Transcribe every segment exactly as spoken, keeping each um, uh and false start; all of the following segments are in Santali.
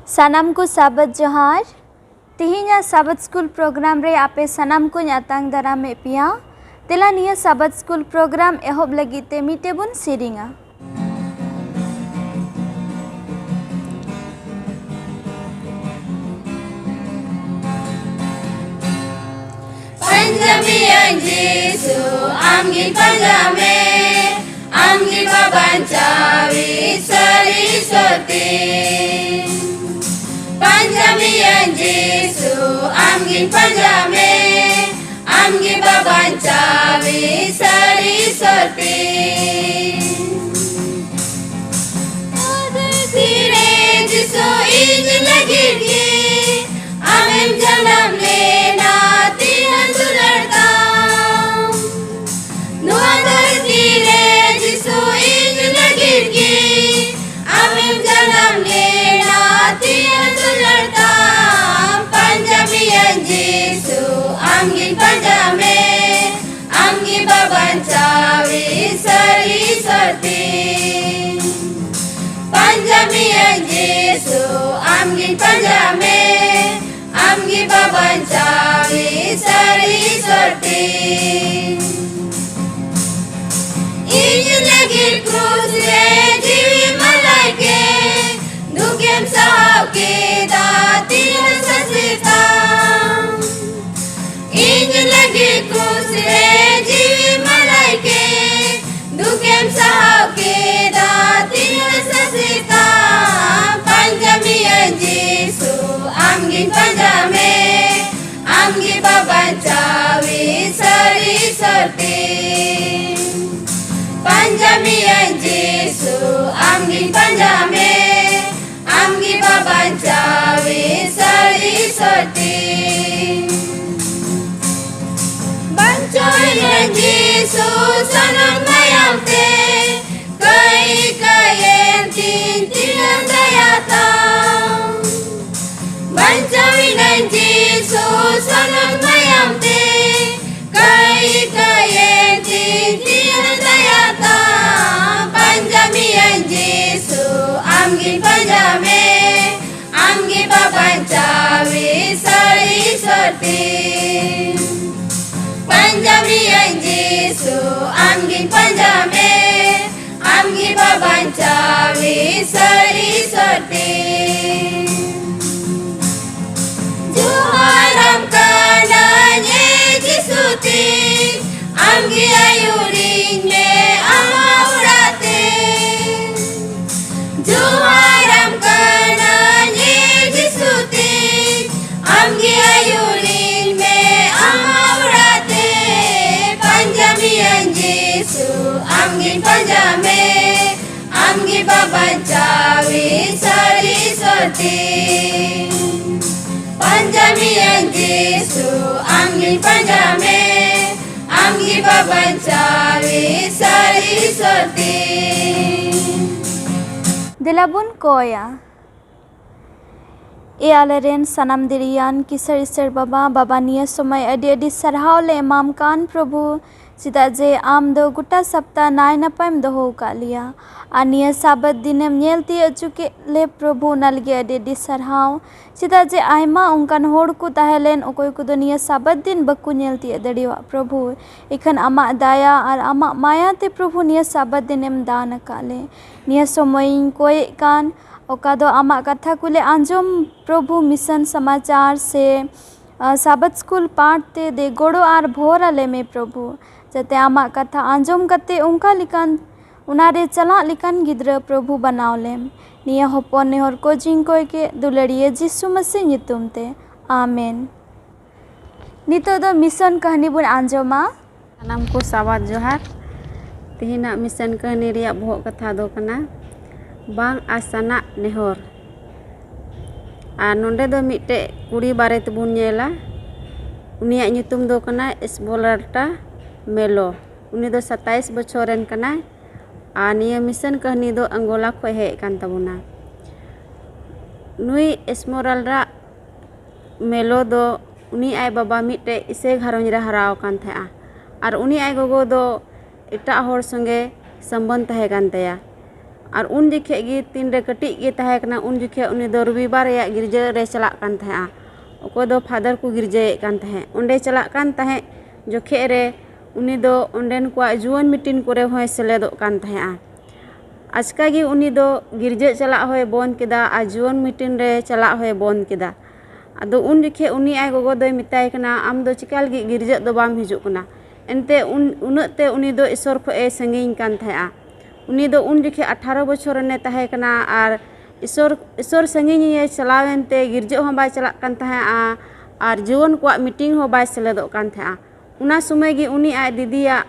ᱥᱟᱱᱟᱢ ᱠᱚ ᱥᱟᱵᱟᱫ ᱡᱚᱦᱟᱨ᱾ ᱛᱮᱦᱮᱧᱟᱜ ᱥᱟᱵᱟᱫ ᱥᱠᱩᱞ ᱯᱨᱳᱜᱨᱟᱢ ᱨᱮ ᱟᱯᱮ ᱥᱟᱱᱟᱢ ᱠᱚᱧ ᱟᱛᱟᱝ ᱫᱟᱨᱟᱢᱮᱫ ᱯᱮᱭᱟ᱾ ᱫᱮᱞᱟ, ᱱᱤᱭᱟᱹ ᱥᱟᱵᱟᱫ ᱥᱠᱩᱞ ᱯᱨᱳᱜᱨᱟᱢ ᱮᱦᱚᱵ ᱞᱟᱹᱜᱤᱫ ᱛᱮ ᱢᱤᱫᱴᱮᱡ ᱵᱚᱱ ᱥᱮᱨᱮᱧᱟ᱾ ᱯᱟᱸᱡᱟ ᱢᱮᱭᱟᱧ ᱡᱤᱥᱩ, ᱟᱢ ᱜᱮ ᱯᱟᱸᱡᱟ ᱢᱮ, ᱟᱢ ᱜᱮ ᱵᱟᱵᱟᱧᱪᱟᱣᱤᱡ ᱥᱟᱹᱨᱤ ᱥᱚᱛᱤ᱾ ᱯᱟᱸᱡᱟ ᱢᱮᱭᱟᱧ ᱡᱤᱥᱩ, ᱟᱢ ᱜᱮ ᱯᱟᱸᱡᱟ ᱢᱮ, ᱟᱢ ᱜᱮ ᱵᱟᱵᱟᱧᱪᱟᱣᱤᱡ ᱥᱟᱹᱨᱤ ᱥᱚᱛᱤ᱾ ᱫᱷᱟᱹᱨᱛᱤ ᱨᱮ ᱡᱤᱥᱩ ᱤᱧ ᱞᱟᱹᱜᱤᱫ ᱜᱮ ᱟᱢᱮᱢ ᱡᱟᱱᱟᱢ ᱞᱮᱱᱟ, ᱛᱤᱱᱟᱹᱜ ᱫᱩᱞᱟᱹᱲ ᱛᱟᱢ᱾ ᱱᱚᱣᱟ ᱫᱷᱟᱹᱨᱛᱤ ᱨᱮ ᱡᱤᱥᱩ ᱤᱧ ᱞᱟᱹᱜᱤᱫ ᱜᱮ ᱟᱢᱮᱢ ᱡᱟᱱᱟᱢ ᱞᱮᱱᱟ, ᱛᱤᱱᱟᱹᱜ ᱫᱩᱞᱟᱹᱲ ᱛᱟᱢ᱾ ᱯᱟᱸᱡᱟ ᱢᱮᱭᱟᱧ ᱡᱤᱥᱩ, ᱟᱢ ᱜᱮ ᱯᱟᱸᱡᱟ ᱢᱮ, ᱟᱢ ᱜᱮ ᱵᱟᱵᱟᱧᱪᱟᱣᱤᱡ ᱥᱟᱹᱨᱤ ᱥᱚᱛᱤ᱾ ᱯᱟᱸᱡᱟ ᱢᱮᱭᱟᱧ ᱡᱤᱥᱩ, ᱟᱢ ᱜᱮ ᱯᱟᱸᱡᱟ ᱢᱮ, ᱟᱢ ᱜᱮ ᱵᱟᱵᱟᱧᱪᱟᱣᱤᱡ ᱥᱟᱹᱨᱤ ᱥᱚᱛᱤ᱾ ᱤᱧ ᱞᱟᱹᱜᱤᱫ ᱠᱨᱩᱥ ᱨᱮ ᱡᱤᱣᱤᱢ ᱟᱞᱟᱭ ᱠᱮᱫ, ᱫᱩᱠᱮᱢ ᱥᱟᱦᱟᱣ ᱠᱮᱫᱟ, ᱛᱤᱱᱟᱹᱜ ᱥᱟᱥᱮᱛ ᱛᱟᱢ᱾ ᱤᱧ ᱞᱟᱹᱜᱤᱫ ᱠᱨᱩᱥ ᱨᱮ ᱡᱤᱣᱤᱢ ᱟᱞᱟᱭ ᱠᱮᱫ, ᱫᱩᱠᱮᱢ ᱥᱟᱦᱟᱣ ᱠᱮᱫᱟ, ᱛᱤᱱᱟᱹᱜ ᱥᱟᱥᱮᱛ ᱛᱟᱢ᱾ ᱯᱟᱸᱡᱟ ᱢᱮᱭᱟᱧ ᱡᱤᱥᱩ, ᱟᱢ ᱜᱮ ᱯᱟᱸᱡᱟ ᱢᱮ, ᱟᱢ ᱜᱮ ᱵᱟᱵᱟᱧᱪᱟᱣᱤᱡ ᱥᱟᱹᱨᱤ ᱥᱚᱛᱤ᱾ ᱯᱟᱸᱡᱟ ᱢᱮᱭᱟᱧ ᱡᱤᱥᱩ, ᱟᱢ ᱜᱮ ᱯᱟᱸᱡᱟ ᱢᱮ, ᱟᱢ ᱜᱮ ᱵᱟᱵᱟᱧᱪᱟᱣᱤᱡ ᱥᱟᱹᱨᱤ ᱥᱚᱛᱤ᱾ ᱵᱟᱧᱪᱟᱣᱤᱱᱟᱹᱧ ᱡᱤᱥᱩ ᱥᱟᱱᱟᱢ ᱢᱟᱭᱟᱢ ᱛᱮ, ᱠᱟᱹᱭ ᱠᱟᱹᱭᱮᱱ ᱛᱤᱧ ᱛᱤᱱᱟᱹᱜ ᱫᱟᱭᱟ ᱛᱟᱢ᱾ ᱵᱟᱧᱪᱟᱣᱤᱱᱟᱹᱧ ᱡᱤᱥᱩ ᱥᱟᱱᱟᱢ ᱢᱟᱭᱟᱢ ᱛᱮ, ᱠᱟᱹᱭ ᱠᱟᱹᱭᱮᱱ ᱛᱤᱧ ᱛᱤᱱᱟᱹᱜ ᱫᱟᱭᱟ ᱛᱟᱢ᱾ ᱯᱟᱸᱡᱟ ᱢᱮᱭᱟᱧ ᱡᱤᱥᱩ, ᱟᱢ ᱜᱮ ᱯᱟᱸᱡᱟ ᱢᱮ, ᱛᱮ᱾ ᱯᱟᱸᱡᱟ ᱢᱮᱭᱟᱹᱧ ᱡᱤᱥᱩ, ᱟᱢᱜᱤᱧ ᱯᱟᱸᱡᱟ ᱢᱮ, ᱟᱢᱜᱮ ᱵᱟᱵᱟᱧᱪᱟᱣᱤᱡ ᱥᱟᱹᱨᱤ ᱤᱥᱚᱨ ᱛᱮ᱾ ᱡᱚᱦᱟᱨᱟᱢ ᱠᱟᱱᱟᱧ ᱮ ᱡᱤᱥᱩ ᱛᱮ, ᱟᱢᱜᱮ ᱟᱹᱭᱩᱨᱤᱧ ᱢᱮ ᱟᱢᱟᱜ ᱚᱲᱟᱜ ᱛᱮ᱾ ᱡᱚᱦᱟᱨᱟᱢ ᱠᱟᱱᱟᱧ ᱮ ᱡᱤᱥᱩ ᱛᱮ, ᱟᱢᱜᱮ ᱟᱹᱭᱩᱨᱤᱧ ᱢᱮ ᱟᱢᱟᱜ ᱚᱲᱟᱜ ᱛᱮ᱾ ᱯᱟᱸᱡᱟ ᱢᱮᱭᱟᱹᱧ ᱡᱤᱥᱩ, ᱟᱢᱜᱤᱧ ᱯᱟᱸᱡᱟ ᱢᱮ, ᱟᱢᱜᱮ ᱵᱟᱵᱟᱧᱪᱟᱣᱤᱡ ᱥᱟᱹᱨᱤ ᱤᱥᱚᱨ ᱛᱮ᱾ ᱯᱟᱸᱡᱟ ᱢᱮᱭᱟᱹᱧ ᱡᱤᱥᱩ, ᱟᱢᱜᱤᱧ ᱯᱟᱸᱡᱟ ᱢᱮ, ᱟᱢᱜᱮ ᱵᱟᱵᱟᱧᱪᱟᱣᱤᱡ ᱥᱟᱹᱨᱤ ᱤᱥᱚᱨ ᱛᱮ᱾ ᱫᱮᱞᱟ ᱵᱚᱱ ᱠᱚᱭᱟ᱾ ᱮ ᱟᱞᱮᱨᱮᱱ ᱥᱟᱱᱟᱢ ᱫᱤᱨᱤᱭᱟᱱ ᱠᱤᱥᱟᱹᱬ ᱤᱥᱟᱹᱬ ᱵᱟᱵᱟ, ᱵᱟᱵᱟ, ᱱᱤᱭᱟᱹ ᱥᱚᱢᱚᱭ ᱟᱹᱰᱤ ᱟᱹᱰᱤ ᱥᱟᱨᱦᱟᱣ ᱞᱮ ᱮᱢᱟᱢ ᱠᱟᱱ ᱯᱨᱚᱵᱷᱩ, ᱪᱮᱫᱟᱜ ᱡᱮ ᱟᱢ ᱫᱚ ᱜᱚᱴᱟ ᱥᱟᱯᱛᱟ ᱱᱟᱭ ᱱᱟᱯᱟᱭᱮᱢ ᱫᱚᱦᱚ ᱟᱠᱟᱫ ᱞᱮᱭᱟ᱾ ᱟᱨ ᱱᱤᱭᱟᱹ ᱥᱟᱵᱟᱛ ᱫᱤᱱᱮᱢ ᱧᱮᱞ ᱛᱤᱭᱳᱜ ᱦᱚᱪᱚ ᱠᱮᱫ ᱞᱮ ᱯᱨᱚᱵᱷᱩ, ᱚᱱᱟ ᱞᱟᱹᱜᱤᱫ ᱟᱹᱰᱤ ᱟᱹᱰᱤ ᱥᱟᱨᱦᱟᱣ᱾ ᱪᱮᱫᱟᱜ ᱡᱮ ᱟᱭᱢᱟ ᱚᱱᱠᱟᱱ ᱦᱚᱲ ᱠᱚ ᱛᱟᱦᱮᱸ ᱞᱮᱱ, ᱚᱠᱚᱭ ᱠᱚᱫᱚ ᱱᱤᱭᱟᱹ ᱥᱟᱵᱟᱛ ᱫᱤᱱ ᱵᱟᱠᱚ ᱧᱮᱞ ᱛᱤᱭᱳᱜ ᱫᱟᱲᱮᱭᱟᱜ ᱯᱨᱚᱵᱷᱩ᱾ ᱤᱠᱷᱟᱹᱱ ᱟᱢᱟᱜ ᱫᱟᱭᱟ ᱟᱨ ᱟᱢᱟᱜ ᱢᱟᱭᱟ ᱛᱮ ᱯᱨᱚᱵᱷᱩ ᱱᱤᱭᱟᱹ ᱥᱟᱵᱟᱛ ᱫᱤᱱᱮᱢ ᱫᱟᱱ ᱟᱠᱟᱫ ᱞᱮ᱾ ᱱᱤᱭᱟᱹ ᱥᱚᱢᱚᱭᱤᱧ ᱠᱚᱭᱮᱫ ᱠᱟᱱ, ᱚᱠᱟ ᱫᱚ ᱟᱢᱟᱜ ᱠᱟᱛᱷᱟ ᱠᱚᱞᱮ ᱟᱸᱡᱚᱢ ᱯᱨᱚᱵᱷᱩ, ᱢᱤᱥᱚᱱ ᱥᱚᱢᱟᱪᱟᱨ ᱥᱮ, ᱟ, ᱥᱟᱵᱟᱛ ᱥᱠᱩᱞ ᱯᱟᱴ ᱛᱮ ᱫᱮ ᱜᱚᱲᱚ ᱟᱨ ᱵᱷᱚᱨ ᱟᱞᱮ ᱢᱮ ᱯᱨᱚᱵᱷᱩ, ᱡᱟᱛᱮ ᱟᱢᱟᱜ ᱠᱟᱛᱷᱟ ᱟᱸᱡᱚᱢ ᱠᱟᱛᱮ ᱚᱱᱠᱟ ᱞᱮᱠᱟᱱ, ᱚᱱᱟ ᱨᱮ ᱪᱟᱞᱟᱜ ᱞᱮᱠᱟᱱ ᱜᱤᱫᱽᱨᱟᱹ ᱯᱨᱚᱵᱷᱩ ᱵᱮᱱᱟᱣ ᱞᱮᱢ᱾ ᱱᱤᱭᱟᱹ ᱦᱚᱯᱚᱱ ᱱᱮᱦᱚᱨ ᱠᱚ ᱡᱤᱧ ᱠᱚᱭ ᱠᱮᱫ ᱫᱩᱞᱟᱹᱲᱤᱭᱟᱹ ᱡᱤᱥᱩ ᱢᱟᱹᱥᱤ ᱧᱩᱛᱩᱢ ᱛᱮ, ᱟᱢᱮᱱ᱾ ᱱᱤᱛᱚᱜ ᱫᱚ ᱢᱤᱥᱚᱱ ᱠᱟᱹᱦᱱᱤ ᱵᱚᱱ ᱟᱸᱡᱚᱢᱟ᱾ ᱥᱟᱱᱟᱢ ᱠᱚ ᱥᱟᱵᱟᱫ ᱡᱚᱦᱟᱨ᱾ ᱛᱮᱦᱮᱧᱟᱜ ᱢᱤᱥᱚᱱ ᱠᱟᱹᱦᱱᱤ ᱨᱮᱭᱟᱜ ᱵᱚᱦᱚᱜ ᱠᱟᱛᱷᱟ ᱫᱚ ᱠᱟᱱᱟ ᱵᱟᱝ ᱟᱥᱟᱱᱟᱜ ᱱᱮᱦᱚᱨ᱾ ᱟᱨ ᱱᱚᱰᱮ ᱫᱚ ᱢᱤᱫᱴᱮᱡ ᱠᱩᱲᱤ ᱵᱟᱨᱮ ᱛᱮᱵᱚᱱ ᱧᱮᱞᱟ᱾ ᱩᱱᱤᱭᱟᱜ ᱧᱩᱛᱩᱢ ᱫᱚ ᱠᱟᱱᱟ ᱮᱥᱵᱚᱞᱟᱨᱴᱟ ᱢᱮᱞᱳ᱾ ᱩᱱᱤ ᱫᱚ ᱥᱟᱛᱟᱭᱤᱥ ᱵᱚᱪᱷᱚᱨ ᱨᱮᱱ ᱠᱟᱱᱟᱭ᱾ ᱟᱨ ᱱᱤᱭᱟᱹ ᱢᱤᱥᱚᱱ ᱠᱟᱹᱦᱱᱤ ᱫᱚ ᱟᱝᱜᱳᱞᱟ ᱠᱷᱚᱱ ᱦᱮᱡ ᱟᱠᱟᱱ ᱛᱟᱵᱚᱱᱟ᱾ ᱱᱩᱭ ᱮᱥᱢᱚᱨᱟᱞᱰᱟ ᱢᱮᱞᱳ ᱫᱚ ᱩᱱᱤ ᱟᱡ ᱵᱟᱵᱟ ᱢᱤᱫᱴᱮᱡ ᱤᱥᱟᱹᱭ ᱜᱷᱟᱨᱚᱸᱡᱽ ᱨᱮ ᱦᱟᱨᱟ ᱟᱠᱟᱱ ᱛᱟᱦᱮᱸᱜᱼᱟ᱾ ᱟᱨ ᱩᱱᱤ ᱟᱡ ᱜᱚᱜᱚ ᱫᱚ ᱮᱴᱟᱜ ᱦᱚᱲ ᱥᱚᱸᱜᱮ ᱥᱚᱢᱵᱚᱱᱫᱷ ᱛᱟᱦᱮᱸ ᱠᱟᱱ ᱛᱟᱭᱟ᱾ ᱟᱨ ᱩᱱ ᱡᱚᱠᱷᱮᱡ ᱜᱮ, ᱛᱤᱱᱨᱮ ᱠᱟᱹᱴᱤᱡ ᱜᱮ ᱛᱟᱦᱮᱸ ᱠᱟᱱᱟ, ᱩᱱ ᱡᱚᱠᱷᱮᱡ ᱩᱱᱤ ᱫᱚ ᱨᱚᱵᱤᱵᱟᱨ ᱨᱮᱭᱟᱜ ᱜᱤᱨᱡᱟᱹ ᱨᱮ ᱪᱟᱞᱟᱜ ᱠᱟᱱ ᱛᱟᱦᱮᱸᱜᱼᱟ᱾ ᱚᱠᱚᱭ ᱫᱚ ᱯᱷᱟᱫᱟᱨ ᱠᱚ ᱜᱤᱨᱡᱟᱹᱭᱮᱫ ᱠᱟᱱ ᱛᱟᱦᱮᱸᱫ, ᱚᱸᱰᱮ ᱪᱟᱞᱟᱜ ᱠᱟᱱ ᱛᱟᱦᱮᱸᱫ ᱡᱚᱠᱷᱮᱡ ᱨᱮ ᱩᱱᱤ ᱫᱚ ᱚᱸᱰᱮᱱ ᱠᱚᱣᱟᱜ ᱡᱩᱣᱟᱹᱱ ᱢᱤᱴᱤᱝ ᱠᱚᱨᱮ ᱦᱚᱸᱭ ᱥᱮᱞᱮᱫᱚᱜ ᱠᱟᱱ ᱛᱟᱦᱮᱸᱫᱼᱟ᱾ ᱟᱪᱠᱟ ᱜᱮ ᱩᱱᱤ ᱫᱚ ᱜᱤᱨᱡᱟᱹ ᱪᱟᱞᱟᱜ ᱦᱚᱸᱭ ᱵᱚᱱᱫ ᱠᱮᱫᱟ ᱟᱨ ᱡᱩᱣᱟᱹᱱ ᱢᱤᱴᱤᱝ ᱨᱮ ᱪᱟᱞᱟᱜ ᱦᱚᱸᱭ ᱵᱚᱱᱫ ᱠᱮᱫᱟ᱾ ᱟᱫᱚ ᱩᱱ ᱡᱚᱠᱷᱮᱡ ᱩᱱᱤ ᱟᱡ ᱜᱚᱜᱚ ᱫᱚᱭ ᱢᱮᱛᱟᱭ ᱠᱟᱱᱟ, "ᱟᱢ ᱫᱚ ᱪᱮᱠᱟ ᱞᱟᱹᱜᱤᱫ ᱜᱤᱨᱡᱟᱹ ᱫᱚ ᱵᱟᱢ ᱦᱤᱡᱩᱜ ᱠᱟᱱᱟ?" ᱮᱱᱛᱮ ᱩᱱ, ᱩᱱᱟᱹᱜ ᱛᱮ ᱩᱱᱤ ᱫᱚ ᱤᱥᱚᱨ ᱠᱷᱚᱡ ᱮ ᱥᱟᱺᱜᱤᱧ ᱠᱟᱱ ᱛᱟᱦᱮᱸᱫᱼᱟ᱾ ᱩᱱᱤ ᱫᱚ ᱩᱱ ᱡᱚᱠᱷᱮᱡ ᱟᱴᱷᱟᱨᱚ ᱵᱚᱪᱷᱚᱨ ᱨᱮᱱᱮ ᱛᱟᱦᱮᱸ ᱠᱟᱱᱟ ᱟᱨ ᱤᱥᱚᱨ, ᱤᱥᱚᱨ ᱥᱟᱺᱜᱤᱧ ᱮ ᱪᱟᱞᱟᱣ ᱮᱱᱛᱮ ᱜᱤᱨᱡᱟᱹ ᱦᱚᱸ ᱵᱟᱭ ᱪᱟᱞᱟᱜ ᱠᱟᱱ ᱛᱟᱦᱮᱸᱫᱼᱟ ᱟᱨ ᱡᱩᱣᱟᱹᱱ ᱠᱚᱣᱟᱜ ᱢᱤᱴᱤᱝ ᱦᱚᱸ ᱵᱟᱭ ᱥᱮᱞᱮᱫᱚᱜ ᱠᱟᱱ ᱛᱟᱦᱮᱸᱫᱼᱟ᱾ ᱚᱱᱟ ᱥᱚᱢᱚᱭ ᱜᱮ ᱩᱱᱤ ᱟᱡ ᱫᱤᱫᱤᱭᱟᱜ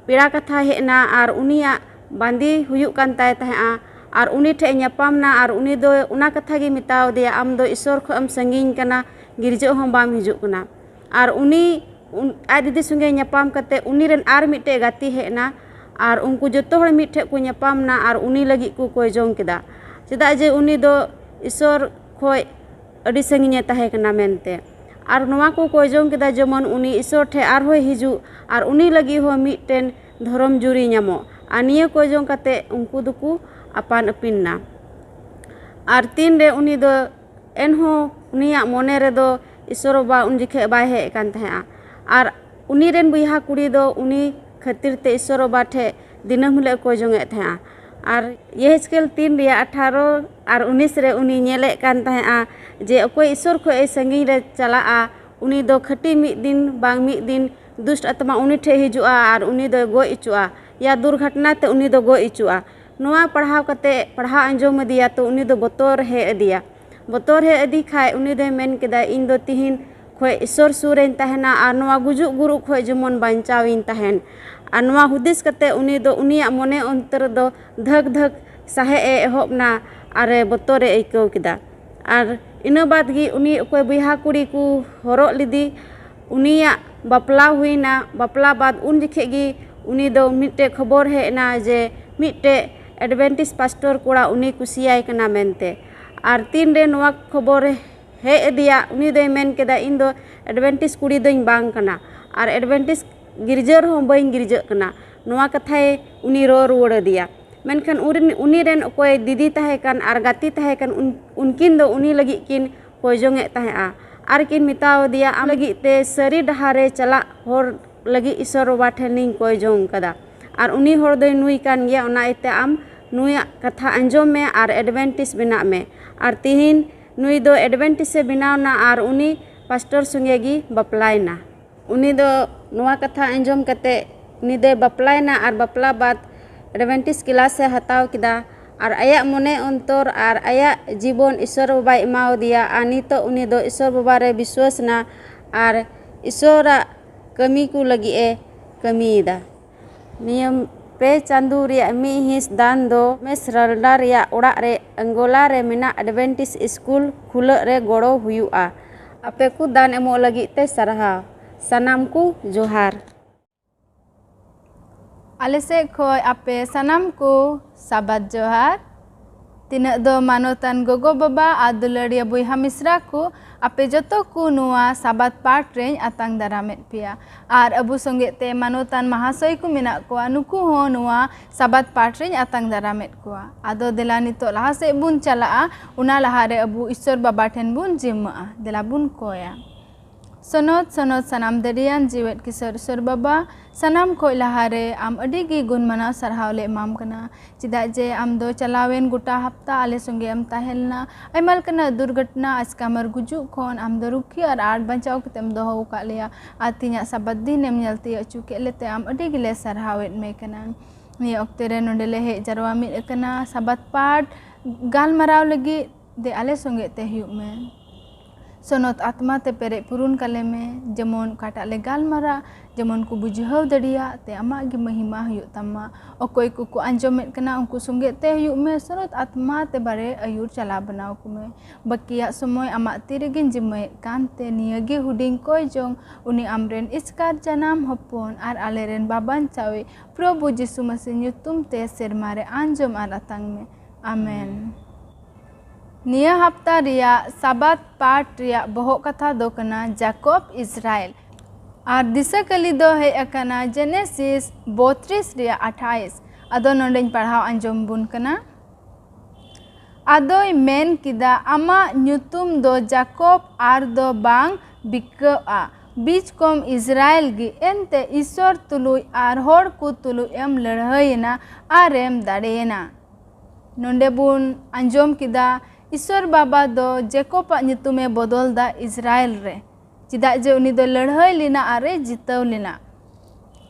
ᱯᱮᱲᱟ ᱠᱟᱛᱷᱟ ᱦᱮᱡ ᱮᱱᱟ ᱟᱨ ᱩᱱᱤᱭᱟᱜ ᱵᱟᱸᱫᱤ ᱦᱩᱭᱩᱜ ᱠᱟᱱ ᱛᱟᱭ ᱛᱟᱦᱮᱸᱫᱼᱟ᱾ ᱟᱨ ᱩᱱᱤ ᱴᱷᱮᱡ ᱮ ᱧᱟᱯᱟᱢ ᱱᱟ ᱟᱨ ᱩᱱᱤ ᱫᱚ ᱚᱱᱟ ᱠᱟᱛᱷᱟ ᱜᱮ ᱢᱮᱛᱟᱣ ᱫᱮᱭᱟ, "ᱟᱢ ᱫᱚ ᱤᱥᱚᱨ ᱠᱷᱚᱡ ᱮᱢ ᱥᱟᱺᱜᱤᱧ ᱠᱟᱱᱟ, ᱜᱤᱨᱡᱟᱹ ᱦᱚᱸ ᱵᱟᱢ ᱦᱤᱡᱩᱜ ᱠᱟᱱᱟ᱾" ᱟᱨ ᱩᱱᱤ ᱩᱱ-, ᱟᱡ ᱫᱤᱫᱤ ᱥᱚᱸᱜᱮ ᱧᱟᱯᱟᱢ ᱠᱟᱛᱮ ᱩᱱᱤ ᱨᱮᱱ ᱟᱨ ᱢᱤᱫᱴᱮᱡ ᱜᱟᱛᱮ ᱦᱮᱡ ᱮᱱᱟ ᱟᱨ ᱩᱱᱠᱩ ᱡᱚᱛᱚ ᱦᱚᱲ ᱢᱤᱫ ᱴᱷᱮᱡ ᱠᱚ ᱧᱟᱯᱟᱢ ᱱᱟ ᱟᱨ ᱩᱱᱤ ᱞᱟᱹᱜᱤᱫ ᱠᱚ ᱠᱚᱭ ᱡᱚᱝ ᱠᱮᱫᱟ, ᱪᱮᱫᱟᱜ ᱡᱮ ᱩᱱᱤ ᱫᱚ ᱤᱥᱚᱨ ᱠᱷᱚᱡ ᱟᱹᱰᱤ ᱥᱟᱺᱜᱤᱧᱮ ᱛᱟᱦᱮᱸ ᱠᱟᱱᱟ ᱢᱮᱱᱛᱮ᱾ ᱟᱨ ᱱᱚᱣᱟ ᱠᱚ ᱠᱚᱭ ᱡᱚᱝ ᱠᱮᱫᱟ ᱡᱮᱢᱚᱱ ᱩᱱᱤ ᱤᱥᱚᱨ ᱴᱷᱮᱡ ᱟᱨᱦᱚᱸᱭ ᱦᱤᱡᱩᱜ ᱟᱨ ᱩᱱᱤ ᱞᱟᱹᱜᱤᱫ ᱦᱚᱸ ᱢᱤᱫᱴᱮᱱ ᱫᱷᱚᱨᱚᱢ ᱡᱩᱨᱤ ᱧᱟᱢᱚᱜ᱾ ᱟᱨ ᱱᱤᱭᱟᱹ ᱠᱚᱭ ᱡᱚᱝ ᱠᱟᱛᱮ ᱩᱱᱠᱩ ᱫᱚᱠᱚ ᱟᱯᱟᱱ ᱟᱹᱯᱤᱱ ᱱᱟ᱾ ᱟᱨ ᱛᱤᱱ ᱨᱮ ᱩᱱᱤ ᱫᱚ ᱮᱱᱦᱚᱸ ᱩᱱᱤᱭᱟᱜ ᱢᱚᱱᱮ ᱨᱮᱫᱚ ᱤᱥᱚᱨ ᱵᱟᱵᱟ ᱩᱱ ᱡᱚᱠᱷᱮᱡ ᱵᱟᱭ ᱦᱮᱡ ᱠᱟᱱ ᱛᱟᱦᱮᱸᱫᱼᱟ᱾ ᱟᱨ ᱩᱱᱤ ᱨᱮᱱ ᱵᱚᱭᱦᱟ ᱠᱩᱲᱤ ᱫᱚ ᱩᱱᱤ ᱠᱷᱟᱹᱛᱤᱨ ᱛᱮ ᱤᱥᱚᱨ ᱵᱟᱵᱟ ᱴᱷᱮᱡ ᱫᱤᱱᱟᱹᱢ ᱦᱤᱞᱳᱜ ᱠᱚᱭ ᱡᱚᱝ ᱮᱫ ᱛᱟᱦᱮᱸᱫᱼᱟ᱾ ᱟᱨ ᱭᱮᱦᱮᱡᱠᱮᱞ ᱛᱤᱱ ᱨᱮᱭᱟᱜ ᱟᱴᱷᱟᱨᱚ ᱟᱨ ᱩᱱᱤᱥ ᱨᱮ ᱩᱱᱤ ᱧᱮᱞᱮᱫ ᱠᱟᱱ ᱛᱟᱦᱮᱸᱫᱼᱟ ᱡᱮ ᱚᱠᱚᱭ ᱤᱥᱚᱨ ᱠᱷᱚᱡ ᱮ ᱥᱟᱺᱜᱤᱧ ᱨᱮ ᱪᱟᱞᱟᱜᱼᱟ, ᱩᱱᱤ ᱫᱚ ᱠᱷᱟᱹᱴᱤ ᱢᱤᱫ ᱫᱤᱱ ᱵᱟᱝ ᱢᱤᱫ ᱫᱤᱱ ᱫᱩᱥᱴ ᱟᱛᱢᱟ ᱩᱱᱤ ᱴᱷᱮᱡ ᱦᱤᱡᱩᱜᱼᱟ ᱟᱨ ᱩᱱᱤ ᱫᱚᱭ ᱜᱚᱡ ᱦᱚᱪᱚᱜᱼᱟ, ᱭᱟ ᱫᱩᱨᱜᱷᱚᱴᱚᱱᱟ ᱛᱮ ᱩᱱᱤ ᱫᱚ ᱜᱚᱡ ᱦᱚᱪᱚᱜᱼᱟ᱾ ᱱᱚᱣᱟ ᱯᱟᱲᱦᱟᱣ ᱠᱟᱛᱮ, ᱯᱟᱲᱦᱟᱣ ᱟᱸᱡᱚᱢ ᱟᱫᱮᱭᱟ ᱛᱚ ᱩᱱᱤ ᱫᱚ ᱵᱚᱛᱚᱨ ᱦᱮᱡ ᱟᱫᱮᱭᱟ᱾ ᱵᱚᱛᱚᱨ ᱦᱮᱡ ᱟᱫᱮ ᱠᱷᱟᱡ ᱩᱱᱤ ᱫᱚᱭ ᱢᱮᱱ ᱠᱮᱫᱟ, "ᱤᱧ ᱫᱚ ᱛᱤᱦᱤᱧ ᱠᱷᱚᱡ ᱤᱥᱚᱨ ᱥᱩᱨ ᱨᱮᱧ ᱛᱟᱦᱮᱱᱟ ᱟᱨ ᱱᱚᱣᱟ ᱜᱩᱡᱩᱜ ᱜᱩᱨᱩᱜ ᱠᱷᱚᱡ ᱡᱮᱢᱚᱱ ᱵᱟᱧᱪᱟᱣ ᱤᱧ ᱛᱟᱦᱮᱱ᱾" ᱟᱨ ᱱᱚᱣᱟ ᱦᱩᱫᱤᱥ ᱠᱟᱛᱮ ᱩᱱᱤ ᱫᱚ ᱩᱱᱤᱭᱟᱜ ᱢᱚᱱᱮ ᱚᱱᱛᱚᱨ ᱫᱚ ᱫᱷᱟᱠ ᱫᱷᱟᱠ ᱥᱟᱦᱮᱫ ᱮ ᱮᱦᱚᱵ ᱱᱟ ᱟᱨ ᱮ ᱵᱚᱛᱚᱨ ᱮ ᱟᱹᱭᱠᱟᱹᱣ ᱠᱮᱫᱟ᱾ ᱟᱨ ᱤᱱᱟᱹ ᱵᱟᱫ ᱜᱮ ᱩᱱᱤ ᱚᱠᱚᱭ ᱵᱚᱭᱦᱟ ᱠᱩᱲᱤ ᱠᱚ ᱦᱚᱨᱚᱜ ᱞᱮᱫᱮ, ᱩᱱᱤᱭᱟᱜ ᱵᱟᱯᱞᱟ ᱦᱩᱭᱱᱟ᱾ ᱵᱟᱯᱞᱟ ᱵᱟᱫ ᱩᱱ ᱡᱚᱠᱷᱮᱡ ᱜᱮ ᱩᱱᱤ ᱫᱚ ᱢᱤᱫᱴᱮᱡ ᱠᱷᱚᱵᱚᱨ ᱦᱮᱡ ᱮᱱᱟ ᱡᱮ ᱢᱤᱫᱴᱮᱡ ᱮᱰᱵᱷᱮᱱᱴᱤᱥ ᱯᱟᱥᱴᱚᱨ ᱠᱚᱲᱟ ᱩᱱᱤ ᱠᱩᱥᱤᱭᱟᱭ ᱠᱟᱱᱟ ᱢᱮᱱᱛᱮ᱾ ᱟᱨ ᱛᱤᱱ ᱨᱮ ᱱᱚᱣᱟ ᱠᱷᱚᱵᱚᱨ ᱦᱮᱡ ᱟᱫᱮᱭᱟ, ᱩᱱᱤ ᱫᱚᱭ ᱢᱮᱱ ᱠᱮᱫᱟ, "ᱤᱧ ᱫᱚ ᱮᱰᱵᱷᱮᱱᱴᱤᱥ ᱠᱩᱲᱤ ᱫᱚᱧ ᱵᱟᱝ ᱠᱟᱱᱟ ᱟᱨ ᱮᱰᱵᱷᱮᱱᱴᱤᱥ ᱜᱤᱨᱡᱟᱹ ᱨᱮᱦᱚᱸ ᱵᱟᱹᱧ ᱜᱤᱨᱡᱟᱹᱜ ᱠᱟᱱᱟ᱾" ᱱᱚᱣᱟ ᱠᱟᱛᱷᱟᱭ ᱩᱱᱤ ᱨᱚᱲ ᱨᱩᱣᱟᱹᱲ ᱟᱫᱮᱭᱟ᱾ ᱢᱮᱱᱠᱷᱟᱱ ᱩᱱᱨᱮᱱ, ᱩᱱᱤ ᱨᱮᱱ ᱚᱠᱚᱭ ᱫᱤᱫᱤ ᱛᱟᱦᱮᱸ ᱠᱟᱱ ᱟᱨ ᱜᱟᱛᱮ ᱛᱟᱦᱮᱸ ᱠᱟᱱ, ᱩᱱ-, ᱩᱱᱠᱤᱱ ᱫᱚ ᱩᱱᱤ ᱞᱟᱹᱜᱤᱫ ᱠᱤᱱ ᱠᱚᱭ ᱡᱚᱝ ᱮᱫ ᱛᱟᱦᱮᱸᱫᱼᱟ᱾ ᱟᱨ ᱠᱤᱱ ᱢᱮᱛᱟᱣ ᱟᱫᱮᱭᱟ, "ᱟᱢ ᱞᱟᱹᱜᱤᱫ ᱛᱮ ᱥᱟᱹᱨᱤ ᱰᱟᱦᱟᱨ ᱨᱮ ᱪᱟᱞᱟᱜ ᱦᱚᱨ ᱞᱟᱹᱜᱤᱫ ᱤᱥᱚᱨ ᱵᱟᱵᱟ ᱴᱷᱮᱱᱤᱧ ᱠᱚᱭ ᱡᱚᱝ ᱠᱟᱫᱟ, ᱟᱨ ᱩᱱᱤ ᱦᱚᱲ ᱫᱚᱭ ᱱᱩᱭ ᱠᱟᱱ ᱜᱮᱭᱟ, ᱚᱱᱟ ᱤᱭᱟᱹᱛᱮ ᱟᱢ ᱱᱩᱭᱟᱜ ᱠᱟᱛᱷᱟ ᱟᱸᱡᱚᱢ ᱢᱮ ᱟᱨ ᱮᱰᱵᱷᱮᱱᱴᱤᱥ ᱵᱮᱱᱟᱜ ᱢᱮ᱾" ᱟᱨ ᱛᱤᱦᱤᱧ ᱱᱩᱭ ᱫᱚ ᱮᱰᱵᱷᱮᱱᱴᱤᱥ ᱮ ᱵᱮᱱᱟᱣ ᱮᱱᱟ ᱟᱨ ᱩᱱᱤ ᱯᱟᱥᱴᱚᱨ ᱥᱚᱸᱜᱮ ᱜᱮ ᱵᱟᱯᱞᱟᱭᱮᱱᱟ᱾ ᱩᱱᱤ ᱫᱚ ᱱᱚᱣᱟ ᱠᱟᱛᱷᱟ ᱟᱸᱡᱚᱢ ᱠᱟᱛᱮ ᱩᱱᱤ ᱫᱚᱭ ᱵᱟᱯᱞᱟᱭᱮᱱᱟ ᱟᱨ ᱵᱟᱯᱞᱟ ᱵᱟᱫ ᱮᱰᱵᱷᱮᱱᱴᱤᱥ ᱠᱞᱟᱥ ᱮ ᱦᱟᱛᱟᱣ ᱠᱮᱫᱟ᱾ ᱟᱨ ᱟᱭᱟᱜ ᱢᱚᱱᱮ ᱚᱱᱛᱚᱨ ᱟᱨ ᱟᱭᱟᱜ ᱡᱤᱵᱚᱱ ᱤᱥᱚᱨ ᱵᱟᱵᱟᱭ ᱮᱢᱟᱣᱟᱫᱮᱭᱟ, ᱟᱨ ᱱᱤᱛᱚᱜ ᱩᱱᱤ ᱫᱚ ᱤᱥᱚᱨ ᱵᱟᱵᱟ ᱨᱮ ᱵᱤᱥᱣᱟᱹᱥ ᱮᱱᱟ ᱟᱨ ᱤᱥᱚᱨᱟᱜ ᱠᱟᱹᱢᱤ ᱠᱚ ᱞᱟᱹᱜᱤᱫ ᱮ ᱠᱟᱹᱢᱤᱭᱮᱫᱟ᱾ ᱱᱤᱭᱟᱹ ᱯᱮ ᱪᱟᱸᱫᱳ ᱨᱮᱭᱟᱜ ᱢᱤᱫ ᱦᱤᱸᱥ ᱫᱟᱱ ᱫᱚ ᱢᱮᱥᱨᱟᱞᱰᱟ ᱨᱮᱭᱟᱜ ᱚᱲᱟᱜ ᱨᱮ ᱟᱝᱜᱳᱞᱟ ᱨᱮ ᱢᱮᱱᱟᱜ ᱮᱰᱵᱷᱮᱱᱴᱤᱥ ᱥᱠᱩᱞ ᱠᱷᱩᱞᱟᱹᱜ ᱨᱮ ᱜᱚᱲᱚ ᱦᱩᱭᱩᱜᱼᱟ᱾ ᱟᱯᱮ ᱠᱚ ᱫᱟᱱ ᱮᱢᱚᱜ ᱞᱟᱹᱜᱤᱫ ᱛᱮ ᱥᱟᱨᱦᱟᱣ᱾ ᱥᱟᱱᱟᱢ ᱠᱚ ᱡᱚᱦᱟᱨ᱾ ᱟᱞᱮ ᱥᱮᱫ ᱠᱷᱚᱱ ᱟᱯᱮ ᱥᱟᱱᱟᱢ ᱠᱚ ᱥᱟᱵᱟᱫ ᱡᱚᱦᱟᱨ᱾ ᱛᱤᱱᱟᱹᱜ ᱫᱚ ᱢᱟᱱᱚᱛᱟᱱ ᱜᱚᱜᱚ ᱵᱟᱵᱟ ᱟᱨ ᱫᱩᱞᱟᱹᱲᱤᱭᱟᱹ ᱵᱚᱭᱦᱟ ᱢᱤᱥᱨᱟ ᱠᱚ, ᱟᱯᱮ ᱡᱚᱛᱚ ᱠᱚ ᱱᱚᱣᱟ ᱥᱟᱵᱟᱫ ᱯᱟᱴ ᱨᱮᱧ ᱟᱛᱟᱝ ᱫᱟᱨᱟᱢᱮᱫ ᱯᱮᱭᱟ᱾ ᱟᱨ ᱟᱵᱚ ᱥᱚᱸᱜᱮ ᱛᱮ ᱢᱟᱱᱚᱛᱟᱱ ᱢᱟᱦᱟᱥᱚᱭ ᱠᱚ ᱢᱮᱱᱟᱜ ᱠᱚᱣᱟ, ᱱᱩᱠᱩ ᱦᱚᱸ ᱱᱚᱣᱟ ᱥᱟᱵᱟᱫ ᱯᱟᱴ ᱨᱮᱧ ᱟᱛᱟᱝ ᱫᱟᱨᱟᱢᱮᱫ ᱠᱚᱣᱟ᱾ ᱟᱫᱚ ᱫᱮᱞᱟ ᱱᱤᱛᱚᱜ ᱞᱟᱦᱟ ᱥᱮᱫ ᱵᱚᱱ ᱪᱟᱞᱟᱜᱼᱟ, ᱚᱱᱟ ᱞᱟᱦᱟ ᱨᱮ ᱟᱵᱚ ᱤᱥᱚᱨ ᱵᱟᱵᱟ ᱴᱷᱮᱱ ᱵᱚᱱ ᱡᱤᱢᱢᱟᱹᱜᱼᱟ᱾ ᱫᱮᱞᱟ ᱵᱚᱱ ᱠᱚᱭᱟ᱾ ᱥᱚᱱᱚᱛ, ᱥᱚᱱᱚᱛ ᱥᱟᱱᱟᱢ ᱫᱟᱲᱮᱭᱟᱱ ᱡᱤᱣᱮᱫ ᱠᱤᱥᱚᱨ ᱤᱥᱚᱨ ᱵᱟᱵᱟ, ᱥᱟᱱᱟᱢ ᱠᱷᱚᱡ ᱞᱟᱦᱟ ᱨᱮ ᱟᱢ ᱟᱹᱰᱤ ᱜᱮ ᱜᱩᱱ ᱢᱟᱱᱟᱣ ᱥᱟᱨᱦᱟᱣ ᱞᱮ ᱮᱢᱟᱢ ᱠᱟᱱᱟ᱾ ᱪᱮᱫᱟᱜ ᱡᱮ ᱟᱢ ᱫᱚ ᱪᱟᱞᱟᱣᱮᱱ ᱜᱚᱴᱟ ᱦᱟᱯᱛᱟ ᱟᱞᱮ ᱥᱚᱸᱜᱮ ᱮᱢ ᱛᱟᱦᱮᱸ ᱞᱮᱱᱟ᱾ ᱟᱭᱢᱟ ᱞᱮᱠᱟᱱᱟᱜ ᱫᱩᱨᱜᱷᱚᱴᱚᱱᱟ, ᱟᱪᱠᱟᱢ ᱟᱨ ᱜᱩᱡᱩᱜ ᱠᱷᱚᱱ ᱟᱢ ᱫᱚ ᱨᱩᱠᱷᱤᱭᱟᱹ ᱟᱨ ᱟᱲ ᱵᱟᱧᱪᱟᱣ ᱠᱟᱛᱮᱢ ᱫᱚᱦᱚ ᱟᱠᱟᱫ ᱞᱮᱭᱟ᱾ ᱟᱨ ᱛᱮᱦᱮᱧᱟᱜ ᱥᱟᱵᱟᱛ ᱫᱤᱱ ᱮᱢ ᱧᱮᱞ ᱛᱤᱭᱳᱜ ᱦᱚᱪᱚ ᱠᱮᱫ ᱞᱮᱛᱮ ᱟᱢ ᱟᱹᱰᱤ ᱜᱮᱞᱮ ᱥᱟᱨᱦᱟᱣᱮᱫ ᱢᱮ ᱠᱟᱱᱟ᱾ ᱱᱤᱭᱟᱹ ᱚᱠᱛᱮ ᱨᱮ ᱱᱚᱰᱮ ᱞᱮ ᱦᱮᱡ ᱡᱟᱨᱣᱟ ᱢᱤᱫ ᱟᱠᱟᱱᱟ ᱥᱟᱵᱟᱛ ᱯᱟᱴ ᱜᱟᱞᱢᱟᱨᱟᱣ ᱞᱟᱹᱜᱤᱫ᱾ ᱫᱮ ᱟᱞᱮ ᱥᱚᱸᱜᱮ ᱛᱮ ᱦᱩᱭᱩᱜ ᱢᱮ᱾ ᱥᱚᱱᱚᱛ ᱟᱛᱢᱟ ᱛᱮ ᱯᱮᱨᱮᱡ ᱯᱩᱨᱩᱱ ᱠᱟᱞᱮ ᱢᱮ, ᱡᱮᱢᱚᱱ ᱚᱠᱟᱴᱟᱜ ᱞᱮ ᱜᱟᱞᱢᱟᱨᱟᱜ, ᱡᱮᱢᱚᱱ ᱠᱚ ᱵᱩᱡᱷᱟᱹᱣ ᱫᱟᱲᱮᱭᱟᱜ ᱛᱮ ᱟᱢᱟᱜ ᱜᱮ ᱢᱚᱦᱤᱢᱟ ᱦᱩᱭᱩᱜ ᱛᱟᱢᱟ᱾ ᱚᱠᱚᱭ ᱠᱚᱠᱚ ᱟᱸᱡᱚᱢᱮᱫ ᱠᱟᱱᱟ, ᱩᱱᱠᱩ ᱥᱚᱸᱜᱮ ᱛᱮ ᱦᱩᱭᱩᱜ ᱢᱮ᱾ ᱥᱚᱱᱚᱛ ᱟᱛᱢᱟ ᱛᱮ ᱵᱟᱨᱮ ᱟᱹᱭᱩᱨ ᱪᱟᱞᱟᱣ ᱵᱮᱱᱟᱣ ᱠᱚ ᱢᱮ᱾ ᱵᱟᱹᱠᱤᱭᱟᱜ ᱥᱚᱢᱚᱭ ᱟᱢᱟᱜ ᱛᱤ ᱨᱮᱜᱮᱧ ᱡᱤᱢᱟᱹᱭᱮᱫ ᱠᱟᱱᱛᱮ ᱱᱤᱭᱟᱹ ᱜᱮ ᱦᱩᱰᱤᱧ ᱠᱚᱭ ᱡᱚᱝ, ᱩᱱᱤ ᱟᱢᱨᱮᱱ ᱮᱥᱠᱟᱨ ᱡᱟᱱᱟᱢ ᱦᱚᱯᱚᱱ ᱟᱨ ᱟᱞᱮᱨᱮᱱ ᱵᱟᱵᱟᱧᱪᱟᱣᱤᱡ ᱯᱨᱚᱵᱷᱩ ᱡᱤᱥᱩ ᱢᱟᱥᱤ ᱧᱩᱛᱩᱢ ᱛᱮ ᱥᱮᱨᱢᱟ ᱨᱮ ᱟᱸᱡᱚᱢ ᱟᱨ ᱟᱛᱟᱝ ᱢᱮ᱾ ᱟᱢᱮᱱ᱾ ᱱᱤᱭᱟᱹ ᱦᱟᱯᱛᱟ ᱨᱮᱭᱟᱜ ᱥᱟᱵᱟᱛ ᱯᱟᱴ ᱨᱮᱭᱟᱜ ᱵᱚᱦᱚᱜ ᱠᱟᱛᱷᱟ ᱫᱚ ᱠᱟᱱᱟ ᱡᱟᱠᱚᱵ ᱤᱥᱨᱟᱭᱮᱞ᱾ ᱟᱨ ᱫᱤᱥᱟᱹ ᱠᱟᱹᱞᱤ ᱫᱚ ᱦᱮᱡ ᱟᱠᱟᱱᱟ ᱡᱮᱱᱮᱥᱤᱥ ᱵᱚᱛᱨᱤᱥ ᱨᱮᱭᱟᱜ ᱟᱴᱷᱟᱭᱤᱥ᱾ ᱟᱫᱚ ᱱᱚᱰᱮᱧ ᱯᱟᱲᱦᱟᱣ ᱟᱸᱡᱚᱢ ᱵᱚᱱ ᱠᱟᱱᱟ᱾ ᱟᱫᱚᱭ ᱢᱮᱱ ᱠᱮᱫᱟ, ᱟᱢᱟᱜ ᱧᱩᱛᱩᱢ ᱫᱚ ᱡᱟᱠᱚᱵ ᱟᱨ ᱫᱚ ᱵᱟᱝ ᱵᱤᱠᱟᱹᱜᱼᱟ, ᱵᱤᱪ ᱠᱚᱢ ᱤᱥᱨᱟᱭᱮᱞ ᱜᱮ᱾ ᱮᱱᱛᱮ ᱤᱥᱥᱚᱨ ᱛᱩᱞᱩᱡ ᱟᱨ ᱦᱚᱲ ᱠᱚ ᱛᱩᱞᱩᱡ ᱮᱢ ᱞᱟᱹᱲᱦᱟᱹᱭᱮᱱᱟ ᱟᱨᱮᱢ ᱫᱟᱲᱮᱭᱮᱱᱟ᱾ ᱱᱚᱰᱮ ᱵᱚᱱ ᱟᱸᱡᱚᱢ ᱠᱮᱫᱟ, ᱤᱥᱥᱚᱨ ᱵᱟᱵᱟ ᱫᱚ ᱡᱮᱠᱚᱵᱟᱜ ᱧᱩᱛᱩᱢᱮ ᱵᱚᱫᱚᱞ ᱫᱟ ᱤᱥᱨᱟᱭᱮᱞ ᱨᱮ, ᱪᱮᱫᱟᱜ ᱡᱮ ᱩᱱᱤ ᱫᱚ ᱞᱟᱹᱲᱦᱟᱹᱭ ᱞᱮᱱᱟ ᱟᱨᱮ ᱡᱤᱛᱟᱹᱣ ᱞᱮᱱᱟ᱾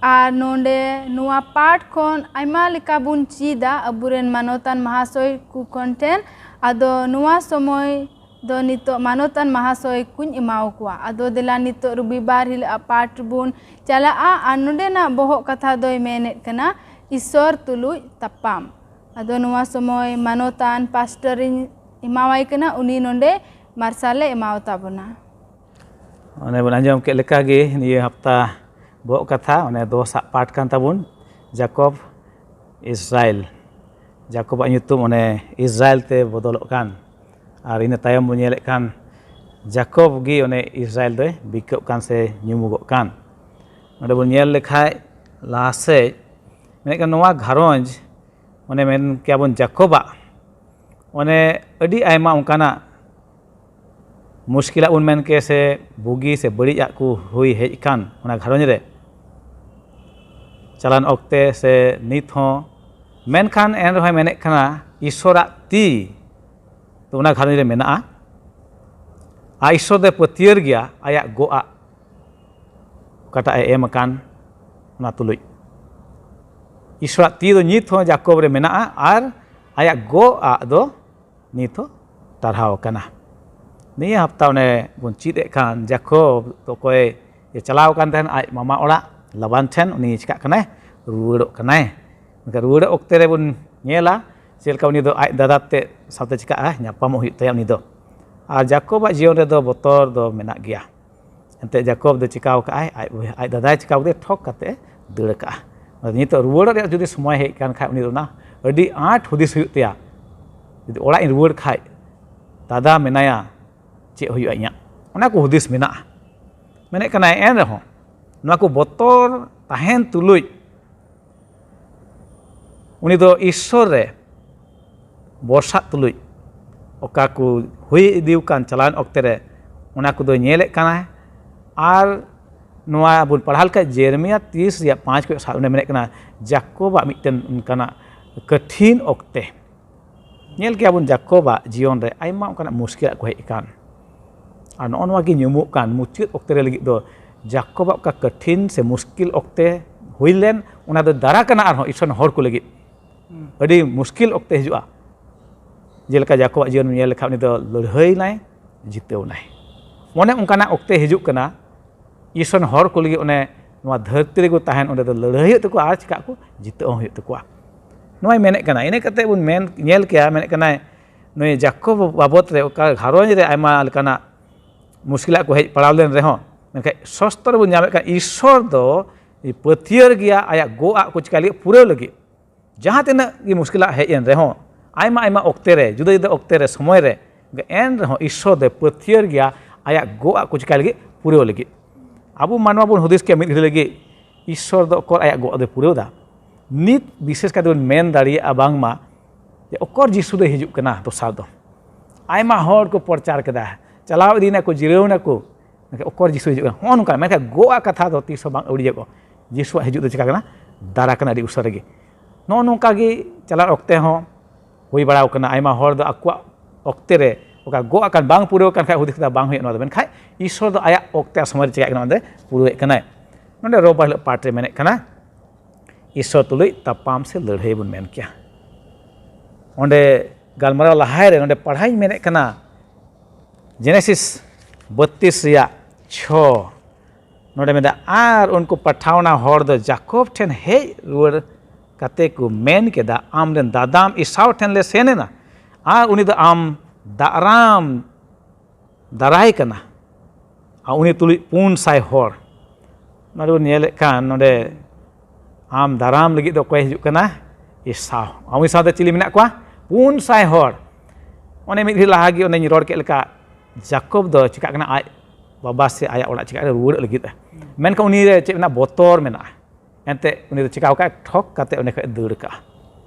ᱟᱨ ᱱᱚᱰᱮ ᱱᱚᱣᱟ ᱯᱟᱴ ᱠᱷᱚᱱ ᱟᱭᱢᱟ ᱞᱮᱠᱟ ᱵᱚᱱ ᱪᱮᱫᱟ ᱟᱵᱚᱨᱮᱱ ᱢᱟᱱᱚᱛᱟᱱ ᱢᱟᱦᱟᱥᱚᱭ ᱠᱚ ᱠᱷᱚᱱ ᱴᱷᱮᱱ᱾ ᱟᱫᱚ ᱱᱚᱣᱟ ᱥᱚᱢᱚᱭ ᱫᱚ ᱱᱤᱛᱚᱜ ᱢᱟᱱᱚᱛᱟᱱ ᱢᱟᱦᱟᱥᱚᱭ ᱠᱚᱧ ᱮᱢᱟᱣ ᱠᱚᱣᱟ᱾ ᱟᱫᱚ ᱫᱮᱞᱟ ᱱᱤᱛᱚᱜ ᱨᱚᱵᱤᱵᱟᱨ ᱦᱤᱞᱳᱜ ᱟᱜ ᱯᱟᱴ ᱵᱚᱱ ᱪᱟᱞᱟᱜᱼᱟ ᱟᱨ ᱱᱚᱰᱮᱱᱟᱜ ᱵᱚᱦᱚᱜ ᱠᱟᱛᱷᱟ ᱫᱚᱭ ᱢᱮᱱᱮᱫ ᱠᱟᱱᱟ ᱤᱥᱥᱚᱨ ᱛᱩᱞᱩᱡ ᱛᱟᱯᱟᱢ᱾ ᱟᱫᱚ ᱱᱚᱣᱟ ᱥᱚᱢᱚᱭ ᱢᱟᱱᱚᱛᱟᱱ ᱯᱟᱥᱴᱚᱨᱤᱧ ᱮᱢᱟᱣᱟᱭ ᱠᱟᱱᱟ, ᱩᱱᱤ ᱱᱚᱰᱮ ᱢᱟᱨᱥᱟᱞᱮ ᱮᱢᱟᱣ ᱛᱟᱵᱚᱱᱟ᱾ ᱚᱱᱮ ᱵᱚᱱ ᱟᱸᱡᱚᱢ ᱠᱮᱫ ᱞᱮᱠᱟᱜᱮ ᱱᱤᱭᱟᱹ ᱦᱟᱯᱛᱟ ᱵᱚᱦᱚᱜ ᱠᱟᱛᱷᱟ ᱚᱱᱮ ᱫᱚᱥᱟᱜ ᱯᱟᱴ ᱠᱟᱱ ᱛᱟᱵᱚᱱ, ᱡᱟᱠᱚᱵ ᱤᱥᱨᱟᱭᱮᱞ᱾ ᱡᱟᱠᱚᱵᱟᱜ ᱧᱩᱛᱩᱢ ᱚᱱᱮ ᱤᱥᱨᱟᱭᱮᱞ ᱛᱮ ᱵᱚᱫᱚᱞᱚᱜ ᱠᱟᱱ᱾ ᱟᱨ ᱤᱱᱟᱹ ᱛᱟᱭᱚᱢ ᱵᱚᱱ ᱧᱮᱞᱮᱫ ᱠᱟᱱ ᱡᱟᱠᱚᱵ ᱜᱮ ᱚᱱᱮ ᱤᱥᱨᱟᱭᱮᱞ ᱫᱚᱭ ᱵᱤᱠᱟᱹᱜ ᱠᱟᱱ ᱥᱮ ᱧᱩᱢᱩᱜᱚᱜ ᱠᱟᱱ᱾ ᱱᱚᱰᱮ ᱵᱚᱱ ᱧᱮᱞ ᱞᱮᱠᱷᱟᱡ ᱞᱟᱦᱟ ᱥᱮᱫ ᱢᱮᱱᱮᱫ ᱠᱟᱱ ᱱᱚᱣᱟ ᱜᱷᱟᱨᱚᱸᱡᱽ ᱚᱱᱮ ᱢᱮᱱ ᱠᱮᱭᱟ ᱵᱚᱱ ᱡᱟᱠᱚᱵᱟᱜ ᱚᱱᱮ ᱟᱹᱰᱤ ᱟᱭᱢᱟ ᱚᱱᱠᱟᱱᱟᱜ ᱢᱩᱥᱠᱤᱞᱟᱜ ᱵᱚᱱ ᱢᱮᱱ ᱠᱮ ᱥᱮ ᱵᱩᱜᱤ ᱥᱮ ᱵᱟᱹᱲᱤᱡ ᱟᱜ ᱠᱚ ᱦᱩᱭ ᱦᱮᱡ ᱟᱠᱟᱱ ᱚᱱᱟ ᱜᱷᱟᱨᱚᱸᱡᱽ ᱨᱮ ᱪᱟᱞᱟᱱ ᱚᱠᱛᱮ ᱥᱮ ᱱᱤᱛ ᱦᱚᱸ, ᱢᱮᱱᱠᱷᱟᱱ ᱮᱱ ᱨᱮᱦᱚᱸᱭ ᱢᱮᱱᱮᱫ ᱠᱟᱱᱟ ᱤᱥᱥᱚᱨᱟᱜ ᱛᱤ ᱫᱚ ᱚᱱᱟ ᱜᱷᱟᱨᱚᱸᱡᱽ ᱨᱮ ᱢᱮᱱᱟᱜᱼᱟ᱾ ᱟᱨ ᱤᱥᱥᱚᱨ ᱫᱚᱭ ᱯᱟᱹᱛᱭᱟᱹᱨ ᱜᱮᱭᱟ ᱟᱭᱟᱜ ᱜᱚᱜ ᱟᱜ ᱚᱠᱟᱴᱟᱜ ᱮ ᱮᱢ ᱟᱠᱟᱱ ᱚᱱᱟ ᱛᱩᱞᱩᱡ᱾ ᱤᱥᱥᱚᱨᱟᱜ ᱛᱤ ᱫᱚ ᱱᱤᱛ ᱦᱚᱸ ᱡᱟᱠᱚᱵ ᱨᱮ ᱢᱮᱱᱟᱜᱼᱟ ᱟᱨ ᱟᱭᱟᱜ ᱜᱚᱜ ᱟᱜ ᱫᱚ ᱱᱤᱛ ᱦᱚᱸ ᱴᱟᱨᱦᱟᱣ ᱟᱠᱟᱱᱟ᱾ ᱱᱤᱭᱟᱹ ᱦᱟᱯᱛᱟ ᱚᱱᱮ ᱵᱚᱱ ᱪᱮᱫ ᱮᱫ ᱠᱟᱱ ᱡᱟᱠᱚᱵ ᱫᱚ ᱚᱠᱚᱭ ᱮ ᱪᱟᱞᱟᱣ ᱟᱠᱟᱱ ᱛᱟᱦᱮᱱ ᱟᱡ ᱢᱟᱢᱟ ᱚᱲᱟᱜ ᱞᱟᱵᱟᱱ ᱴᱷᱮᱱ, ᱩᱱᱤ ᱪᱤᱠᱟᱜ ᱠᱟᱱᱟᱭ? ᱨᱩᱣᱟᱹᱲᱚᱜ ᱠᱟᱱᱟᱭ᱾ ᱢᱮᱱᱠᱷᱟᱱ ᱨᱩᱣᱟᱹᱲᱚᱜ ᱚᱠᱛᱮ ᱨᱮᱵᱚᱱ ᱧᱮᱞᱟ ᱪᱮᱫ ᱞᱮᱠᱟ ᱩᱱᱤ ᱫᱚ ᱟᱡ ᱫᱟᱫᱟ ᱛᱮ ᱥᱟᱶᱛᱮ ᱪᱤᱠᱟᱜᱼᱟ? ᱧᱟᱯᱟᱢᱚᱜ ᱦᱩᱭᱩᱜ ᱛᱟᱭᱟ ᱩᱱᱤ ᱫᱚ᱾ ᱟᱨ ᱡᱟᱠᱚᱵᱟᱜ ᱡᱤᱭᱚᱱ ᱨᱮᱫᱚ ᱵᱚᱛᱚᱨ ᱫᱚ ᱢᱮᱱᱟᱜ ᱜᱮᱭᱟ᱾ ᱮᱱᱛᱮ ᱡᱟᱠᱚᱵ ᱫᱚ ᱪᱤᱠᱟᱣ ᱠᱟᱜᱼᱟᱭ? ᱟᱡ ᱵᱚᱭᱦᱟ, ᱟᱡ ᱫᱟᱫᱟᱭ ᱪᱤᱠᱟᱣ ᱠᱮᱫᱮᱭᱟ? ᱴᱷᱚᱠ ᱠᱟᱛᱮ ᱫᱟᱹᱲ ᱠᱟᱜᱼᱟ᱾ ᱟᱫᱚ ᱱᱤᱛᱚᱜ ᱨᱩᱣᱟᱹᱲᱚᱜ ᱨᱮᱭᱟᱜ ᱡᱩᱫᱤ ᱥᱚᱢᱚᱭ ᱦᱮᱡ ᱠᱟᱱ ᱠᱷᱟᱡ ᱩᱱᱤ ᱫᱚ ᱚᱱᱟ ᱟᱹᱰᱤ ᱟᱸᱴ ᱦᱩᱫᱤᱥ ᱦᱩᱭᱩᱜ ᱛᱟᱭᱟ᱾ ᱡᱩᱫᱤ ᱚᱲᱟᱜ ᱤᱧ ᱨᱩᱣᱟᱹᱲ ᱠᱷᱟᱡ ᱫᱟᱫᱟ ᱢᱮᱱᱟᱭᱟ, ᱪᱮᱫ ᱦᱩᱭᱩᱜᱼᱟ ᱤᱧᱟᱹᱜ? ᱚᱱᱟ ᱠᱚ ᱦᱩᱫᱤᱥ ᱢᱮᱱᱟᱜᱼᱟ᱾ ᱢᱮᱱᱮᱫ ᱠᱟᱱᱟᱭ ᱮᱱ ᱨᱮᱦᱚᱸ ᱱᱚᱣᱟ ᱠᱚ ᱵᱚᱛᱚᱨ ᱛᱟᱦᱮᱱ ᱛᱩᱞᱩᱡ ᱩᱱᱤ ᱫᱚ ᱤᱥᱥᱚᱨ ᱨᱮ ᱵᱚᱨᱥᱟᱜ ᱛᱩᱞᱩᱡ ᱚᱠᱟ ᱠᱚ ᱦᱩᱭ ᱤᱫᱤ ᱟᱠᱟᱱ ᱪᱟᱞᱟᱣᱮᱱ ᱚᱠᱛᱮ ᱨᱮ, ᱚᱱᱟ ᱠᱚᱫᱚ ᱧᱮᱞᱮᱫ ᱠᱟᱱᱟᱭ᱾ ᱟᱨ ᱱᱚᱣᱟ ᱵᱚᱱ ᱯᱟᱲᱦᱟᱣ ᱞᱮᱠᱷᱟᱱ ᱡᱮᱨᱢᱤᱭᱟ ᱛᱤᱥ ᱨᱮᱭᱟᱜ ᱯᱟᱸᱪ ᱠᱷᱚᱱ ᱥᱟᱛ, ᱚᱸᱰᱮ ᱢᱮᱱᱮᱫ ᱠᱟᱱᱟ, ᱡᱟᱠᱚᱵᱟᱜ ᱢᱤᱫᱴᱮᱱ ᱚᱱᱠᱟᱱᱟᱜ ᱠᱚᱴᱷᱤᱱ ᱚᱠᱛᱮ᱾ ᱧᱮᱞ ᱠᱮᱭᱟ ᱵᱚᱱ ᱡᱟᱠᱚᱵᱟᱜ ᱡᱤᱭᱚᱱ ᱨᱮ ᱟᱭᱢᱟ ᱚᱱᱠᱟᱱᱟᱜ ᱢᱩᱥᱠᱤᱞᱟᱜ ᱠᱚ ᱦᱮᱡ ᱟᱠᱟᱱ᱾ ᱟᱨ ᱱᱚᱜᱼᱚ ᱱᱚᱣᱟ ᱜᱮ ᱧᱩᱢᱩᱜ ᱠᱟᱱ ᱢᱩᱪᱟᱹᱫ ᱚᱠᱛᱮ ᱨᱮ ᱞᱟᱹᱜᱤᱫ ᱫᱚ ᱡᱟᱠᱚᱵᱟᱜ ᱚᱠᱟ ᱠᱚᱴᱷᱤᱱ ᱥᱮ ᱢᱩᱥᱠᱤᱞ ᱚᱠᱛᱮ ᱦᱩᱭ ᱞᱮᱱ, ᱚᱱᱟ ᱫᱚ ᱫᱟᱨᱟ ᱠᱟᱱᱟ ᱟᱨᱦᱚᱸ ᱤᱥᱚᱨ ᱦᱚᱲ ᱠᱚ ᱞᱟᱹᱜᱤᱫ᱾ ᱟᱹᱰᱤ ᱢᱩᱥᱠᱤᱞ ᱚᱠᱛᱮ ᱦᱤᱡᱩᱜᱼᱟ᱾ ᱡᱮᱞᱮᱠᱟ ᱡᱟᱠᱚᱵᱟᱜ ᱡᱤᱭᱚᱱ ᱧᱮᱞ ᱞᱮᱠᱷᱟᱱ, ᱩᱱᱤ ᱫᱚ ᱞᱟᱹᱲᱦᱟᱹᱭ ᱱᱟᱭ, ᱡᱤᱛᱟᱹᱣ ᱱᱟᱭ᱾ ᱚᱱᱮ ᱚᱱᱠᱟᱱᱟᱜ ᱚᱠᱛᱮ ᱦᱤᱡᱩᱜ ᱠᱟᱱᱟ, ᱤᱥᱚᱨ ᱦᱚᱲ ᱠᱚ ᱞᱟᱹᱜᱤᱫ ᱚᱱᱮ ᱱᱚᱣᱟ ᱫᱷᱟᱹᱨᱛᱤ ᱨᱮᱠᱚ ᱛᱟᱦᱮᱱ, ᱚᱸᱰᱮ ᱫᱚ ᱞᱟᱹᱲᱦᱟᱹᱭ ᱦᱩᱭᱩᱜ ᱛᱟᱠᱚᱣᱟ ᱟᱨ ᱪᱤᱠᱟᱹᱜ ᱟᱠᱚ, ᱡᱤᱛᱟᱹᱣ ᱦᱚᱸ ᱦᱩᱭᱩᱜ ᱛᱟᱠᱚᱣᱟ᱾ ᱱᱚᱣᱟᱭ ᱢᱮᱱᱮᱫ ᱠᱟᱱᱟ᱾ ᱤᱱᱟᱹ ᱠᱟᱛᱮ ᱵᱚᱱ ᱢᱮᱱ, ᱧᱮᱞ ᱠᱮᱭᱟ, ᱢᱮᱱᱮᱫ ᱠᱟᱱᱟᱭ ᱱᱩᱭ ᱡᱟᱠᱚᱵ ᱵᱟᱵᱚᱫ ᱨᱮ ᱚᱠᱟ ᱜᱷᱟᱨᱚᱸᱡᱽ ᱨᱮ ᱟᱭᱢᱟ ᱞᱮᱠᱟᱱᱟᱜ ᱢᱩᱥᱠᱤᱞᱟᱜ ᱠᱚ ᱦᱮᱡ ᱯᱟᱲᱟᱣ ᱞᱮᱱ ᱨᱮᱦᱚᱸ, ᱢᱮᱱᱠᱷᱟᱱ ᱥᱚᱥᱛᱚ ᱨᱮᱵᱚᱱ ᱧᱟᱢᱮᱫ ᱠᱟᱱ ᱤᱥᱚᱨ ᱫᱚ ᱯᱟᱹᱛᱭᱟᱹᱨ ᱜᱮᱭᱟ ᱟᱭᱟᱜ ᱜᱚᱜ ᱟᱜ ᱠᱚ ᱪᱤᱠᱟᱹ ᱞᱟᱹᱜᱤᱫ, ᱯᱩᱨᱟᱹᱣ ᱞᱟᱹᱜᱤᱫ᱾ ᱡᱟᱦᱟᱸ ᱛᱤᱱᱟᱹᱜ ᱜᱮ ᱢᱩᱥᱠᱤᱞᱟᱜ ᱦᱮᱡ ᱮᱱ ᱨᱮᱦᱚᱸ, ᱟᱭᱢᱟ ᱟᱭᱢᱟ ᱚᱠᱛᱮ ᱨᱮ, ᱡᱩᱫᱟᱹ ᱡᱩᱫᱟᱹ ᱚᱠᱛᱮ ᱨᱮ, ᱥᱚᱢᱚᱭ ᱨᱮ, ᱮᱱ ᱨᱮᱦᱚᱸ ᱤᱥᱚᱨ ᱫᱚᱭ ᱯᱟᱹᱛᱭᱟᱹᱨ ᱜᱮᱭᱟ ᱟᱭᱟᱜ ᱜᱚᱜ ᱟᱜ ᱠᱚ ᱪᱤᱠᱟᱹ ᱞᱟᱹᱜᱤᱫ, ᱯᱩᱨᱟᱹᱣ ᱞᱟᱹᱜᱤᱫ᱾ ᱟᱵᱚ ᱢᱟᱱᱣᱟ ᱵᱚᱱ ᱦᱩᱫᱤᱥ ᱠᱮᱭᱟ ᱢᱤᱫ ᱜᱷᱟᱹᱲᱤ ᱞᱟᱹᱜᱤᱫ, ᱤᱥᱚᱨ ᱫᱚ ᱚᱠᱚᱨ ᱟᱭᱟᱜ ᱜᱚᱜ ᱫᱚᱭ ᱯᱩᱨᱟᱹᱣ ᱮᱫᱟ? ᱱᱤᱛ ᱵᱤᱥᱮᱥ ᱠᱟᱛᱮ ᱵᱚᱱ ᱢᱮᱱ ᱫᱟᱲᱮᱭᱟᱜᱼᱟ ᱵᱟᱝᱢᱟ ᱡᱮ ᱚᱠᱚᱨ ᱡᱤᱥᱩ ᱫᱚᱭ ᱦᱤᱡᱩᱜ ᱠᱟᱱᱟ ᱫᱚᱥᱟᱨ ᱫᱚ᱾ ᱟᱭᱢᱟ ᱦᱚᱲ ᱠᱚ ᱯᱨᱚᱪᱟᱨ ᱠᱮᱫᱟ, ᱪᱟᱞᱟᱣ ᱤᱫᱤᱭᱮᱱᱟᱠᱚ, ᱡᱤᱨᱟᱹᱣ ᱮᱱᱟᱠᱚ, ᱢᱮᱱᱠᱷᱟᱱ ᱚᱠᱚᱨ ᱡᱤᱥᱩ ᱦᱤᱡᱩᱜ ᱠᱟᱱᱟ, ᱦᱚᱸᱜᱼᱚ ᱱᱚᱝᱠᱟ᱾ ᱢᱮᱱᱠᱷᱟᱱ ᱜᱚᱜ ᱟᱜ ᱠᱟᱛᱷᱟ ᱫᱚ ᱛᱤᱥ ᱦᱚᱸ ᱵᱟᱝ ᱟᱹᱣᱲᱤᱭᱟᱜᱼᱟ᱾ ᱡᱤᱥᱩᱣᱟᱜ ᱦᱤᱡᱩᱜ ᱫᱚ ᱪᱤᱠᱟ ᱠᱟᱱᱟ? ᱫᱟᱨᱟ ᱠᱟᱱᱟ ᱟᱹᱰᱤ ᱩᱥᱟᱹᱨᱟ ᱜᱮ᱾ ᱱᱚᱜᱼᱚ ᱱᱚᱝᱠᱟ ᱜᱮ ᱪᱟᱞᱟᱜ ᱚᱠᱛᱮ ᱦᱚᱸ ᱦᱩᱭ ᱵᱟᱲᱟᱣ ᱠᱟᱱᱟ᱾ ᱟᱭᱢᱟ ᱦᱚᱲ ᱫᱚ ᱟᱠᱚᱣᱟᱜ ᱚᱠᱛᱮ ᱨᱮ ᱚᱠᱟ ᱜᱚᱜ ᱟᱠᱟᱱ, ᱵᱟᱝ ᱯᱩᱨᱟᱹᱣ ᱟᱠᱟᱱ ᱠᱷᱟᱡ ᱦᱩᱫᱤᱥ ᱠᱮᱫᱟ ᱵᱟᱝ ᱦᱩᱭᱩᱜᱼᱟ ᱱᱚᱣᱟ ᱫᱚ, ᱢᱮᱱᱠᱷᱟᱱ ᱤᱥᱚᱨ ᱫᱚ ᱟᱭᱟᱜ ᱚᱠᱛᱮ ᱟᱨ ᱥᱚᱢᱚᱭ ᱨᱮ ᱪᱤᱠᱟᱹᱜ ᱠᱟᱱᱟ, ᱚᱱᱟ ᱫᱚ ᱯᱩᱨᱟᱹᱣᱮᱫ ᱠᱟᱱᱟᱭ᱾ ᱱᱚᱰᱮ ᱨᱳᱵᱟᱨ ᱦᱤᱞᱳᱜ ᱯᱟᱴ ᱨᱮ ᱢᱮᱱᱮᱫ ᱠᱟᱱᱟ, ᱤᱥᱚᱨ ᱛᱩᱞᱩᱡ ᱛᱟᱯᱟᱢ ᱥᱮ ᱞᱟᱹᱲᱦᱟᱹᱭ ᱵᱚᱱ ᱢᱮᱱ ᱠᱮᱭᱟ᱾ ᱚᱸᱰᱮ ᱜᱟᱞᱢᱟᱨᱟᱣ ᱞᱟᱦᱟᱭ ᱨᱮ ᱱᱚᱰᱮ ᱯᱟᱲᱦᱟᱣᱤᱧ ᱢᱮᱱᱮᱫ ᱠᱟᱱᱟ, ᱡᱮᱱᱮᱥᱤᱥ ᱵᱟᱹᱛᱤᱥ ᱨᱮᱭᱟᱜ ᱪᱷᱚ᱾ ᱱᱚᱰᱮ ᱢᱮᱱᱫᱟ, ᱟᱨ ᱩᱱᱠᱩ ᱯᱟᱴᱷᱟᱣᱱᱟ ᱦᱚᱲ ᱫᱚ ᱡᱟᱠᱚᱵ ᱴᱷᱮᱱ ᱦᱮᱡ ᱨᱩᱣᱟᱹᱲ ᱠᱟᱛᱮ ᱠᱚ ᱢᱮᱱ ᱠᱮᱫᱟ, ᱟᱢ ᱨᱮᱱ ᱫᱟᱫᱟᱢ ᱤᱥᱟᱣ ᱴᱷᱮᱱ ᱞᱮ ᱥᱮᱱ ᱮᱱᱟ, ᱟᱨ ᱩᱱᱤ ᱫᱚ ᱟᱢ ᱫᱟᱜᱨᱟᱢ ᱫᱟᱨᱟᱭ ᱠᱟᱱᱟ, ᱟᱨ ᱩᱱᱤ ᱛᱩᱞᱩᱡ ᱯᱩᱱ ᱥᱟᱭ ᱦᱚᱲ᱾ ᱱᱚᱰᱮ ᱵᱚᱱ ᱧᱮᱞᱮᱫ ᱠᱷᱟᱱ, ᱱᱚᱰᱮ ᱟᱢ ᱫᱟᱨᱟᱢ ᱞᱟᱹᱜᱤᱫ ᱫᱚ ᱚᱠᱚᱭ ᱦᱤᱡᱩᱜ ᱠᱟᱱᱟ? ᱮᱥᱟᱣ᱾ ᱟᱨ ᱩᱱᱤ ᱥᱟᱶᱛᱮ ᱪᱤᱞᱤ ᱢᱮᱱᱟᱜ ᱠᱚᱣᱟ? ᱯᱩᱱ ᱥᱟᱭ ᱦᱚᱲ᱾ ᱚᱱᱮ ᱢᱤᱫ ᱜᱷᱟᱹᱲᱤᱡ ᱞᱟᱦᱟ ᱜᱮ ᱚᱱᱮᱧ ᱨᱚᱲ ᱠᱮᱫ ᱞᱮᱠᱟ, ᱡᱟᱠᱚᱵ ᱫᱚ ᱪᱤᱠᱟᱜ ᱠᱟᱱᱟ? ᱟᱡ ᱵᱟᱵᱟ ᱥᱮ ᱟᱭᱟᱜ ᱚᱲᱟᱜ ᱪᱤᱠᱟᱜ ᱨᱮ ᱨᱩᱣᱟᱹᱲᱚᱜ ᱞᱟᱹᱜᱤᱫ᱾ ᱢᱮᱱᱠᱷᱟᱱ ᱩᱱᱤ ᱨᱮ ᱪᱮᱫ ᱢᱮᱱᱟᱜᱼᱟ? ᱵᱚᱛᱚᱨ ᱢᱮᱱᱟᱜᱼᱟ᱾ ᱮᱱᱛᱮ ᱩᱱᱤ ᱫᱚ ᱪᱤᱠᱟᱣ ᱠᱟᱜᱼᱟ? ᱴᱷᱚᱠ ᱠᱟᱛᱮ ᱚᱸᱰᱮ ᱠᱷᱚᱱ ᱫᱟᱹᱲ ᱠᱟᱜᱼᱟ᱾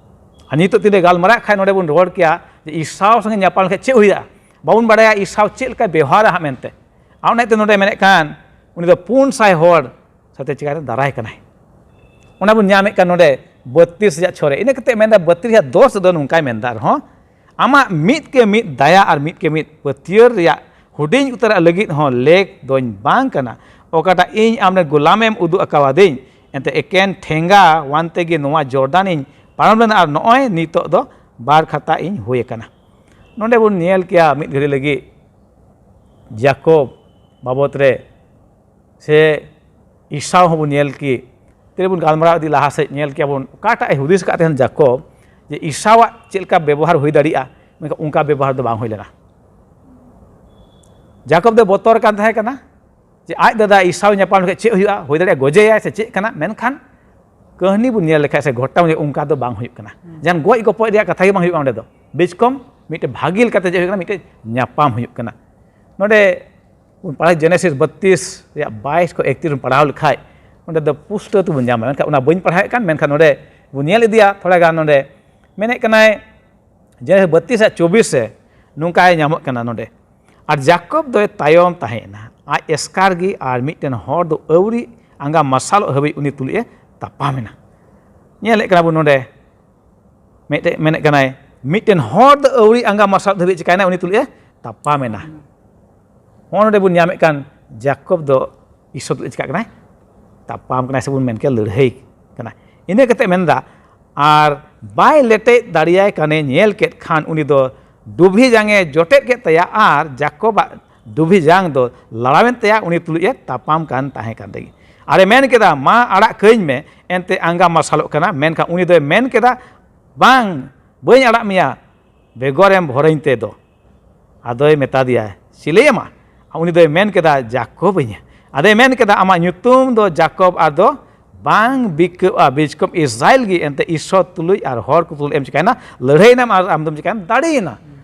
ᱟᱨ ᱱᱤᱛᱚᱜ ᱛᱤᱱᱟᱹᱜ ᱜᱟᱞᱢᱟᱨᱟᱜ ᱠᱷᱟᱱ, ᱱᱚᱰᱮ ᱵᱚᱱ ᱨᱚᱲ ᱠᱮᱭᱟ, ᱤᱥᱟᱣ ᱥᱚᱸᱜᱮ ᱧᱟᱯᱟᱢ ᱞᱮᱠᱷᱟᱱ ᱪᱮᱫ ᱦᱩᱭᱩᱜᱼᱟ? ᱵᱟᱵᱚᱱ ᱵᱟᱲᱟᱭᱟ ᱤᱥᱟᱣ ᱪᱮᱫ ᱞᱮᱠᱟᱭ ᱵᱮᱣᱦᱟᱨᱟ ᱦᱟᱸᱜ ᱢᱮᱱᱛᱮ᱾ ᱟᱨ ᱚᱱᱟ ᱤᱭᱟᱹᱛᱮ ᱱᱚᱰᱮ ᱢᱮᱱᱮᱫ ᱠᱟᱱ, ᱩᱱᱤ ᱫᱚ ᱯᱩᱱ ᱥᱟᱭ ᱦᱚᱲ ᱥᱟᱛᱮ ᱪᱤᱠᱟᱹᱛᱮ ᱫᱟᱨᱟᱭ ᱠᱟᱱᱟᱭ᱾ ᱚᱱᱟ ᱵᱚᱱ ᱧᱟᱢᱮᱫ ᱠᱟᱱ ᱱᱚᱰᱮ ᱵᱟᱹᱛᱤᱥ ᱨᱮᱭᱟᱜ ᱪᱷᱚ ᱨᱮ᱾ ᱤᱱᱟᱹ ᱠᱟᱛᱮ ᱢᱮᱱᱫᱟ ᱵᱟᱹᱛᱤᱥ ᱨᱮᱭᱟᱜ ᱫᱚᱥ ᱨᱮᱫᱚ ᱱᱚᱝᱠᱟᱭ ᱢᱮᱱᱫᱟ ᱟᱨᱦᱚᱸ, ᱟᱢᱟᱜ ᱢᱤᱫ ᱠᱮ ᱢᱤᱫ ᱫᱟᱭᱟ ᱟᱨ ᱢᱤᱫ ᱠᱮ ᱢᱤᱫ ᱯᱟᱹᱛᱭᱟᱹᱨ ᱨᱮᱭᱟᱜ ᱦᱩᱰᱤᱧ ᱩᱛᱟᱹᱨᱟᱜ ᱞᱟᱹᱜᱤᱫ ᱦᱚᱸ ᱞᱮᱠ ᱫᱚᱧ ᱵᱟᱝ ᱠᱟᱱᱟ, ᱚᱠᱟᱴᱟᱜ ᱤᱧ ᱟᱢᱨᱮᱱ ᱜᱳᱞᱟᱢᱮᱢ ᱩᱫᱩᱜ ᱟᱠᱟᱣᱟᱫᱤᱧ᱾ ᱮᱱᱛᱮ ᱮᱠᱮᱱ ᱴᱷᱮᱸᱜᱟ ᱣᱟᱱ ᱛᱮᱜᱮ ᱱᱚᱣᱟ ᱡᱚᱨᱰᱟᱱᱤᱧ ᱯᱟᱨᱚᱢ ᱞᱮᱱᱟ, ᱟᱨ ᱱᱚᱜᱼᱚᱭ ᱱᱤᱛᱚᱜ ᱫᱚ ᱵᱟᱨ ᱠᱷᱟᱛᱟ ᱤᱧ ᱦᱩᱭ ᱟᱠᱟᱱᱟ᱾ ᱱᱚᱰᱮ ᱵᱚᱱ ᱧᱮᱞ ᱠᱮᱭᱟ ᱢᱤᱫ ᱜᱷᱟᱹᱲᱤ ᱞᱟᱹᱜᱤᱫ ᱡᱟᱠᱚᱵ ᱵᱟᱵᱚᱛ ᱨᱮ, ᱥᱮ ᱤᱥᱟᱣ ᱦᱚᱸᱵᱚᱱ ᱧᱮᱞ ᱠᱮ᱾ ᱛᱮᱵᱚᱱ ᱜᱟᱞᱢᱟᱨᱟᱣ ᱤᱫᱤ ᱞᱟᱦᱟ ᱥᱮᱫ, ᱧᱮᱞ ᱠᱮᱭᱟ ᱵᱚᱱ ᱚᱠᱟᱴᱟᱜ ᱮ ᱦᱩᱫᱤᱥ ᱟᱠᱟᱫ ᱛᱟᱦᱮᱱ ᱡᱟᱠᱚᱵ, ᱡᱮ ᱤᱥᱟᱣᱟᱜ ᱪᱮᱫ ᱞᱮᱠᱟ ᱵᱮᱵᱚᱦᱟᱨ ᱦᱩᱭ ᱫᱟᱲᱮᱭᱟᱜᱼᱟ, ᱢᱮᱱᱠᱷᱟᱱ ᱚᱱᱠᱟ ᱵᱮᱵᱚᱦᱟᱨ ᱫᱚ ᱵᱟᱝ ᱦᱩᱭ ᱞᱮᱱᱟ᱾ ᱡᱟᱠᱚᱵ ᱫᱚ ᱵᱚᱛᱚᱨ ᱠᱟᱱ ᱛᱟᱦᱮᱸ ᱠᱟᱱᱟ ᱡᱮ ᱟᱡ ᱫᱟᱫᱟ ᱤᱥᱟᱣ ᱧᱟᱯᱟᱢ ᱞᱮᱠᱷᱟᱱ ᱪᱮᱫ ᱦᱩᱭᱩᱜᱼᱟ, ᱦᱩᱭ ᱫᱟᱲᱮᱭᱟᱜᱼᱟ ᱜᱚᱡᱮᱭᱟᱭ ᱥᱮ ᱪᱮᱫ ᱠᱟᱱᱟ, ᱢᱮᱱᱠᱷᱟᱱ ᱠᱟᱹᱦᱱᱤ ᱵᱚᱱ ᱧᱮᱞ ᱞᱮᱠᱷᱟᱡ ᱥᱮ ᱜᱷᱚᱴᱚᱱᱟ ᱵᱚᱱ ᱧᱮᱞ, ᱚᱱᱠᱟ ᱫᱚ ᱵᱟᱝ ᱦᱩᱭᱩᱜ ᱠᱟᱱᱟ᱾ ᱡᱟᱦᱟᱱ ᱜᱚᱡ ᱜᱚᱯᱚᱡ ᱨᱮᱭᱟᱜ ᱠᱟᱛᱷᱟ ᱜᱮ ᱵᱟᱝ ᱦᱩᱭᱩᱜᱼᱟ ᱚᱸᱰᱮ ᱫᱚ᱾ ᱵᱮᱥ ᱠᱚᱢ ᱢᱤᱫᱴᱮᱱ ᱵᱷᱟᱹᱜᱤ ᱞᱮᱠᱟᱛᱮ ᱪᱮᱫ ᱦᱩᱭᱩᱜ ᱠᱟᱱᱟ, ᱢᱤᱫᱴᱮᱱ ᱧᱟᱯᱟᱢ ᱦᱩᱭᱩᱜ ᱠᱟᱱᱟ᱾ ᱱᱚᱰᱮ ᱵᱚᱱ ᱯᱟᱲᱦᱟᱣ, ᱡᱮᱱᱮᱥᱤᱥ ᱵᱟᱛᱤᱥ ᱨᱮᱭᱟᱜ ᱵᱟᱭᱤᱥ ᱠᱷᱚᱱ ᱮᱠᱛᱨᱤᱥ ᱵᱚᱱ ᱯᱟᱲᱦᱟᱣ ᱞᱮᱠᱷᱟᱡ, ᱚᱸᱰᱮ ᱫᱚ ᱯᱩᱥᱴᱟᱹᱣ ᱛᱮᱵᱚᱱ ᱧᱟᱢᱟ, ᱢᱮᱱᱠᱷᱟᱱ ᱚᱱᱟ ᱵᱟᱹᱧ ᱯᱟᱲᱦᱟᱣᱮᱫ ᱠᱟᱱ, ᱢᱮᱱᱠᱷᱟᱱ ᱱᱚᱰᱮ ᱵᱚᱱ ᱧᱮᱞ ᱤᱫᱤᱭᱟ ᱛᱷᱚᱲᱟ ᱜᱟᱱ᱾ ᱱᱚᱰᱮ ᱢᱮᱱᱮᱫ ᱠᱟᱱᱟᱭ, ᱡᱮᱱᱮᱥᱤᱥ ᱵᱟᱛᱤᱥ ᱨᱮᱭᱟᱜ ᱪᱚᱵᱵᱤᱥ ᱨᱮ ᱱᱚᱝᱠᱟᱭ ᱧᱟᱢᱚᱜ ᱠᱟᱱᱟ ᱱᱚᱰᱮ, ᱟᱨ ᱡᱟᱠᱚᱵ ᱫᱚᱭ ᱛᱟᱭᱚᱢ ᱛᱟᱦᱮᱸ ᱮᱱᱟ, ᱟᱡ ᱮᱥᱠᱟᱨ ᱜᱮ, ᱟᱨ ᱢᱤᱫᱴᱮᱱ ᱦᱚᱲ ᱫᱚ ᱟᱹᱣᱨᱤ ᱟᱸᱜᱟ ᱢᱟᱨᱥᱟᱞᱚᱜ ᱦᱟᱹᱵᱤᱡ ᱩᱱᱤ ᱛᱩᱞᱩᱡ ᱮ ᱛᱟᱯᱟᱢ ᱮᱱᱟ᱾ ᱧᱮᱞᱮᱫ ᱠᱟᱱᱟ ᱵᱚᱱ ᱱᱚᱰᱮ, ᱢᱤᱫᱴᱮᱡ ᱢᱮᱱᱮᱫ ᱠᱟᱱᱟᱭ, ᱢᱤᱫᱴᱮᱱ ᱦᱚᱲ ᱫᱚ ᱟᱹᱣᱨᱤ ᱟᱸᱜᱟ ᱢᱟᱨᱥᱟᱞ ᱫᱷᱟᱹᱵᱤᱡ ᱪᱤᱠᱟᱭᱱᱟ, ᱩᱱᱤ ᱛᱩᱞᱩᱡ ᱮ ᱛᱟᱯᱟᱢ ᱮᱱᱟ᱾ ᱦᱚᱸ, ᱱᱚᱰᱮ ᱵᱚᱱ ᱧᱟᱢᱮᱫ ᱠᱟᱱ ᱡᱟᱠᱚᱵ ᱫᱚ ᱤᱥᱚᱨ ᱛᱩᱞᱩᱡ ᱪᱤᱠᱟᱜ ᱠᱟᱱᱟᱭ? ᱛᱟᱯᱟᱢ ᱠᱟᱱᱟᱭ, ᱥᱮ ᱵᱚᱱ ᱢᱮᱱ ᱠᱮᱭᱟ ᱞᱟᱹᱲᱦᱟᱹᱭ ᱠᱟᱱᱟᱭ᱾ ᱤᱱᱟᱹ ᱠᱟᱛᱮ ᱢᱮᱱᱫᱟ, ᱟᱨ ᱵᱟᱭ ᱞᱮᱴᱮᱡ ᱫᱟᱲᱮᱭᱟᱭ ᱠᱟᱱᱮ ᱧᱮᱞ ᱠᱮᱫ ᱠᱷᱟᱱ ᱩᱱᱤ ᱫᱚ ᱫᱩᱵᱷᱤ ᱡᱟᱝ ᱮ ᱡᱚᱴᱮᱫ ᱠᱮᱫ ᱛᱟᱭᱟ, ᱟᱨ ᱡᱟᱠᱚᱵᱟᱜ ᱫᱩᱵᱷᱤ ᱡᱟᱝ ᱫᱚ ᱞᱟᱲᱟᱣᱮᱱ ᱛᱟᱭᱟ, ᱩᱱᱤ ᱛᱩᱞᱩᱡ ᱮ ᱛᱟᱯᱟᱢ ᱠᱟᱱ ᱛᱟᱦᱮᱸ ᱠᱟᱱ ᱨᱮᱜᱮ᱾ ᱟᱨᱮ ᱢᱮᱱ ᱠᱮᱫᱟ, ᱢᱟ ᱟᱲᱟᱜ ᱠᱟᱹᱧ ᱢᱮ, ᱮᱱᱛᱮ ᱟᱸᱜᱟ ᱢᱟᱨᱥᱟᱞᱚᱜ ᱠᱟᱱᱟ᱾ ᱢᱮᱱᱠᱷᱟᱱ ᱩᱱᱤ ᱫᱚᱭ ᱢᱮᱱ ᱠᱮᱫᱟ, ᱵᱟᱝ, ᱵᱟᱹᱧ ᱟᱲᱟᱜ ᱢᱮᱭᱟ, ᱵᱮᱜᱚᱨᱮᱢ ᱵᱷᱚᱨᱟᱹᱧ ᱛᱮ ᱫᱚ᱾ ᱟᱫᱚᱭ ᱢᱮᱛᱟ ᱫᱮᱭᱟ, ᱪᱤᱞᱤᱭᱟᱢᱟ? ᱩᱱᱤ ᱫᱚᱭ ᱢᱮᱱ ᱠᱮᱫᱟ, ᱡᱟᱠᱚᱵ ᱤᱧ᱾ ᱟᱫᱚᱭ ᱢᱮᱱ ᱠᱮᱫᱟ, ᱟᱢᱟᱜ ᱧᱩᱛᱩᱢ ᱫᱚ ᱡᱟᱠᱚᱵ ᱟᱨ ᱫᱚ ᱵᱟᱝ ᱵᱤᱠᱟᱹᱜᱼᱟ, ᱵᱤᱪᱠᱚᱢ ᱤᱥᱨᱟᱭᱮᱞ ᱜᱮ᱾ ᱮᱱᱛᱮ ᱤᱥᱚᱨ ᱛᱩᱞᱩᱡ ᱟᱨ ᱦᱚᱲ ᱠᱚ ᱛᱩᱞᱩᱡ ᱮᱢ ᱪᱤᱠᱟᱭᱱᱟ, ᱞᱟᱹᱲᱦᱟᱹᱭᱱᱟᱢ ᱟᱨ ᱟᱢ ᱫᱚᱢ ᱪᱤᱠᱟᱭᱱᱟ, ᱫᱟᱲᱮᱭᱮᱱᱟ,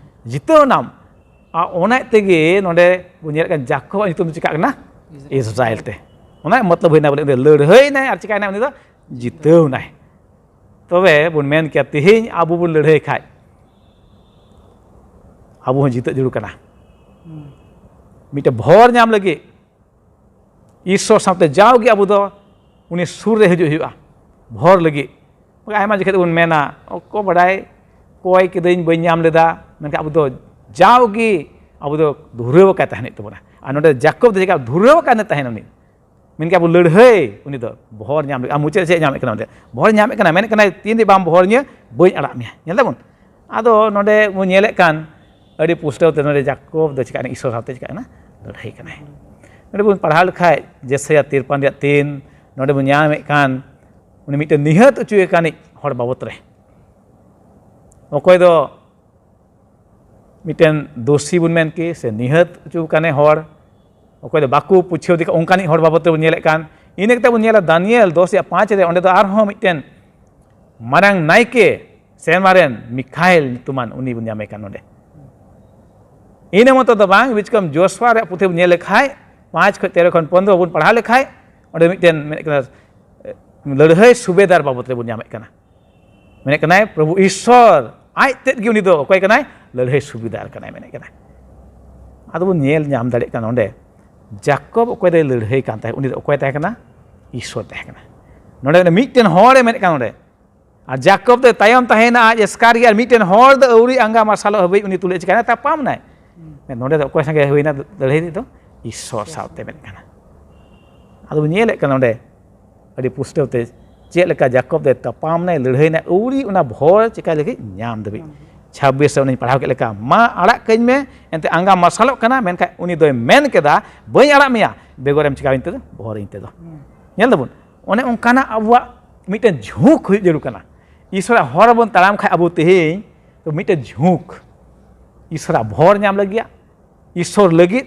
ᱡᱤᱛᱟᱹᱣ ᱮᱱᱟᱢ᱾ ᱟᱨ ᱚᱱᱟ ᱛᱮᱜᱮ ᱱᱚᱰᱮ ᱵᱚᱱ ᱧᱮᱞᱮᱫ ᱠᱟᱱ ᱡᱟᱠᱚᱵ ᱟᱜ ᱧᱩᱛᱩᱢ ᱫᱚ ᱪᱤᱠᱟᱜ ᱠᱟᱱᱟ? ᱤᱥᱨᱟᱭᱮᱞ ᱛᱮ᱾ ᱚᱱᱟ ᱢᱚᱛᱞᱚᱵ ᱦᱩᱭᱱᱟ ᱵᱚᱞᱮ, ᱩᱱᱤ ᱫᱚ ᱞᱟᱹᱲᱦᱟᱹᱭᱱᱟᱭ ᱟᱨ ᱪᱤᱠᱟᱭᱱᱟᱭ, ᱩᱱᱤ ᱫᱚ ᱡᱤᱛᱟᱹᱣ ᱱᱟᱭ᱾ ᱛᱚᱵᱮ ᱵᱚᱱ ᱢᱮᱱ ᱠᱮᱭᱟ, ᱛᱮᱦᱮᱧ ᱟᱵᱚ ᱵᱚᱱ ᱞᱟᱹᱲᱦᱟᱹᱭ ᱠᱷᱟᱡ, ᱟᱵᱚ ᱦᱚᱸ ᱡᱤᱛᱟᱹᱜ ᱡᱟᱹᱨᱩᱲ ᱠᱟᱱᱟ᱾ ᱢᱤᱫᱴᱮᱱ ᱵᱷᱚᱨ ᱧᱟᱢ ᱞᱟᱹᱜᱤᱫ ᱤᱥᱥᱚᱨ ᱥᱟᱶᱛᱮ ᱡᱟᱣᱜᱮ ᱟᱵᱚ ᱫᱚ ᱩᱱᱤ ᱥᱩᱨ ᱨᱮ ᱦᱤᱡᱩᱜ ᱦᱩᱭᱩᱜᱼᱟ ᱵᱷᱚᱨ ᱞᱟᱹᱜᱤᱫ᱾ ᱵᱟᱠᱷᱟᱡ ᱟᱭᱢᱟ ᱡᱚᱠᱷᱮᱡ ᱫᱚᱵᱚᱱ ᱢᱮᱱᱟ, "ᱚᱠᱚ ᱵᱟᱰᱟᱭ, ᱠᱚᱭ ᱠᱤᱫᱟᱹᱧ, ᱵᱟᱹᱧ ᱧᱟᱢ ᱞᱮᱫᱟ", ᱢᱮᱱᱠᱷᱟᱱ ᱟᱵᱚ ᱫᱚ ᱡᱟᱣᱜᱮ ᱟᱵᱚ ᱫᱚ ᱫᱷᱩᱨᱟᱹᱣ ᱟᱠᱟᱫ ᱛᱟᱦᱮᱱ ᱦᱩᱭᱩᱜ ᱛᱟᱵᱚᱱᱟ᱾ ᱟᱨ ᱱᱚᱰᱮ ᱡᱟᱠᱚᱵ ᱫᱚ ᱪᱮᱠᱟ ᱫᱷᱩᱨᱟᱹᱣ ᱟᱠᱟᱫ ᱛᱟᱦᱮᱱ ᱩᱱᱤ, ᱢᱮᱱᱠᱷᱟᱱ ᱟᱵᱚ ᱞᱟᱹᱲᱦᱟᱹᱭ, ᱩᱱᱤ ᱫᱚ ᱵᱷᱚᱨ ᱧᱟᱢ ᱞᱟᱹᱜᱤᱫ᱾ ᱟᱨ ᱢᱩᱪᱟᱹᱫ ᱨᱮ ᱪᱮᱫ ᱧᱟᱢᱮᱫ ᱠᱟᱱᱟ ᱚᱸᱰᱮ? ᱵᱷᱚᱨ ᱧᱟᱢᱮᱫ ᱠᱟᱱᱟ, ᱢᱮᱱᱮᱫ ᱠᱟᱱᱟᱭ, "ᱛᱤᱱ ᱫᱷᱟᱹᱵᱤᱡ ᱵᱟᱢ ᱵᱷᱚᱨ ᱤᱧᱟᱹ, ᱵᱟᱹᱧ ᱟᱲᱟᱜ ᱢᱮᱭᱟ᱾" ᱧᱮᱞ ᱫᱟᱵᱚᱱ, ᱟᱫᱚ ᱱᱚᱰᱮ ᱵᱚᱱ ᱧᱮᱞᱮᱫ ᱠᱟᱱ ᱟᱹᱰᱤ ᱯᱩᱥᱴᱟᱹᱣ ᱛᱮ ᱱᱚᱰᱮ ᱡᱟᱠᱚᱵ ᱫᱚ ᱪᱤᱠᱟᱹᱜ ᱠᱟᱱᱟ? ᱤᱥᱥᱚᱨ ᱥᱟᱶᱛᱮ ᱪᱤᱠᱟᱹᱜ ᱠᱟᱱᱟ? ᱞᱟᱹᱲᱦᱟᱹᱭ ᱠᱟᱱᱟᱭ᱾ ᱱᱚᱰᱮ ᱵᱚᱱ ᱯᱟᱲᱦᱟᱣ ᱞᱮᱠᱷᱟᱡ ᱡᱮᱥᱟᱭᱟ ᱛᱤᱨᱯᱟᱱ ᱨᱮᱭᱟᱜ ᱛᱤᱱ, ᱱᱚᱰᱮ ᱵᱚᱱ ᱧᱟᱢᱮᱫ ᱠᱟᱱ ᱩᱱᱤ ᱢᱤᱫᱴᱮᱱ ᱱᱤᱦᱟᱹᱛ ᱦᱚᱪᱚᱭᱮ ᱠᱟᱱᱤᱡ ᱦᱚᱲ ᱵᱟᱵᱚᱛ ᱨᱮ᱾ ᱚᱠᱚᱭ ᱫᱚ ᱢᱤᱫᱴᱮᱱ ᱫᱳᱥᱤ ᱵᱚᱱ ᱢᱮᱱ ᱠᱮ ᱥᱮ ᱱᱤᱦᱟᱹᱛ ᱦᱚᱪᱚ ᱠᱟᱱᱮ ᱦᱚᱲ, ᱚᱠᱚᱭ ᱫᱚ ᱵᱟᱠᱚ ᱯᱩᱪᱷᱟᱹᱣ ᱤᱫᱤ ᱠᱟᱜ ᱚᱱᱠᱟᱱᱤᱡ ᱦᱚᱲ ᱵᱟᱵᱚᱛ ᱛᱮᱵᱚᱱ ᱧᱮᱞᱮᱫ ᱠᱟᱱ᱾ ᱤᱱᱟᱹ ᱠᱟᱛᱮ ᱵᱚᱱ ᱧᱮᱞᱟ ᱫᱟᱱᱤᱭᱮᱞ ᱫᱚᱥ ᱨᱮᱭᱟᱜ ᱯᱟᱸᱪ ᱨᱮ, ᱚᱸᱰᱮ ᱫᱚ ᱟᱨᱦᱚᱸ ᱢᱤᱫᱴᱮᱱ ᱢᱟᱨᱟᱝ ᱱᱟᱭᱠᱮ ᱥᱮᱨᱢᱟ ᱨᱮᱱ ᱢᱤᱠᱷᱟᱭᱮᱞ ᱧᱩᱛᱩᱢᱟᱱ ᱩᱱᱤ ᱵᱚᱱ ᱧᱟᱢᱮ ᱠᱟᱱ ᱱᱚᱰᱮ᱾ ᱤᱱᱟᱹ ᱢᱚᱛᱚ ᱫᱚ ᱵᱟᱝ, ᱵᱤᱪᱠᱚᱢ ᱡᱳᱥᱩᱣᱟ ᱨᱮᱭᱟᱜ ᱯᱩᱛᱷᱤ ᱵᱚᱱ ᱧᱮᱞ ᱞᱮᱠᱷᱟᱡ, ᱯᱟᱸᱪ ᱠᱷᱚᱱ ᱛᱮᱨᱚ ᱠᱷᱚᱱ ᱯᱚᱱᱨᱚ ᱵᱚᱱ ᱯᱟᱲᱦᱟᱣ ᱞᱮᱠᱷᱟᱡ, ᱚᱸᱰᱮ ᱢᱤᱫᱴᱮᱱ ᱢᱮᱱᱮᱫ ᱠᱟᱱᱟ, ᱞᱟᱹᱲᱦᱟᱹᱭ ᱥᱩᱵᱮᱫᱟᱨ ᱵᱟᱵᱚᱛ ᱨᱮᱵᱚᱱ ᱧᱟᱢᱮᱫ ᱠᱟᱱᱟ᱾ ᱢᱮᱱᱮᱫ ᱠᱟᱱᱟᱭ, ᱯᱨᱚᱵᱷᱩ ᱤᱥᱥᱚᱨ ᱟᱡ ᱛᱮᱫ ᱜᱮ ᱩᱱᱤ ᱫᱚ ᱚᱠᱚᱭ ᱠᱟᱱᱟᱭ? ᱞᱟᱹᱲᱦᱟᱹᱭ ᱥᱩᱵᱮᱫᱟᱨ ᱠᱟᱱᱟᱭ, ᱢᱮᱱᱮᱫ ᱠᱟᱱᱟᱭ᱾ ᱟᱫᱚ ᱵᱚᱱ ᱧᱮᱞ ᱧᱟᱢ ᱫᱟᱲᱮᱭᱟᱜ ᱠᱟᱱᱟ ᱱᱚᱰᱮ, ᱡᱟᱠᱚᱵ ᱚᱠᱚᱭ ᱫᱚᱭ ᱞᱟᱹᱲᱦᱟᱹᱭ ᱠᱟᱱ ᱛᱟᱦᱮᱸᱫ? ᱩᱱᱤ ᱫᱚ ᱚᱠᱚᱭ ᱛᱟᱦᱮᱸ ᱠᱟᱱᱟ? ᱤᱥᱥᱚᱨ ᱛᱟᱦᱮᱸ ᱠᱟᱱᱟ᱾ ᱱᱚᱰᱮ ᱢᱤᱫᱴᱮᱱ ᱦᱚᱲᱮ ᱢᱮᱱᱮᱫ ᱠᱟᱱᱟ ᱱᱚᱰᱮ, ᱟᱨ ᱡᱟᱠᱚᱵ ᱫᱚᱭ ᱛᱟᱭᱚᱢ ᱛᱟᱦᱮᱸᱭᱮᱱᱟ ᱟᱡ ᱮᱥᱠᱟᱨ ᱜᱮ, ᱟᱨ ᱢᱤᱫᱴᱮᱱ ᱦᱚᱲ ᱫᱚ ᱟᱹᱣᱨᱤ ᱟᱸᱜᱟ ᱢᱟᱨᱥᱟᱞᱚᱜ ᱦᱟᱹᱵᱤᱡ ᱩᱱᱤ ᱛᱩᱞᱩᱡ ᱮ ᱪᱤᱠᱟᱹᱭᱮᱱᱟ? ᱛᱟᱯᱟᱢ ᱱᱟᱭ᱾ ᱱᱚᱰᱮ ᱫᱚ ᱚᱠᱚᱭ ᱥᱚᱸᱜᱮ ᱦᱩᱭᱱᱟ ᱞᱟᱹᱲᱦᱟᱹᱭ ᱫᱚ? ᱤᱥᱥᱚᱨ ᱥᱟᱶᱛᱮ ᱢᱮᱱ ᱠᱟᱱᱟ᱾ ᱟᱫᱚ ᱵᱚᱱ ᱧᱮᱞᱮᱫ ᱠᱟᱱᱟ ᱱᱚᱰᱮ ᱟᱹᱰᱤ ᱯᱩᱥᱴᱟᱹᱣ ᱛᱮ ᱪᱮᱫ ᱞᱮᱠᱟ ᱡᱟᱠᱚᱵ ᱫᱚᱭ ᱛᱟᱯᱟᱢ ᱱᱟᱭ, ᱞᱟᱹᱲᱦᱟᱹᱭ ᱱᱟᱭ, ᱟᱹᱣᱨᱤ ᱚᱱᱟ ᱵᱷᱚᱨ ᱪᱤᱠᱟᱹᱭ ᱞᱟᱹᱜᱤᱫ ᱧᱟᱢ ᱫᱷᱟᱹᱵᱤᱡ᱾ ᱪᱷᱟᱵᱵᱤᱥ ᱨᱮ ᱚᱱᱮᱧ ᱯᱟᱲᱦᱟᱣ ᱠᱮᱫ ᱞᱮᱠᱟ, "ᱢᱟ ᱟᱲᱟᱜ ᱠᱟᱹᱧ ᱢᱮ", ᱮᱱᱛᱮ ᱟᱸᱜᱟ ᱢᱟᱨᱥᱟᱞᱚᱜ ᱠᱟᱱᱟ, ᱢᱮᱱᱠᱷᱟᱱ ᱩᱱᱤ ᱫᱚᱭ ᱢᱮᱱ ᱠᱮᱫᱟ, "ᱵᱟᱹᱧ ᱟᱲᱟᱜ ᱢᱮᱭᱟ, ᱵᱮᱜᱚᱨᱮᱢ ᱪᱤᱠᱟᱹᱣᱟᱹᱧ ᱛᱮᱫᱚ, ᱵᱷᱚᱨᱤᱧ ᱛᱮᱫᱚ᱾" ᱧᱮᱞ ᱫᱟᱵᱚᱱ, ᱚᱱᱮ ᱚᱱᱠᱟᱱᱟᱜ ᱟᱵᱚᱣᱟᱜ ᱢᱤᱫᱴᱮᱱ ᱡᱷᱩᱸᱠ ᱦᱩᱭᱩᱜ ᱡᱟᱹᱨᱩᱲ ᱠᱟᱱᱟ᱾ ᱤᱥᱚᱨᱟᱜ ᱦᱚᱨ ᱨᱮᱵᱚᱱ ᱛᱟᱲᱟᱢ ᱠᱷᱟᱡ ᱟᱵᱚ ᱛᱮᱦᱮᱧ ᱛᱚ ᱢᱤᱫᱴᱮᱱ ᱡᱷᱩᱸᱠ, ᱤᱥᱚᱨᱟᱜ ᱵᱷᱚᱨ ᱧᱟᱢ ᱞᱟᱹᱜᱤᱫ, ᱤᱥᱚᱨ ᱞᱟᱹᱜᱤᱫ,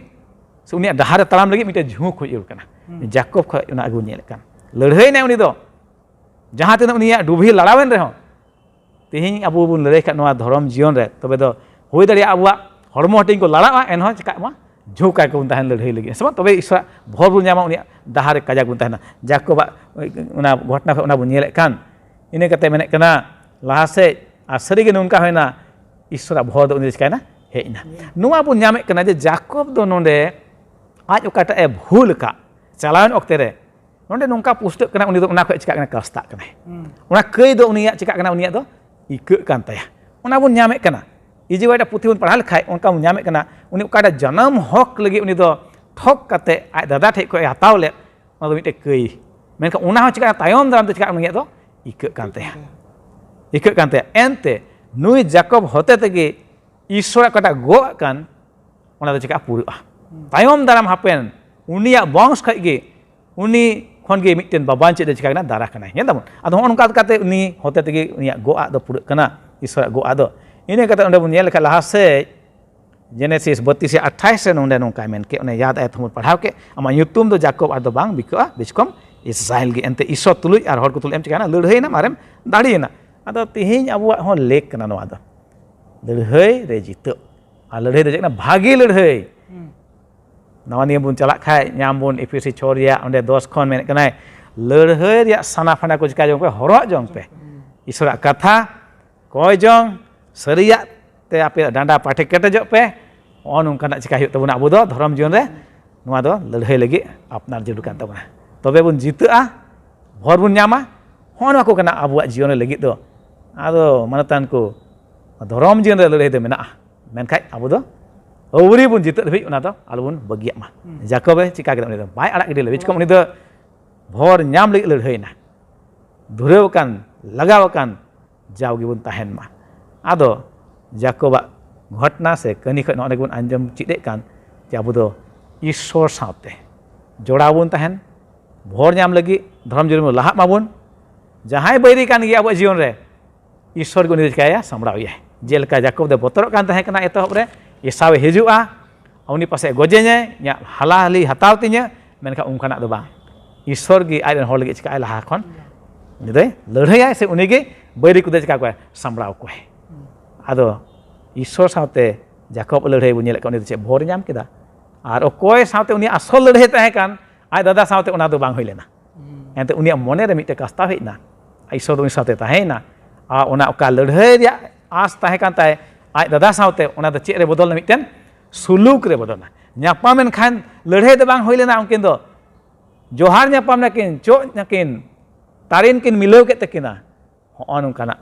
ᱥᱮ ᱩᱱᱤᱭᱟᱜ ᱰᱟᱦᱟᱨ ᱨᱮ ᱛᱟᱲᱟᱢ ᱞᱟᱹᱜᱤᱫ ᱢᱤᱫᱴᱮᱱ ᱡᱷᱩᱸᱠ ᱦᱩᱭᱩᱜ ᱡᱟᱹᱨᱩᱲ ᱠᱟᱱᱟ᱾ ᱡᱟᱠᱚᱵ ᱠᱷᱚᱡ ᱚᱱᱟ ᱟᱹᱜᱩ ᱧᱮᱞᱮᱫ ᱠᱟᱱ, ᱞᱟᱹᱲᱦᱟᱹᱭ ᱮᱱᱟᱭ ᱩᱱᱤ ᱫᱚ, ᱡᱟᱦᱟᱸ ᱛᱤᱱᱟᱹᱜ ᱩᱱᱤᱭᱟᱜ ᱰᱩᱵᱷᱤ ᱞᱟᱲᱟᱣᱮᱱ ᱨᱮᱦᱚᱸ, ᱛᱮᱦᱮᱧ ᱟᱵᱚ ᱵᱚᱱ ᱞᱟᱹᱲᱦᱟᱹᱭ ᱠᱷᱟᱱ ᱱᱚᱣᱟ ᱫᱷᱚᱨᱚᱢ ᱡᱤᱭᱚᱱ ᱨᱮ, ᱛᱚᱵᱮ ᱫᱚ ᱦᱩᱭ ᱫᱟᱲᱮᱭᱟᱜᱼᱟ ᱟᱵᱚᱣᱟᱜ ᱦᱚᱲᱢᱚ ᱦᱟᱹᱴᱤᱧ ᱠᱚ ᱞᱟᱲᱟᱜᱼᱟ, ᱮᱱᱦᱚᱸ ᱪᱮᱠᱟᱜ ᱢᱟ, ᱡᱷᱩᱸᱠ ᱟᱭ ᱠᱚᱵᱚᱱ ᱛᱟᱦᱮᱱ ᱞᱟᱹᱲᱦᱟᱹᱭ ᱞᱟᱹᱜᱤᱫ, ᱦᱮᱸ ᱥᱮ ᱵᱟᱝ? ᱛᱚᱵᱮ ᱤᱥᱚᱨᱟᱜ ᱵᱷᱚᱨ ᱵᱚᱱ ᱧᱟᱢᱟ, ᱩᱱᱤᱭᱟᱜ ᱰᱟᱦᱟᱨ ᱨᱮ ᱠᱟᱡᱟᱠ ᱵᱚᱱ ᱛᱟᱦᱮᱱᱟ᱾ ᱡᱟᱠᱚᱵᱟᱜ ᱚᱱᱟ ᱜᱷᱚᱴᱚᱱᱟ ᱠᱷᱚᱱ ᱚᱱᱟ ᱵᱚᱱ ᱧᱮᱞᱮᱫ ᱠᱟᱱ᱾ ᱤᱱᱟᱹ ᱠᱟᱛᱮ ᱢᱮᱱᱮᱫ ᱠᱟᱱᱟ, ᱞᱟᱦᱟ ᱥᱮᱫ, ᱟᱨ ᱥᱟᱹᱨᱤᱜᱮ ᱱᱚᱝᱠᱟ ᱦᱩᱭᱱᱟ, ᱤᱥᱚᱨᱟᱜ ᱵᱷᱚᱨ ᱫᱚ ᱩᱱᱤ ᱫᱚ ᱪᱤᱠᱟᱭᱱᱟ? ᱦᱮᱡ ᱮᱱᱟ᱾ ᱱᱚᱣᱟ ᱵᱚᱱ ᱧᱟᱢᱮᱫ ᱠᱟᱱᱟ ᱡᱮ ᱡᱟᱠᱚᱵ ᱫᱚ ᱱᱚᱰᱮ ᱟᱡ ᱚᱠᱟᱴᱟᱜ ᱮ ᱵᱷᱩᱞ ᱟᱠᱟᱫ ᱪᱟᱞᱟᱣᱮᱱ ᱚᱠᱛᱮ ᱨᱮ, ᱱᱚᱰᱮ ᱱᱚᱝᱠᱟ ᱯᱩᱥᱴᱟᱹᱜ ᱠᱟᱱᱟ, ᱩᱱᱤ ᱫᱚ ᱚᱱᱟ ᱠᱷᱚᱱ ᱪᱤᱠᱟᱹᱜ ᱠᱟᱱᱟ, ᱠᱟᱥᱛᱟᱜ ᱠᱟᱱᱟᱭ᱾ ᱚᱱᱟ ᱠᱟᱹᱭ ᱫᱚ ᱩᱱᱤᱭᱟᱜ ᱪᱤᱠᱟᱹᱜ ᱠᱟᱱᱟ, ᱩᱱᱤᱭᱟᱜ ᱫᱚ ᱤᱠᱟᱹᱜ ᱠᱟᱱ ᱛᱟᱭᱟ᱾ ᱚᱱᱟ ᱵᱚᱱ ᱧᱟᱢᱮᱫ ᱠᱟᱱᱟ᱾ ᱤᱡᱤᱣᱟᱭᱰᱟ ᱯᱩᱛᱷᱤ ᱵᱚᱱ ᱯᱟᱲᱦᱟᱣ ᱞᱮᱠᱷᱟᱡ ᱚᱱᱠᱟ ᱵᱚᱱ ᱧᱟᱢᱮᱫ ᱠᱟᱱᱟ, ᱩᱱᱤ ᱚᱠᱟᱴᱟᱜ ᱡᱟᱱᱟᱢ ᱦᱚᱠ ᱞᱟᱹᱜᱤᱫ ᱩᱱᱤ ᱫᱚ ᱴᱷᱚᱠ ᱠᱟᱛᱮ ᱟᱡ ᱫᱟᱫᱟ ᱴᱷᱮᱡ ᱠᱷᱚᱱ ᱮ ᱦᱟᱛᱟᱣ ᱞᱮᱫ, ᱚᱱᱟ ᱫᱚ ᱢᱤᱫᱴᱮᱡ ᱠᱟᱹᱭ᱾ ᱢᱮᱱᱠᱷᱟᱱ ᱚᱱᱟ ᱦᱚᱸ ᱪᱤᱠᱟᱹᱜ ᱠᱟᱱᱟ, ᱛᱟᱭᱚᱢ ᱫᱟᱨᱟᱢ ᱛᱮ ᱪᱤᱠᱟᱹᱜ ᱠᱟᱱᱟ, ᱩᱱᱤᱭᱟᱜ ᱫᱚ ᱤᱠᱟᱹᱜ ᱠᱟᱱ ᱛᱟᱭᱟ᱾ ᱤᱠᱟᱹᱜ ᱠᱟᱱ ᱛᱟᱭᱟ᱾ ᱮᱱᱛᱮ ᱱᱩᱭ ᱡᱟᱠᱚᱵ ᱦᱚᱛᱮ ᱛᱮᱜᱮ ᱤᱥᱥᱚᱨᱟᱜ ᱚᱠᱟᱴᱟᱜ ᱜᱚᱜ ᱟᱠᱟᱱ, ᱚᱱᱟ ᱫᱚ ᱪᱤᱠᱟᱹᱜᱼᱟ, ᱯᱩᱨᱟᱹᱜᱼᱟ᱾ ᱛᱟᱭᱚᱢ ᱫᱟᱨᱟᱢ ᱦᱟᱯᱮᱱ ᱩᱱᱤᱭᱟᱜ ᱵᱚᱝᱥ ᱠᱷᱚᱡ ᱜᱮ, ᱩᱱᱤ ᱠᱷᱚᱱ ᱜᱮ ᱢᱤᱫᱴᱮᱱ ᱵᱟᱵᱟᱧ ᱪᱮᱫ ᱮ ᱪᱤᱠᱟᱹ ᱠᱟᱱᱟ, ᱫᱟᱨᱟ ᱠᱟᱱᱟᱭ᱾ ᱧᱮᱞ ᱫᱟᱵᱚᱱ᱾ ᱟᱫᱚ ᱦᱚᱸᱜᱼᱚ ᱱᱚᱝᱠᱟ ᱠᱟᱛᱮ ᱩᱱᱤ ᱦᱚᱛᱮ ᱛᱮᱜᱮ ᱩᱱᱤᱭᱟᱜ ᱜᱚᱜ ᱟᱜ ᱫᱚ ᱯᱩᱨᱟᱹᱜ ᱠᱟᱱᱟ, ᱤᱥᱥᱚᱨᱟᱜ ᱜᱚᱜ ᱟᱜ ᱫᱚ᱾ ᱤᱱᱟᱹ ᱠᱟᱛᱮ ᱚᱸᱰᱮ ᱵᱚᱱ ᱧᱮᱞ ᱞᱮᱠᱷᱟᱱ ᱞᱟᱦᱟ ᱥᱮᱫ ᱡᱮᱱᱮᱥᱤᱥ ᱵᱟᱛᱤᱥ ᱟᱴᱷᱟᱭᱤᱥ ᱨᱮ ᱱᱚᱰᱮ ᱱᱚᱝᱠᱟᱭ ᱢᱮᱱ ᱠᱮᱫ, ᱚᱱᱮ ᱭᱟᱫ ᱟᱭᱟᱛ ᱦᱚᱸᱵᱚᱱ ᱯᱟᱲᱦᱟᱣ ᱠᱮᱫ, "ᱟᱢᱟᱜ ᱧᱩᱛᱩᱢ ᱫᱚ ᱡᱟᱠᱚᱵ ᱟᱨ ᱫᱚ ᱵᱟᱝ ᱵᱤᱠᱟᱹᱜᱼᱟ, ᱵᱮᱥ ᱠᱚᱢ ᱤᱥᱨᱟᱭᱮᱞ ᱜᱮ᱾" ᱮᱱᱛᱮ ᱤᱥᱥᱚᱨ ᱛᱩᱞᱩᱡ ᱟᱨ ᱦᱚᱲ ᱠᱚ ᱛᱩᱞᱩᱡ ᱮᱢ ᱪᱤᱠᱟᱹᱭᱮᱱᱟ, ᱞᱟᱹᱲᱦᱟᱹᱭᱮᱱᱟᱢ ᱟᱨᱮᱢ ᱫᱟᱲᱮᱭᱮᱱᱟ᱾ ᱟᱫᱚ ᱛᱤᱦᱤᱧ ᱟᱵᱚᱣᱟᱜ ᱦᱚᱸ ᱞᱮᱠ ᱠᱟᱱᱟ ᱱᱚᱣᱟ ᱫᱚ, ᱞᱟᱹᱲᱦᱟᱹᱭ ᱨᱮ ᱡᱤᱛᱟᱹᱜ᱾ ᱟᱨ ᱞᱟᱹᱲᱦᱟᱹᱭ ᱫᱚ ᱪᱮᱫ ᱠᱟᱱᱟ? ᱵᱷᱟᱜᱮ ᱞᱟᱹᱲᱦᱟᱹᱭ᱾ ᱱᱟᱣᱟ ᱱᱤᱭᱚᱢ ᱵᱚᱱ ᱪᱟᱞᱟᱜ ᱠᱷᱟᱡ ᱧᱟᱢ ᱵᱚᱱ ᱮᱯᱷᱮᱥᱤ ᱪᱷᱚ ᱨᱮᱭᱟᱜ ᱚᱸᱰᱮ ᱫᱚᱥ ᱠᱷᱚᱱ ᱢᱮᱱᱮᱫ ᱠᱟᱱᱟᱭ, "ᱞᱟᱹᱲᱦᱟᱹᱭ ᱨᱮᱭᱟᱜ ᱥᱟᱱᱟ ᱯᱷᱟᱱᱟ ᱠᱚ ᱪᱤᱠᱟ ᱡᱚᱝ ᱯᱮ, ᱦᱚᱨᱚᱜ ᱡᱚᱝ ᱯᱮ᱾ ᱤᱥᱚᱨᱟᱜ ᱠᱟᱛᱷᱟ ᱠᱚᱭ ᱡᱚᱝ, ᱥᱟᱹᱨᱤᱭᱟᱜ ᱛᱮ ᱟᱯᱮᱭᱟᱜ ᱰᱟᱸᱰᱟ ᱯᱟᱴᱷᱮ ᱠᱮᱴᱮᱡᱚᱜ ᱯᱮ᱾" ᱱᱚᱜᱼᱚ ᱱᱚᱝᱠᱟᱱᱟᱜ ᱪᱤᱠᱟᱹᱭ ᱦᱩᱭᱩᱜ ᱛᱟᱵᱚᱱᱟ ᱟᱵᱚ ᱫᱚ ᱫᱷᱚᱨᱚᱢ ᱡᱤᱭᱚᱱ ᱨᱮ᱾ ᱱᱚᱣᱟ ᱫᱚ ᱞᱟᱹᱲᱦᱟᱹᱭ ᱞᱟᱹᱜᱤᱫ ᱟᱯᱱᱟᱨ ᱡᱟᱹᱨᱩᱲ ᱠᱟᱱ ᱛᱟᱵᱚᱱᱟ᱾ ᱛᱚᱵᱮ ᱵᱚᱱ ᱡᱤᱛᱟᱹᱜᱼᱟ, ᱵᱷᱚᱨ ᱵᱚᱱ ᱧᱟᱢᱟ᱾ ᱦᱚᱸᱜᱼᱚ ᱱᱚᱣᱟ ᱠᱚ ᱠᱟᱱᱟ ᱟᱵᱚᱣᱟᱜ ᱡᱤᱭᱚᱱ ᱨᱮ ᱞᱟᱹᱜᱤᱫ ᱫᱚ᱾ ᱟᱫᱚ ᱢᱟᱱᱚᱛᱟᱱ ᱠᱚ, ᱫᱷᱚᱨᱚᱢ ᱡᱤᱭᱚᱱ ᱨᱮ ᱞᱟᱹᱲᱦᱟᱹᱭ ᱫᱚ ᱢᱮᱱᱟᱜᱼᱟ, ᱢᱮᱱᱠᱷᱟᱡ ᱟᱵᱚ ᱫᱚ ᱟᱹᱣᱨᱤ ᱵᱚᱱ ᱡᱤᱛᱟᱹᱜ ᱫᱷᱟᱹᱵᱤᱡ ᱚᱱᱟ ᱫᱚ ᱟᱞᱚᱵᱚᱱ ᱵᱟᱹᱜᱤᱭᱟᱜ ᱢᱟ᱾ ᱡᱟᱠᱚᱵᱮ ᱪᱤᱠᱟ ᱠᱮᱫᱟ? ᱩᱱᱤ ᱫᱚ ᱵᱟᱭ ᱟᱲᱟᱜ ᱜᱤᱰᱤ ᱞᱮᱫᱟ᱾ ᱵᱤᱪᱠᱚᱢ ᱩᱱᱤ ᱫᱚ ᱵᱷᱚᱨ ᱧᱟᱢ ᱞᱟᱹᱜᱤᱫ ᱞᱟᱹᱲᱦᱟᱹᱭᱮᱱᱟ, ᱫᱷᱩᱨᱟᱹᱣ ᱟᱠᱟᱱ, ᱞᱟᱜᱟᱣ ᱟᱠᱟᱱ, ᱡᱟᱣ ᱜᱮᱵᱚᱱ ᱛᱟᱦᱮᱱ ᱢᱟ᱾ ᱟᱫᱚ ᱡᱟᱠᱚᱵᱟᱜ ᱜᱷᱚᱴᱱᱟ ᱥᱮ ᱠᱟᱹᱦᱱᱤ ᱠᱷᱚᱱ ᱱᱚᱜᱼᱚ ᱱᱚᱰᱮ ᱵᱚᱱ ᱟᱸᱡᱚᱢ ᱪᱮᱫ ᱮᱫ ᱠᱟᱱ ᱡᱮ ᱟᱵᱚ ᱫᱚ ᱤᱥᱥᱚᱨ ᱥᱟᱶᱛᱮ ᱡᱚᱲᱟᱣ ᱵᱚᱱ ᱛᱟᱦᱮᱱ, ᱵᱷᱚᱨ ᱧᱟᱢ ᱞᱟᱹᱜᱤᱫ ᱫᱷᱚᱨᱚᱢ ᱡᱤᱭᱚᱱ ᱵᱚᱱ ᱞᱟᱦᱟᱜ ᱢᱟᱵᱚᱱ᱾ ᱡᱟᱦᱟᱸᱭ ᱵᱟᱹᱭᱨᱤ ᱠᱟᱱ ᱜᱮᱭᱟ ᱟᱵᱚᱣᱟᱜ ᱡᱤᱭᱚᱱ ᱨᱮ, ᱤᱥᱥᱚᱨ ᱜᱮ ᱩᱱᱤ ᱫᱚ ᱪᱤᱠᱟᱹᱭᱟ? ᱥᱟᱢᱵᱲᱟᱣ ᱮᱭᱟᱭ᱾ ᱡᱮᱞᱮᱠᱟ ᱡᱟᱠᱚᱵ ᱫᱚ ᱵᱚᱛᱚᱨᱚᱜ ᱠᱟᱱ ᱛᱟᱦᱮᱸ ᱠᱟᱱᱟ ᱮᱛᱚᱦᱚᱵ ᱨᱮ, ᱮᱥᱟᱣᱮ ᱦᱤᱡᱩᱜᱼᱟ, ᱩᱱᱤ ᱯᱟᱥᱮᱡ ᱜᱚᱡᱮᱧᱟᱭ, ᱤᱧᱟᱹᱜ ᱦᱟᱞᱟ ᱦᱟᱹᱞᱤ ᱦᱟᱛᱟᱣ ᱛᱤᱧᱟᱹ, ᱢᱮᱱᱠᱷᱟᱱ ᱚᱱᱠᱟᱱᱟᱜ ᱫᱚ ᱵᱟᱝ᱾ ᱤᱥᱥᱚᱨ ᱜᱮ ᱟᱡ ᱨᱮᱱ ᱦᱚᱲ ᱞᱟᱹᱜᱤᱫ ᱪᱤᱠᱟᱹᱜᱼᱟᱭ? ᱞᱟᱦᱟ ᱠᱷᱚᱱ ᱩᱱᱤ ᱫᱚᱭ ᱞᱟᱹᱲᱦᱟᱹᱭᱟᱭ, ᱥᱮ ᱩᱱᱤ ᱜᱮ ᱵᱟᱹᱭᱨᱤ ᱠᱚᱫᱚᱭ ᱪᱤᱠᱟ ᱠᱚᱣᱟᱭ? ᱥᱟᱢᱵᱲᱟᱣ ᱠᱚᱣᱟᱭ᱾ ᱟᱫᱚ ᱤᱥᱥᱚᱨ ᱥᱟᱶᱛᱮ ᱡᱟᱠᱚᱵ ᱞᱟᱹᱲᱦᱟᱹᱭ ᱵᱚᱱ ᱧᱮᱞᱮᱫ ᱠᱚᱣᱟ, ᱩᱱᱤ ᱫᱚ ᱪᱮᱫ ᱵᱷᱚᱨ ᱧᱟᱢ ᱠᱮᱫᱟ? ᱟᱨ ᱚᱠᱚᱭ ᱥᱟᱶᱛᱮ ᱩᱱᱤ ᱟᱥᱚᱞ ᱞᱟᱹᱲᱦᱟᱹᱭ ᱛᱟᱦᱮᱸ ᱠᱟᱱ, ᱟᱡ ᱫᱟᱫᱟ ᱥᱟᱶᱛᱮ, ᱚᱱᱟ ᱫᱚ ᱵᱟᱝ ᱦᱩᱭ ᱞᱮᱱᱟ᱾ ᱮᱱᱛᱮ ᱩᱱᱤᱭᱟᱜ ᱢᱚᱱᱮ ᱨᱮ ᱢᱤᱫᱴᱮᱱ ᱠᱟᱥᱛᱟᱣ ᱦᱮᱡ ᱮᱱᱟ, ᱤᱥᱥᱚᱨ ᱫᱚ ᱩᱱᱤ ᱥᱟᱶᱛᱮ ᱛᱟᱦᱮᱸᱭᱮᱱᱟ᱾ ᱟᱨ ᱚᱱᱟ ᱚᱠᱟ ᱞᱟᱹᱲᱦᱟᱹᱭ ᱨᱮᱭᱟᱜ ᱟᱸᱥ ᱛᱟᱦᱮᱸ ᱠᱟᱱ ᱛᱟᱭ, ᱟᱡ ᱫᱟᱫᱟ ᱥᱟᱶᱛᱮ ᱚᱱᱟ ᱫᱚ ᱪᱮᱫ ᱨᱮ ᱵᱚᱫᱚᱞ ᱮᱱᱟ? ᱢᱤᱫᱴᱮᱱ ᱥᱩᱞᱩᱠ ᱨᱮ ᱵᱚᱫᱚᱞ ᱮᱱᱟ᱾ ᱧᱟᱯᱟᱢ ᱮᱱ ᱠᱷᱟᱱ ᱞᱟᱹᱲᱦᱟᱹᱭ ᱫᱚ ᱵᱟᱝ ᱦᱩᱭ ᱞᱮᱱᱟ, ᱩᱱᱠᱤᱱ ᱫᱚ ᱡᱚᱦᱟᱨ ᱧᱟᱯᱟᱢ ᱱᱟᱠᱤᱱ, ᱪᱚᱜ ᱱᱟᱠᱤᱱ, ᱛᱟᱨᱮᱱ ᱠᱤᱱ ᱢᱤᱞᱟᱹᱣ ᱠᱮᱫ ᱛᱟᱹᱠᱤᱱᱟ᱾ ᱦᱚᱸᱜᱼᱚ ᱱᱚᱝᱠᱟᱱᱟᱜ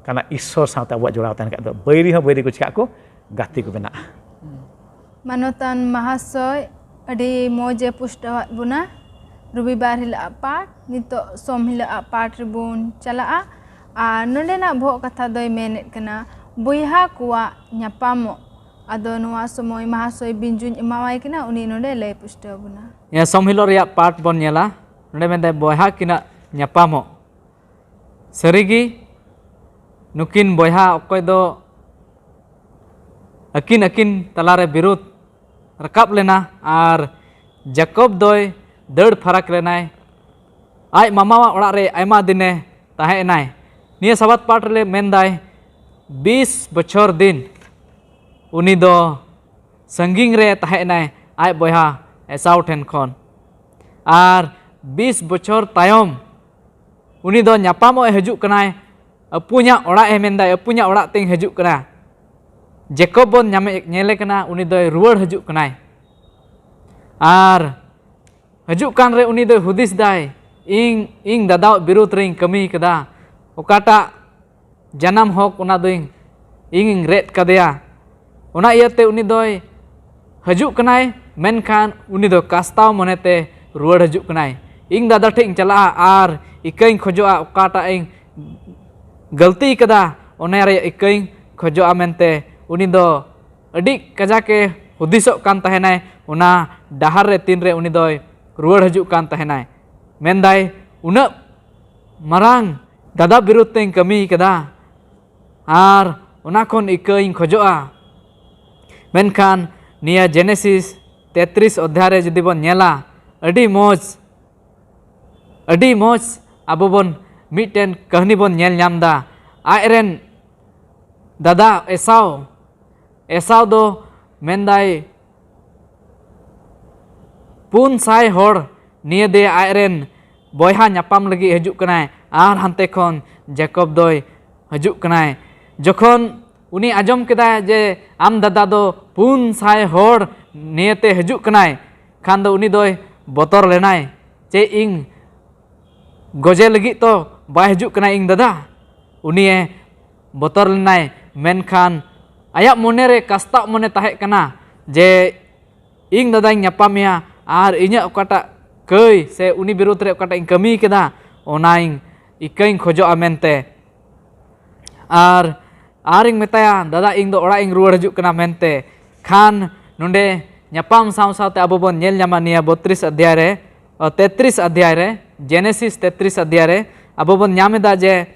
ᱠᱟᱱᱟ᱾ ᱤᱥᱥᱚᱨ ᱥᱟᱶᱛᱮ ᱟᱵᱚᱣᱟᱜ ᱡᱚᱲᱟᱣ ᱛᱟᱦᱮᱱ ᱠᱷᱟᱡ ᱫᱚ ᱵᱟᱹᱭᱨᱤ ᱦᱚᱸ ᱵᱟᱹᱭᱨᱤ ᱠᱚ ᱪᱤᱠᱟᱹᱜ ᱟᱠᱚ, ᱜᱟᱛᱮ ᱠᱚ ᱵᱮᱱᱟᱜᱼᱟ᱾ ᱢᱟᱱᱚᱛᱟᱱ ᱢᱟᱦᱟᱥᱚᱭ, ᱟᱹᱰᱤ ᱢᱚᱡᱽ ᱮ ᱯᱩᱥᱴᱟᱹᱣᱟᱫ ᱵᱚᱱᱟ᱾ ᱨᱚᱵᱤᱵᱟᱨ ᱦᱤᱞᱳᱜ ᱟᱜ ᱯᱟᱴ, ᱱᱤᱛᱚᱜ ᱥᱳᱢ ᱦᱤᱞᱳᱜ ᱟᱜ ᱯᱟᱴ ᱨᱮᱵᱚᱱ ᱪᱟᱞᱟᱜᱼᱟ᱾ ᱟᱨ ᱱᱚᱰᱮᱱᱟᱜ ᱵᱚᱦᱚᱜ ᱠᱟᱛᱷᱟ ᱫᱚᱭ ᱢᱮᱱᱮᱫ ᱠᱟᱱᱟ, ᱵᱚᱭᱦᱟ ᱠᱚᱣᱟᱜ ᱧᱟᱯᱟᱢᱚᱜ᱾ ᱟᱫᱚ ᱱᱚᱣᱟ ᱥᱚᱢᱚᱭ ᱢᱟᱦᱟᱥᱚᱭ ᱵᱤᱧᱡᱩᱧ ᱮᱢᱟᱣᱟᱭ ᱠᱟᱱᱟ, ᱩᱱᱤ ᱱᱚᱰᱮ ᱞᱟᱹᱭ ᱯᱩᱥᱴᱟᱹᱣ ᱵᱚᱱᱟ᱾ ᱱᱤᱭᱟᱹ ᱥᱳᱢ ᱦᱤᱞᱳᱜ ᱨᱮᱭᱟᱜ ᱯᱟᱴ ᱵᱚᱱ ᱧᱮᱞᱟ᱾ ᱱᱚᱰᱮ ᱢᱮᱱᱫᱟᱭ, ᱵᱚᱭᱦᱟ ᱠᱤᱱᱟᱜ ᱧᱟᱯᱟᱢᱚᱜ᱾ ᱥᱟᱹᱨᱤᱜᱮ ᱱᱩᱠᱤᱱ ᱵᱚᱭᱦᱟ ᱚᱠᱚᱭ ᱫᱚ ᱟᱹᱠᱤᱱ ᱟᱹᱠᱤᱱ ᱛᱟᱞᱟᱨᱮ ᱵᱤᱨᱳᱫᱷ ᱨᱟᱠᱟᱵ ᱞᱮᱱᱟ ᱟᱨ ᱡᱟᱠᱚᱵ ᱫᱚᱭ ᱫᱟᱹᱲ ᱯᱷᱟᱨᱟᱠ ᱞᱮᱱᱟᱭ᱾ ᱟᱡ ᱢᱟᱢᱟᱣᱟᱜ ᱚᱲᱟᱜ ᱨᱮ ᱟᱭᱢᱟ ᱫᱤᱱᱮ ᱛᱟᱦᱮᱸ ᱮᱱᱟᱭ᱾ ᱱᱤᱭᱟᱹ ᱥᱟᱵᱟᱫ ᱯᱟᱴ ᱨᱮ ᱢᱮᱱᱫᱟᱭ, ᱵᱤᱥ ᱵᱚᱪᱷᱚᱨ ᱫᱤᱱ ᱩᱱᱤ ᱫᱚ ᱥᱟᱺᱜᱤᱧ ᱨᱮ ᱛᱟᱦᱮᱸ ᱮᱱᱟᱭ ᱟᱡ ᱵᱚᱭᱦᱟ ᱮᱥᱟᱣ ᱴᱷᱮᱱ ᱠᱷᱚᱱ᱾ ᱟᱨ ᱵᱤᱥ ᱵᱚᱪᱷᱚᱨ ᱛᱟᱭᱚᱢ ᱩᱱᱤ ᱫᱚ ᱧᱟᱯᱟᱢᱚᱜ ᱮ ᱦᱤᱡᱩᱜ ᱠᱟᱱᱟᱭ᱾ ᱟᱹᱯᱩᱧᱟᱜ ᱚᱲᱟᱜ ᱮ ᱢᱮᱱᱫᱟᱭ, ᱟᱹᱯᱩᱧᱟᱜ ᱚᱲᱟᱜ ᱛᱮᱧ ᱦᱤᱡᱩᱜ ᱠᱟᱱᱟ᱾ ᱡᱮᱠᱚᱵ ᱵᱚᱱ ᱧᱟᱢᱮ ᱧᱮᱞᱮ ᱠᱟᱱᱟ, ᱩᱱᱤ ᱫᱚᱭ ᱨᱩᱣᱟᱹᱲ ᱦᱤᱡᱩᱜ ᱠᱟᱱᱟᱭ᱾ ᱟᱨ ᱦᱤᱡᱩᱜ ᱠᱟᱱ ᱨᱮ ᱩᱱᱤ ᱫᱚᱭ ᱦᱩᱫᱤᱥ ᱫᱟᱭ, ᱤᱧ ᱤᱧ ᱫᱟᱫᱟᱣᱟᱜ ᱵᱤᱨᱩᱫᱽ ᱨᱮᱧ ᱠᱟᱹᱢᱤ ᱠᱟᱫᱟ, ᱚᱠᱟᱴᱟᱜ ᱡᱟᱱᱟᱢ ᱦᱚᱠ ᱚᱱᱟ ᱫᱚᱧ ᱤᱧᱤᱧ ᱨᱮᱫ ᱠᱟᱫᱮᱭᱟ᱾ ᱚᱱᱟ ᱤᱭᱟᱹᱛᱮ ᱩᱱᱤ ᱫᱚᱭ ᱦᱤᱡᱩᱜ ᱠᱟᱱᱟᱭ, ᱢᱮᱱᱠᱷᱟᱱ ᱩᱱᱤ ᱫᱚ ᱠᱟᱥᱛᱟᱣ ᱢᱚᱱᱮᱛᱮ ᱨᱩᱣᱟᱹᱲ ᱦᱤᱡᱩᱜ ᱠᱟᱱᱟᱭ᱾ ᱤᱧ ᱫᱟᱫᱟ ᱴᱷᱮᱡ ᱤᱧ ᱪᱟᱞᱟᱜᱼᱟ ᱟᱨ ᱤᱠᱟᱹᱧ ᱠᱷᱚᱡᱚᱜᱼᱟ, ᱚᱠᱟᱴᱟᱜ ᱤᱧ ᱜᱟᱹᱞᱛᱤ ᱠᱟᱫᱟ ᱚᱱᱟ ᱨᱮᱭᱟᱜ ᱤᱠᱟᱹᱧ ᱠᱷᱚᱡᱚᱜᱼᱟ ᱢᱮᱱᱛᱮ ᱩᱱᱤ ᱫᱚ ᱟᱹᱰᱤ ᱠᱟᱡᱟᱠ ᱮ ᱦᱩᱫᱤᱥᱚᱜ ᱠᱟᱱ ᱛᱟᱦᱮᱱᱟᱭ᱾ ᱚᱱᱟ ᱰᱟᱦᱟᱨ ᱨᱮ ᱛᱤᱱᱨᱮ ᱩᱱᱤ ᱫᱚᱭ ᱨᱩᱣᱟᱹᱲ ᱦᱤᱡᱩᱜ ᱠᱟᱱ ᱛᱟᱦᱮᱱᱟᱭ, ᱢᱮᱱᱫᱟᱭ, ᱩᱱᱟᱹᱜ ᱢᱟᱨᱟᱝ ᱫᱟᱫᱟ ᱵᱤᱨᱩᱫᱷ ᱛᱮᱧ ᱠᱟᱹᱢᱤ ᱠᱟᱫᱟ ᱟᱨ ᱚᱱᱟ ᱠᱷᱚᱱ ᱤᱠᱟᱹᱧ ᱠᱷᱚᱡᱚᱜᱼᱟ᱾ ᱢᱮᱱᱠᱷᱟᱱ ᱱᱤᱭᱟᱹ ᱡᱮᱱᱮᱥᱤᱥ ᱛᱮᱛᱨᱤᱥ ᱚᱫᱷᱭᱟᱭ ᱨᱮ ᱡᱩᱫᱤ ᱵᱚᱱ ᱧᱮᱞᱟ, ᱟᱹᱰᱤ ᱢᱚᱡᱽ, ᱟᱹᱰᱤ ᱢᱚᱡᱽ ᱟᱵᱚ ᱵᱚᱱ ᱢᱤᱫᱴᱮᱱ ᱠᱟᱹᱦᱱᱤ ᱵᱚᱱ ᱧᱮᱞ ᱧᱟᱢ ᱮᱫᱟ᱾ ᱟᱡ ᱨᱮᱱ ᱫᱟᱫᱟ ᱮᱥᱟᱣ, ᱮᱥᱟᱣ ᱫᱚ ᱢᱮᱱᱫᱟᱭ, ᱯᱩᱱ ᱥᱟᱭ ᱦᱚᱲ ᱱᱤᱭᱟᱹ ᱫᱮ ᱟᱡ ᱨᱮᱱ ᱵᱚᱭᱦᱟ ᱧᱟᱯᱟᱢ ᱞᱟᱹᱜᱤᱫ ᱦᱤᱡᱩᱜ ᱠᱟᱱᱟᱭ ᱟᱨ ᱦᱟᱱᱛᱮ ᱠᱷᱚᱱ ᱡᱮᱠᱚᱵ ᱫᱚᱭ ᱦᱤᱡᱩᱜ ᱠᱟᱱᱟᱭ᱾ ᱡᱚᱠᱷᱚᱱ ᱩᱱᱤ ᱟᱸᱡᱚᱢ ᱠᱮᱫᱟᱭ ᱡᱮ ᱟᱢ ᱫᱟᱫᱟ ᱫᱚ ᱯᱩᱱ ᱥᱟᱭ ᱦᱚᱲ ᱱᱤᱭᱟᱹᱛᱮ ᱦᱤᱡᱩᱜ ᱠᱟᱱᱟᱭ, ᱠᱷᱟᱱ ᱫᱚ ᱩᱱᱤ ᱫᱚᱭ ᱵᱚᱛᱚᱨ ᱞᱮᱱᱟᱭ ᱡᱮ ᱤᱧ ᱜᱚᱡᱮ ᱞᱟᱹᱜᱤᱫ ᱛᱚ ᱵᱟᱭ ᱦᱤᱡᱩᱜ ᱠᱟᱱᱟ ᱤᱧ ᱫᱟᱫᱟ᱾ ᱩᱱᱤᱭᱮ ᱵᱚᱛᱚᱨ ᱞᱮᱱᱟᱭ, ᱢᱮᱱᱠᱷᱟᱱ ᱟᱭᱟᱜ ᱢᱚᱱᱮᱨᱮ ᱠᱟᱥᱛᱟᱜ ᱢᱚᱱᱮ ᱛᱟᱦᱮᱸ ᱠᱟᱱᱟ ᱡᱮ ᱤᱧ ᱫᱟᱫᱟᱧ ᱧᱟᱯᱟᱢᱮᱭᱟ ᱟᱨ ᱤᱧᱟᱹᱜ ᱚᱠᱟᱴᱟᱜ ᱠᱟᱹᱭ ᱥᱮ ᱩᱱᱤ ᱵᱤᱨᱩᱫᱽ ᱨᱮ ᱚᱠᱟᱴᱟᱜ ᱤᱧ ᱠᱟᱹᱢᱤ ᱠᱮᱫᱟ, ᱚᱱᱟᱧ ᱤᱠᱟᱹᱧ ᱠᱷᱚᱡᱚᱜᱼᱟ ᱢᱮᱱᱛᱮ᱾ ᱟᱨ ᱟᱨᱤᱧ ᱢᱮᱛᱟᱭᱟ, "ᱫᱟᱫᱟ, ᱤᱧ ᱫᱚ ᱚᱲᱟᱜ ᱤᱧ ᱨᱩᱣᱟᱹᱲ ᱦᱤᱡᱩᱜ ᱠᱟᱱᱟ" ᱢᱮᱱᱛᱮ᱾ ᱠᱷᱟᱱ ᱱᱚᱰᱮ ᱧᱟᱯᱟᱢ ᱥᱟᱶ ᱥᱟᱶᱛᱮ ᱟᱵᱚ ᱵᱚᱱ ᱧᱮᱞ ᱧᱟᱢᱟ ᱱᱤᱭᱟᱹ ᱵᱚᱛᱨᱤᱥ ᱚᱫᱷᱭᱟᱭ ᱨᱮ, ᱚ, ᱛᱮᱛᱨᱤᱥ ᱚᱫᱷᱭᱟᱭ ᱨᱮ, ᱡᱮᱱᱮᱥᱤᱥ ᱛᱮᱛᱨᱤᱥ ᱚᱫᱷᱭᱟᱭ ᱨᱮ ᱟᱵᱚ ᱵᱚᱱ ᱧᱟᱢ ᱮᱫᱟ ᱡᱮ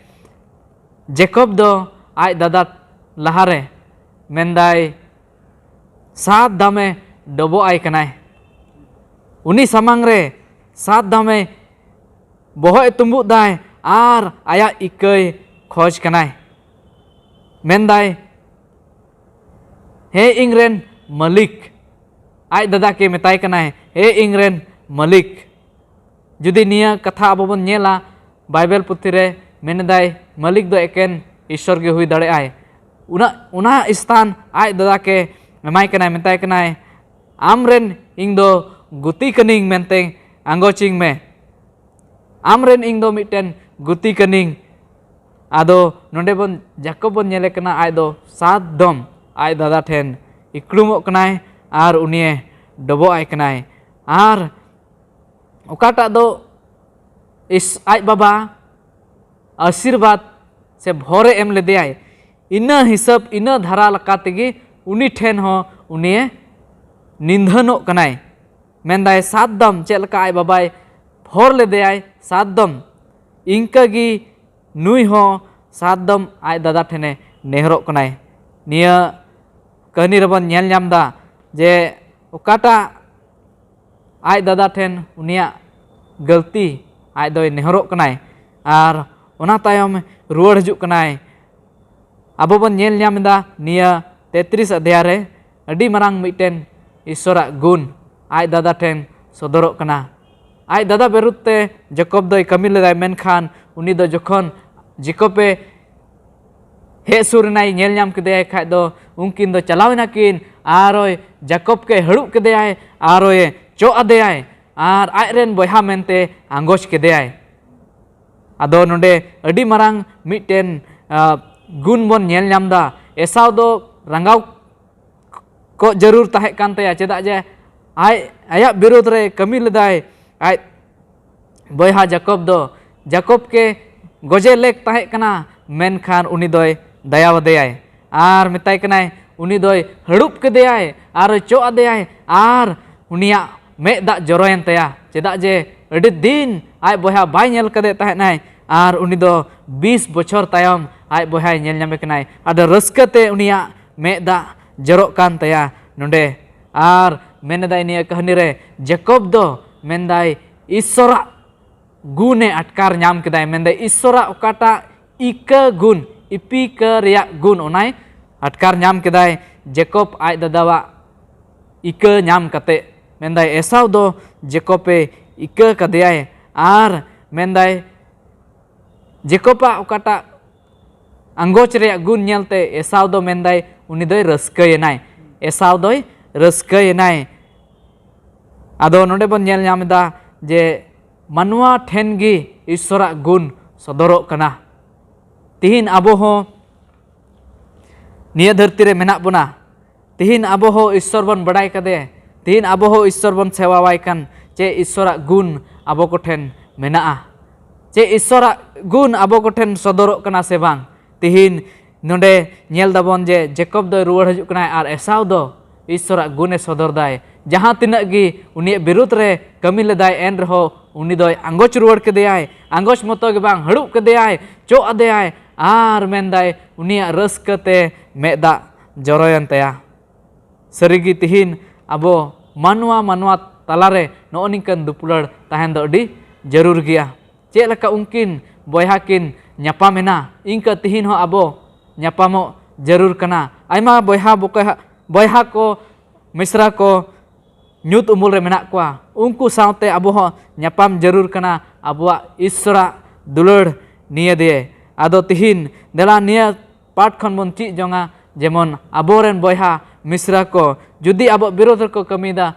ᱡᱮᱠᱚᱵ ᱫᱚ ᱟᱡ ᱫᱟᱫᱟ ᱞᱟᱦᱟᱨᱮ ᱢᱮᱱᱫᱟᱭ ᱥᱟᱛ ᱫᱷᱟᱢᱮ ᱰᱚᱵᱚᱜ ᱟᱭ ᱠᱟᱱᱟᱭ᱾ ᱩᱱᱤ ᱥᱟᱢᱟᱝ ᱨᱮ ᱥᱟᱛ ᱫᱷᱟᱢᱮ ᱵᱚᱦᱚᱜ ᱮ ᱛᱩᱢᱵᱩᱫ ᱫᱟᱭ ᱟᱨ ᱟᱭᱟᱜ ᱤᱠᱟᱹᱭ ᱠᱷᱚᱡᱽ ᱠᱟᱱᱟᱭ᱾ ᱢᱮᱱᱫᱟᱭ, "ᱦᱮ ᱤᱧ ᱨᱮᱱ ᱢᱟᱹᱞᱤᱠ", ᱟᱡ ᱫᱟᱫᱟ ᱠᱮ ᱢᱮᱛᱟᱭ ᱠᱟᱱᱟᱭ, "ᱦᱮ ᱤᱧ ᱨᱮᱱ ᱢᱟᱹᱞᱤᱠ᱾" ᱡᱩᱫᱤ ᱱᱤᱭᱟᱹ ᱠᱟᱛᱷᱟ ᱟᱵᱚ ᱵᱚᱱ ᱧᱮᱞᱟ, ᱵᱟᱭᱵᱮᱞ ᱯᱩᱛᱷᱤ ᱨᱮ ᱢᱮᱱᱮᱫᱟᱭ, ᱢᱟᱹᱞᱤᱠ ᱫᱚ ᱮᱠᱮᱱ ᱤᱥᱥᱚᱨ ᱜᱮ ᱦᱩᱭ ᱫᱟᱲᱮᱭᱟᱜᱼᱟᱭ᱾ ᱚᱱᱟ, ᱚᱱᱟ ᱥᱛᱷᱟᱱ ᱟᱡ ᱫᱟᱫᱟ ᱠᱮ ᱮᱢᱟᱭ ᱠᱟᱱᱟᱭ, ᱢᱮᱛᱟᱭ ᱠᱟᱱᱟᱭ, "ᱟᱢ ᱨᱮᱱ ᱤᱧ ᱫᱚ ᱜᱩᱛᱤ ᱠᱟᱹᱱᱟᱹᱧ ᱢᱮᱱᱛᱮ ᱟᱸᱜᱚᱪᱤᱧ ᱢᱮ᱾ ᱟᱢ ᱨᱮᱱ ᱤᱧ ᱫᱚ ᱢᱤᱫᱴᱮᱱ ᱜᱩᱛᱤ ᱠᱟᱹᱱᱟᱹᱧ᱾" ᱟᱫᱚ ᱱᱚᱰᱮ ᱵᱚᱱ, ᱡᱟᱠᱚᱵ ᱵᱚᱱ ᱧᱮᱞᱮ ᱠᱟᱱᱟ, ᱟᱡ ᱫᱚ ᱥᱟᱛ ᱫᱚᱢ ᱟᱡ ᱫᱟᱫᱟ ᱴᱷᱮᱱ ᱤᱠᱲᱩᱢᱚᱜ ᱠᱟᱱᱟᱭ ᱟᱨ ᱩᱱᱤᱭᱮ ᱰᱚᱵᱚᱜ ᱟᱭ ᱠᱟᱱᱟᱭ᱾ ᱟᱨ ᱚᱠᱟᱴᱟᱜ ᱫᱚ ᱤᱥ-, ᱟᱡ ᱵᱟᱵᱟ ᱟᱥᱤᱨᱵᱟᱫᱽ ᱥᱮ ᱵᱷᱚᱨᱮ ᱮᱢ ᱞᱮᱫᱮᱭᱟᱭ, ᱤᱱᱟᱹ ᱦᱤᱥᱟᱹᱵ, ᱤᱱᱟᱹ ᱫᱷᱟᱨᱟ ᱞᱮᱠᱟ ᱛᱮᱜᱮ ᱩᱱᱤ ᱴᱷᱮᱱ ᱦᱚᱸ ᱩᱱᱤᱭᱮ ᱱᱤᱫᱷᱟᱹᱱᱚᱜ ᱠᱟᱱᱟᱭ᱾ ᱢᱮᱱᱫᱟᱭ, ᱥᱟᱛ ᱫᱚᱢ ᱪᱮᱫ ᱞᱮᱠᱟ ᱟᱡ ᱵᱟᱵᱟᱭ ᱵᱷᱚᱨ ᱞᱮᱫᱮᱭᱟᱭ ᱥᱟᱛ ᱫᱚᱢ, ᱤᱱᱠᱟᱹ ᱜᱮ ᱱᱩᱭ ᱦᱚᱸ ᱥᱟᱛ ᱫᱚᱢ ᱟᱡ ᱫᱟᱫᱟ ᱴᱷᱮᱱᱮ ᱱᱮᱦᱚᱨᱚᱜ ᱠᱟᱱᱟᱭ᱾ ᱱᱤᱭᱟᱹ ᱠᱟᱹᱦᱱᱤ ᱨᱮᱵᱚᱱ ᱧᱮᱞ ᱧᱟᱢ ᱮᱫᱟ ᱡᱮ ᱚᱠᱟᱴᱟᱜ ᱟᱡ ᱫᱟᱫᱟ ᱴᱷᱮᱱ ᱩᱱᱤᱭᱟᱜ ᱜᱟᱹᱞᱛᱤ, ᱟᱡ ᱫᱚᱭ ᱱᱮᱦᱚᱨᱚᱜ ᱠᱟᱱᱟᱭ ᱟᱨ ᱚᱱᱟ ᱛᱟᱭᱚᱢ ᱨᱩᱣᱟᱹᱲ ᱦᱤᱡᱩᱜ ᱠᱟᱱᱟᱭ᱾ ᱟᱵᱚ ᱵᱚᱱ ᱧᱮᱞ ᱧᱟᱢ ᱮᱫᱟ ᱱᱤᱭᱟᱹ ᱛᱮᱛᱨᱤᱥ ᱚᱫᱷᱭᱟᱭ ᱨᱮ ᱟᱹᱰᱤ ᱢᱟᱨᱟᱝ ᱢᱤᱫᱴᱮᱱ ᱤᱥᱥᱚᱨᱟᱜ ᱜᱩᱱ ᱟᱡ ᱫᱟᱫᱟ ᱴᱷᱮᱱ ᱥᱚᱫᱚᱨᱚᱜ ᱠᱟᱱᱟ᱾ ᱟᱡ ᱫᱟᱫᱟ ᱵᱤᱨᱩᱫᱷ ᱛᱮ ᱡᱮᱠᱚᱵ ᱫᱚᱭ ᱠᱟᱹᱢᱤ ᱞᱮᱫᱟᱭ, ᱢᱮᱱᱠᱷᱟᱱ ᱩᱱᱤ ᱫᱚ ᱡᱚᱠᱷᱚᱱ ᱡᱮᱠᱚᱵᱮ ᱦᱮᱡ ᱥᱩᱨ ᱮᱱᱟᱭ, ᱧᱮᱞ ᱧᱟᱢ ᱠᱮᱫᱮᱭᱟᱭ ᱠᱷᱟᱡ ᱫᱚ ᱩᱱᱠᱤᱱ ᱫᱚ ᱪᱟᱞᱟᱣ ᱮᱱᱟᱠᱤᱱ, ᱟᱨ ᱦᱚᱭ ᱡᱟᱠᱚᱵ ᱠᱮ ᱦᱟᱹᱲᱩᱵ ᱠᱮᱫᱮᱭᱟᱭ, ᱟᱨ ᱦᱚᱭ ᱪᱚᱜ ᱟᱫᱮᱭᱟᱭ, ᱟᱨ ᱟᱡ ᱨᱮᱱ ᱵᱚᱭᱦᱟ ᱢᱮᱱᱛᱮ ᱟᱸᱜᱚᱪ ᱠᱮᱫᱮᱭᱟᱭ᱾ ᱟᱫᱚ ᱱᱚᱰᱮ ᱟᱹᱰᱤ ᱢᱟᱨᱟᱝ ᱢᱤᱫᱴᱮᱱ, ᱟ, ᱜᱩᱱ ᱵᱚᱱ ᱧᱮᱞ ᱧᱟᱢ ᱮᱫᱟ᱾ ᱮᱥᱟᱣ ᱫᱚ ᱨᱟᱸᱜᱟᱣ ᱠᱚᱜ ᱡᱟᱹᱨᱩᱲ ᱛᱟᱦᱮᱸ ᱠᱟᱱ ᱛᱟᱭᱟ, ᱪᱮᱫᱟᱜ ᱡᱮ ᱟᱡ, ᱟᱭᱟᱜ ᱵᱤᱨᱩᱫᱽ ᱨᱮ ᱠᱟᱹᱢᱤ ᱞᱮᱫᱟᱭ ᱟᱡ ᱵᱚᱭᱦᱟ ᱡᱟᱠᱚᱵ ᱫᱚ᱾ ᱡᱟᱠᱚᱵ ᱠᱮ ᱜᱚᱡᱮ ᱞᱮᱠ ᱛᱟᱦᱮᱸ ᱠᱟᱱᱟ, ᱢᱮᱱᱠᱷᱟᱱ ᱩᱱᱤ ᱫᱚᱭ ᱫᱟᱭᱟᱣᱟᱫᱮᱭᱟᱭ ᱟᱨ ᱢᱮᱛᱟᱭ ᱠᱟᱱᱟᱭ, ᱩᱱᱤ ᱫᱚᱭ ᱦᱟᱹᱲᱩᱵ ᱠᱮᱫᱮᱭᱟᱭ ᱟᱨ ᱪᱚᱜ ᱟᱫᱮᱭᱟᱭ ᱟᱨ ᱩᱱᱤᱭᱟᱜ ᱢᱮᱫ ᱫᱟᱜ ᱡᱚᱨᱚᱭᱮᱱ ᱛᱟᱭᱟ, ᱪᱮᱫᱟᱜ ᱡᱮ ᱟᱹᱰᱤ ᱫᱤᱱ ᱟᱡ ᱵᱚᱭᱦᱟ ᱵᱟᱭ ᱧᱮᱞ ᱠᱟᱫᱮ ᱛᱟᱦᱮᱸᱱᱟᱭ ᱟᱨ ᱩᱱᱤ ᱫᱚ ᱵᱤᱥ ᱵᱚᱪᱷᱚᱨ ᱛᱟᱭᱚᱢ ᱟᱡ ᱵᱚᱭᱦᱟᱭ ᱧᱮᱞ ᱧᱟᱢᱮ ᱠᱟᱱᱟᱭ᱾ ᱟᱫᱚ ᱨᱟᱹᱥᱠᱟᱹ ᱛᱮ ᱩᱱᱤᱭᱟᱜ ᱢᱮᱫ ᱫᱟᱜ ᱡᱚᱨᱚᱜ ᱠᱟᱱ ᱛᱟᱭᱟ ᱱᱚᱰᱮ᱾ ᱟᱨ ᱢᱮᱱᱮᱫᱟᱭ ᱱᱤᱭᱟᱹ ᱠᱟᱹᱦᱱᱤ ᱨᱮ, ᱡᱮᱠᱚᱵ ᱫᱚ ᱢᱮᱱᱫᱟᱭ ᱤᱥᱥᱚᱨᱟᱜ ᱜᱩᱱᱮ ᱟᱴᱠᱟᱨ ᱧᱟᱢ ᱠᱮᱫᱟᱭ, ᱢᱮᱱᱫᱟᱭ ᱤᱥᱥᱚᱨᱟᱜ ᱚᱠᱟᱴᱟᱜ ᱤᱠᱟᱹ ᱜᱩᱱ, ᱤᱯᱤᱠᱟᱹ ᱨᱮᱭᱟᱜ ᱜᱩᱱ, ᱚᱱᱟᱭ ᱟᱴᱠᱟᱨ ᱧᱟᱢ ᱠᱮᱫᱟᱭ ᱡᱮᱠᱚᱵ ᱟᱡ ᱫᱟᱫᱟᱣᱟᱜ ᱤᱠᱟᱹ ᱧᱟᱢ ᱠᱟᱛᱮ᱾ ᱢᱮᱱᱫᱟᱭ ᱮᱥᱟᱣ ᱫᱚ ᱡᱮᱠᱚᱵᱮ ᱤᱠᱟᱹ ᱠᱟᱫᱮᱭᱟᱭ ᱟᱨ ᱢᱮᱱᱫᱟᱭ ᱡᱮᱠᱚᱵᱟᱜ ᱚᱠᱟᱴᱟᱜ ᱟᱸᱜᱚᱪ ᱨᱮᱭᱟᱜ ᱜᱩᱱ ᱧᱮᱞᱛᱮ ᱮᱥᱟᱣ ᱫᱚ ᱢᱮᱱᱫᱟᱭ ᱩᱱᱤ ᱫᱚᱭ ᱨᱟᱹᱥᱠᱟᱹᱭᱮᱱᱟᱭ, ᱮᱥᱟᱣ ᱫᱚᱭ ᱨᱟᱹᱥᱠᱟᱹᱭᱮᱱᱟᱭ᱾ ᱟᱫᱚ ᱱᱚᱰᱮ ᱵᱚᱱ ᱧᱮᱞ ᱧᱟᱢ ᱮᱫᱟ ᱡᱮ ᱢᱟᱱᱣᱟ ᱴᱷᱮᱱ ᱜᱮ ᱤᱥᱥᱚᱨᱟᱜ ᱜᱩᱱ ᱥᱚᱫᱚᱨᱚᱜ ᱠᱟᱱᱟ᱾ ᱛᱤᱦᱤᱧ ᱟᱵᱚ ᱦᱚᱸ ᱱᱤᱭᱟᱹ ᱫᱷᱟᱹᱨᱛᱤ ᱨᱮ ᱢᱮᱱᱟᱜ ᱵᱚᱱᱟ, ᱛᱤᱦᱤᱧ ᱟᱵᱚ ᱦᱚᱸ ᱤᱥᱥᱚᱨ ᱵᱚᱱ ᱵᱟᱰᱟᱭ ᱠᱟᱫᱮ, ᱛᱤᱦᱤᱧ ᱟᱵᱚ ᱦᱚᱸ ᱤᱥᱥᱚᱨ ᱵᱚᱱ ᱥᱮᱵᱟᱣᱟᱭ ᱠᱟᱱ, ᱪᱮ ᱤᱥᱥᱚᱨᱟᱜ ᱜᱩᱱ ᱟᱵᱚ ᱠᱚᱴᱷᱮᱱ ᱢᱮᱱᱟᱜᱼᱟ? ᱪᱮ ᱤᱥᱥᱚᱨᱟᱜ ᱜᱩᱱ ᱟᱵᱚ ᱠᱚᱴᱷᱮᱱ ᱥᱚᱫᱚᱨᱚᱜ ᱠᱟᱱᱟ ᱥᱮ ᱵᱟᱝ? ᱛᱤᱦᱤᱧ ᱱᱚᱰᱮ ᱧᱮᱞ ᱫᱟᱵᱚᱱ ᱡᱮ ᱡᱮᱠᱚᱵ ᱫᱚᱭ ᱨᱩᱣᱟᱹᱲ ᱦᱤᱡᱩᱜ ᱠᱟᱱᱟᱭ ᱟᱨ ᱮᱥᱟᱣ ᱫᱚ ᱤᱥᱥᱚᱨᱟᱜ ᱜᱩᱱᱮ ᱥᱚᱫᱚᱨ ᱫᱟᱭ᱾ ᱡᱟᱦᱟᱸ ᱛᱤᱱᱟᱹᱜ ᱜᱮ ᱩᱱᱤᱭᱟᱜ ᱵᱤᱨᱩᱫᱽ ᱨᱮ ᱠᱟᱹᱢᱤ ᱞᱮᱫᱟᱭ, ᱮᱱ ᱨᱮᱦᱚᱸ ᱩᱱᱤ ᱫᱚᱭ ᱟᱸᱜᱚᱪ ᱨᱩᱣᱟᱹᱲ ᱠᱮᱫᱮᱭᱟᱭ᱾ ᱟᱸᱜᱚᱪ ᱢᱚᱛᱚ ᱜᱮ ᱵᱟᱝ, ᱦᱟᱹᱲᱩᱵ ᱠᱮᱫᱮᱭᱟᱭ, ᱪᱚᱜ ᱟᱫᱮᱭᱟᱭ ᱟᱨ ᱢᱮᱱᱫᱟᱭ ᱩᱱᱤᱭᱟᱜ ᱨᱟᱹᱥᱠᱟᱹ ᱛᱮ ᱢᱮᱫ ᱫᱟᱜ ᱡᱚᱨᱚᱭᱮᱱ ᱛᱟᱭᱟ᱾ ᱥᱟᱹᱨᱤᱜᱮ ᱛᱤᱦᱤᱧ ᱟᱵᱚ ᱢᱟᱱᱣᱟ ᱢᱟᱱᱣᱟ ᱛᱟᱞᱟᱨᱮ ᱱᱚᱜᱼᱚ ᱱᱤᱝᱠᱟᱹᱱ ᱫᱩᱯᱩᱞᱟᱹᱲ ᱛᱟᱦᱮᱱ ᱫᱚ ᱟᱹᱰᱤ ᱡᱟᱹᱨᱩᱲ ᱜᱮᱭᱟ᱾ ᱪᱮᱫ ᱞᱮᱠᱟ ᱩᱱᱠᱤᱱ ᱵᱚᱭᱦᱟ ᱠᱤᱱ ᱧᱟᱯᱟᱢ ᱮᱱᱟ, ᱤᱱᱠᱟᱹ ᱛᱤᱦᱤᱧ ᱦᱚᱸ ᱟᱵᱚ ᱧᱟᱯᱟᱢᱚᱜ ᱡᱟᱹᱨᱩᱲ ᱠᱟᱱᱟ᱾ ᱟᱭᱢᱟ ᱵᱚᱭᱦᱟ ᱵᱚᱠᱚᱭᱦᱟ-, ᱵᱚᱭᱦᱟ ᱠᱚ, ᱢᱤᱥᱨᱟ ᱠᱚ ᱧᱩᱛ ᱩᱢᱩᱞ ᱨᱮ ᱢᱮᱱᱟᱜ ᱠᱚᱣᱟ, ᱩᱱᱠᱩ ᱥᱟᱶᱛᱮ ᱟᱵᱚ ᱦᱚᱸ ᱧᱟᱯᱟᱢ ᱡᱟᱹᱨᱩᱲ ᱠᱟᱱᱟ ᱟᱵᱚᱣᱟᱜ ᱤᱥᱥᱚᱨᱟᱜ ᱫᱩᱞᱟᱹᱲ ᱱᱤᱭᱟᱹ ᱫᱤᱭᱮ᱾ ᱟᱫᱚ ᱛᱤᱦᱤᱧ ᱫᱮᱞᱟ ᱱᱤᱭᱟᱹ ᱯᱟᱴ ᱠᱷᱚᱱ ᱵᱚᱱ ᱪᱮᱫ ᱡᱚᱝᱟ, ᱡᱮᱢᱚᱱ ᱟᱵᱚᱨᱮᱱ ᱵᱚᱭᱦᱟ ᱢᱤᱥᱨᱟ ᱠᱚ ᱡᱩᱫᱤ ᱟᱵᱚ ᱵᱤᱨᱳᱫᱷ ᱨᱮᱠᱚ ᱠᱟᱹᱢᱤᱭᱮᱫᱟ,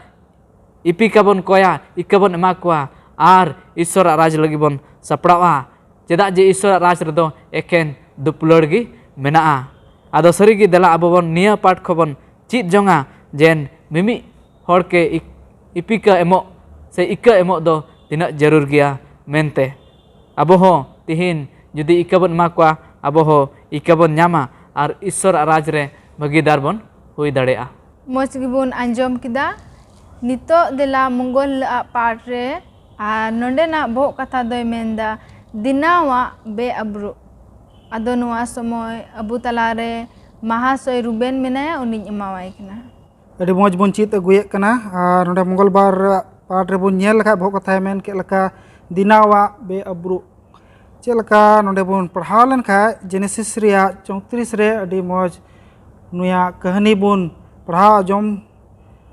ᱤᱯᱤᱠᱟ ᱵᱚᱱ ᱠᱚᱭᱟ, ᱤᱠᱟᱹ ᱵᱚᱱ ᱮᱢᱟ ᱠᱚᱣᱟ ᱟᱨ ᱤᱥᱥᱚᱨᱟᱜ ᱨᱟᱡᱽ ᱞᱟᱹᱜᱤᱫ ᱵᱚᱱ ᱥᱟᱯᱲᱟᱜᱼᱟ᱾ ᱪᱮᱫᱟᱜ ᱡᱮ ᱤᱥᱥᱚᱨᱟᱜ ᱨᱟᱡᱽ ᱨᱮᱫᱚ ᱮᱠᱮᱱ ᱫᱩᱯᱞᱟᱹᱲ ᱜᱮ ᱢᱮᱱᱟᱜᱼᱟ᱾ ᱟᱫᱚ ᱥᱟᱹᱨᱤᱜᱮ ᱫᱮᱞᱟ ᱟᱵᱚ ᱵᱚᱱ ᱱᱤᱭᱟᱹ ᱯᱟᱴ ᱠᱷᱚᱱ ᱵᱚᱱ ᱪᱮᱫ ᱡᱚᱝᱟ, ᱡᱮ ᱢᱤᱢᱤᱫ ᱦᱚᱲ ᱠᱮ ᱤᱠ-, ᱤᱯᱤᱠᱟ ᱮᱢᱚᱜ ᱥᱮ ᱤᱠᱟᱹ ᱮᱢᱚᱜ ᱫᱚ ᱛᱤᱱᱟᱹᱜ ᱡᱟᱹᱨᱩᱲ ᱜᱮᱭᱟ ᱢᱮᱱᱛᱮ᱾ ᱟᱵᱚ ᱦᱚᱸ ᱛᱤᱦᱤᱧ ᱡᱩᱫᱤ ᱤᱠᱟᱹ ᱵᱚᱱ ᱮᱢᱟ ᱠᱚᱣᱟ, ᱟᱵᱚ ᱦᱚᱸ ᱤᱠᱟᱹ ᱵᱚᱱ ᱧᱟᱢᱟ ᱟᱨ ᱤᱥᱥᱚᱨᱟᱜ ᱨᱟᱡᱽ ᱨᱮ ᱵᱷᱟᱹᱜᱤᱫᱟᱨ ᱵᱚᱱ ᱦᱩᱭ ᱫᱟᱲᱮᱭᱟᱜᱼᱟ᱾ ᱢᱚᱡᱽ ᱜᱮᱵᱚᱱ ᱟᱸᱡᱚᱢ ᱠᱮᱫᱟ᱾ ᱱᱤᱛᱚᱜ ᱫᱮᱞᱟ ᱢᱚᱝᱜᱚᱞ ᱦᱤᱞᱳᱜ ᱟᱜ ᱯᱟᱴ ᱨᱮ ᱟᱨ ᱱᱚᱰᱮᱱᱟᱜ ᱵᱚᱦᱚᱜ ᱠᱟᱛᱷᱟ ᱫᱚᱭ ᱢᱮᱱᱫᱟ, ᱫᱤᱱᱟᱣᱟᱜ ᱵᱮ ᱟᱵᱨᱩᱜ᱾ ᱟᱫᱚ ᱱᱚᱣᱟ ᱥᱚᱢᱚᱭ ᱟᱵᱚ ᱛᱟᱞᱟᱨᱮ ᱢᱟᱦᱟᱥᱚᱭ ᱨᱩᱵᱮᱱ ᱢᱮᱱᱟᱭᱟ, ᱩᱱᱤᱧ ᱮᱢᱟᱣᱟᱭ ᱠᱟᱱᱟ᱾ ᱟᱹᱰᱤ ᱢᱚᱡᱽ ᱵᱚᱱ ᱪᱮᱫ ᱟᱹᱜᱩᱭᱮᱫ ᱠᱟᱱᱟ᱾ ᱟᱨ ᱱᱚᱰᱮ ᱢᱚᱝᱜᱚᱞ ᱵᱟᱨ ᱯᱟᱴ ᱨᱮᱵᱚᱱ ᱧᱮᱞ ᱞᱮᱠᱷᱟᱡ ᱵᱚᱦᱚᱜ ᱠᱟᱛᱷᱟᱭ ᱢᱮᱱ ᱠᱮᱫ ᱞᱮᱠᱟ ᱫᱤᱱᱟᱣᱟᱜ ᱵᱮ ᱟᱵᱨᱩᱜ᱾ ᱪᱮᱫ ᱞᱮᱠᱟ ᱱᱚᱰᱮ ᱵᱚᱱ ᱯᱟᱲᱦᱟᱣ ᱞᱮᱱᱠᱷᱟᱡ ᱡᱮᱱᱮᱥᱤᱥ ᱨᱮᱭᱟᱜ ᱪᱳᱭᱛᱨᱤᱥ ᱨᱮ ᱟᱹᱰᱤ ᱢᱚᱡᱽ ᱱᱩᱭᱟᱜ ᱠᱟᱹᱦᱱᱤ ᱵᱚᱱ ᱯᱟᱲᱦᱟᱣ ᱟᱸᱡᱚᱢ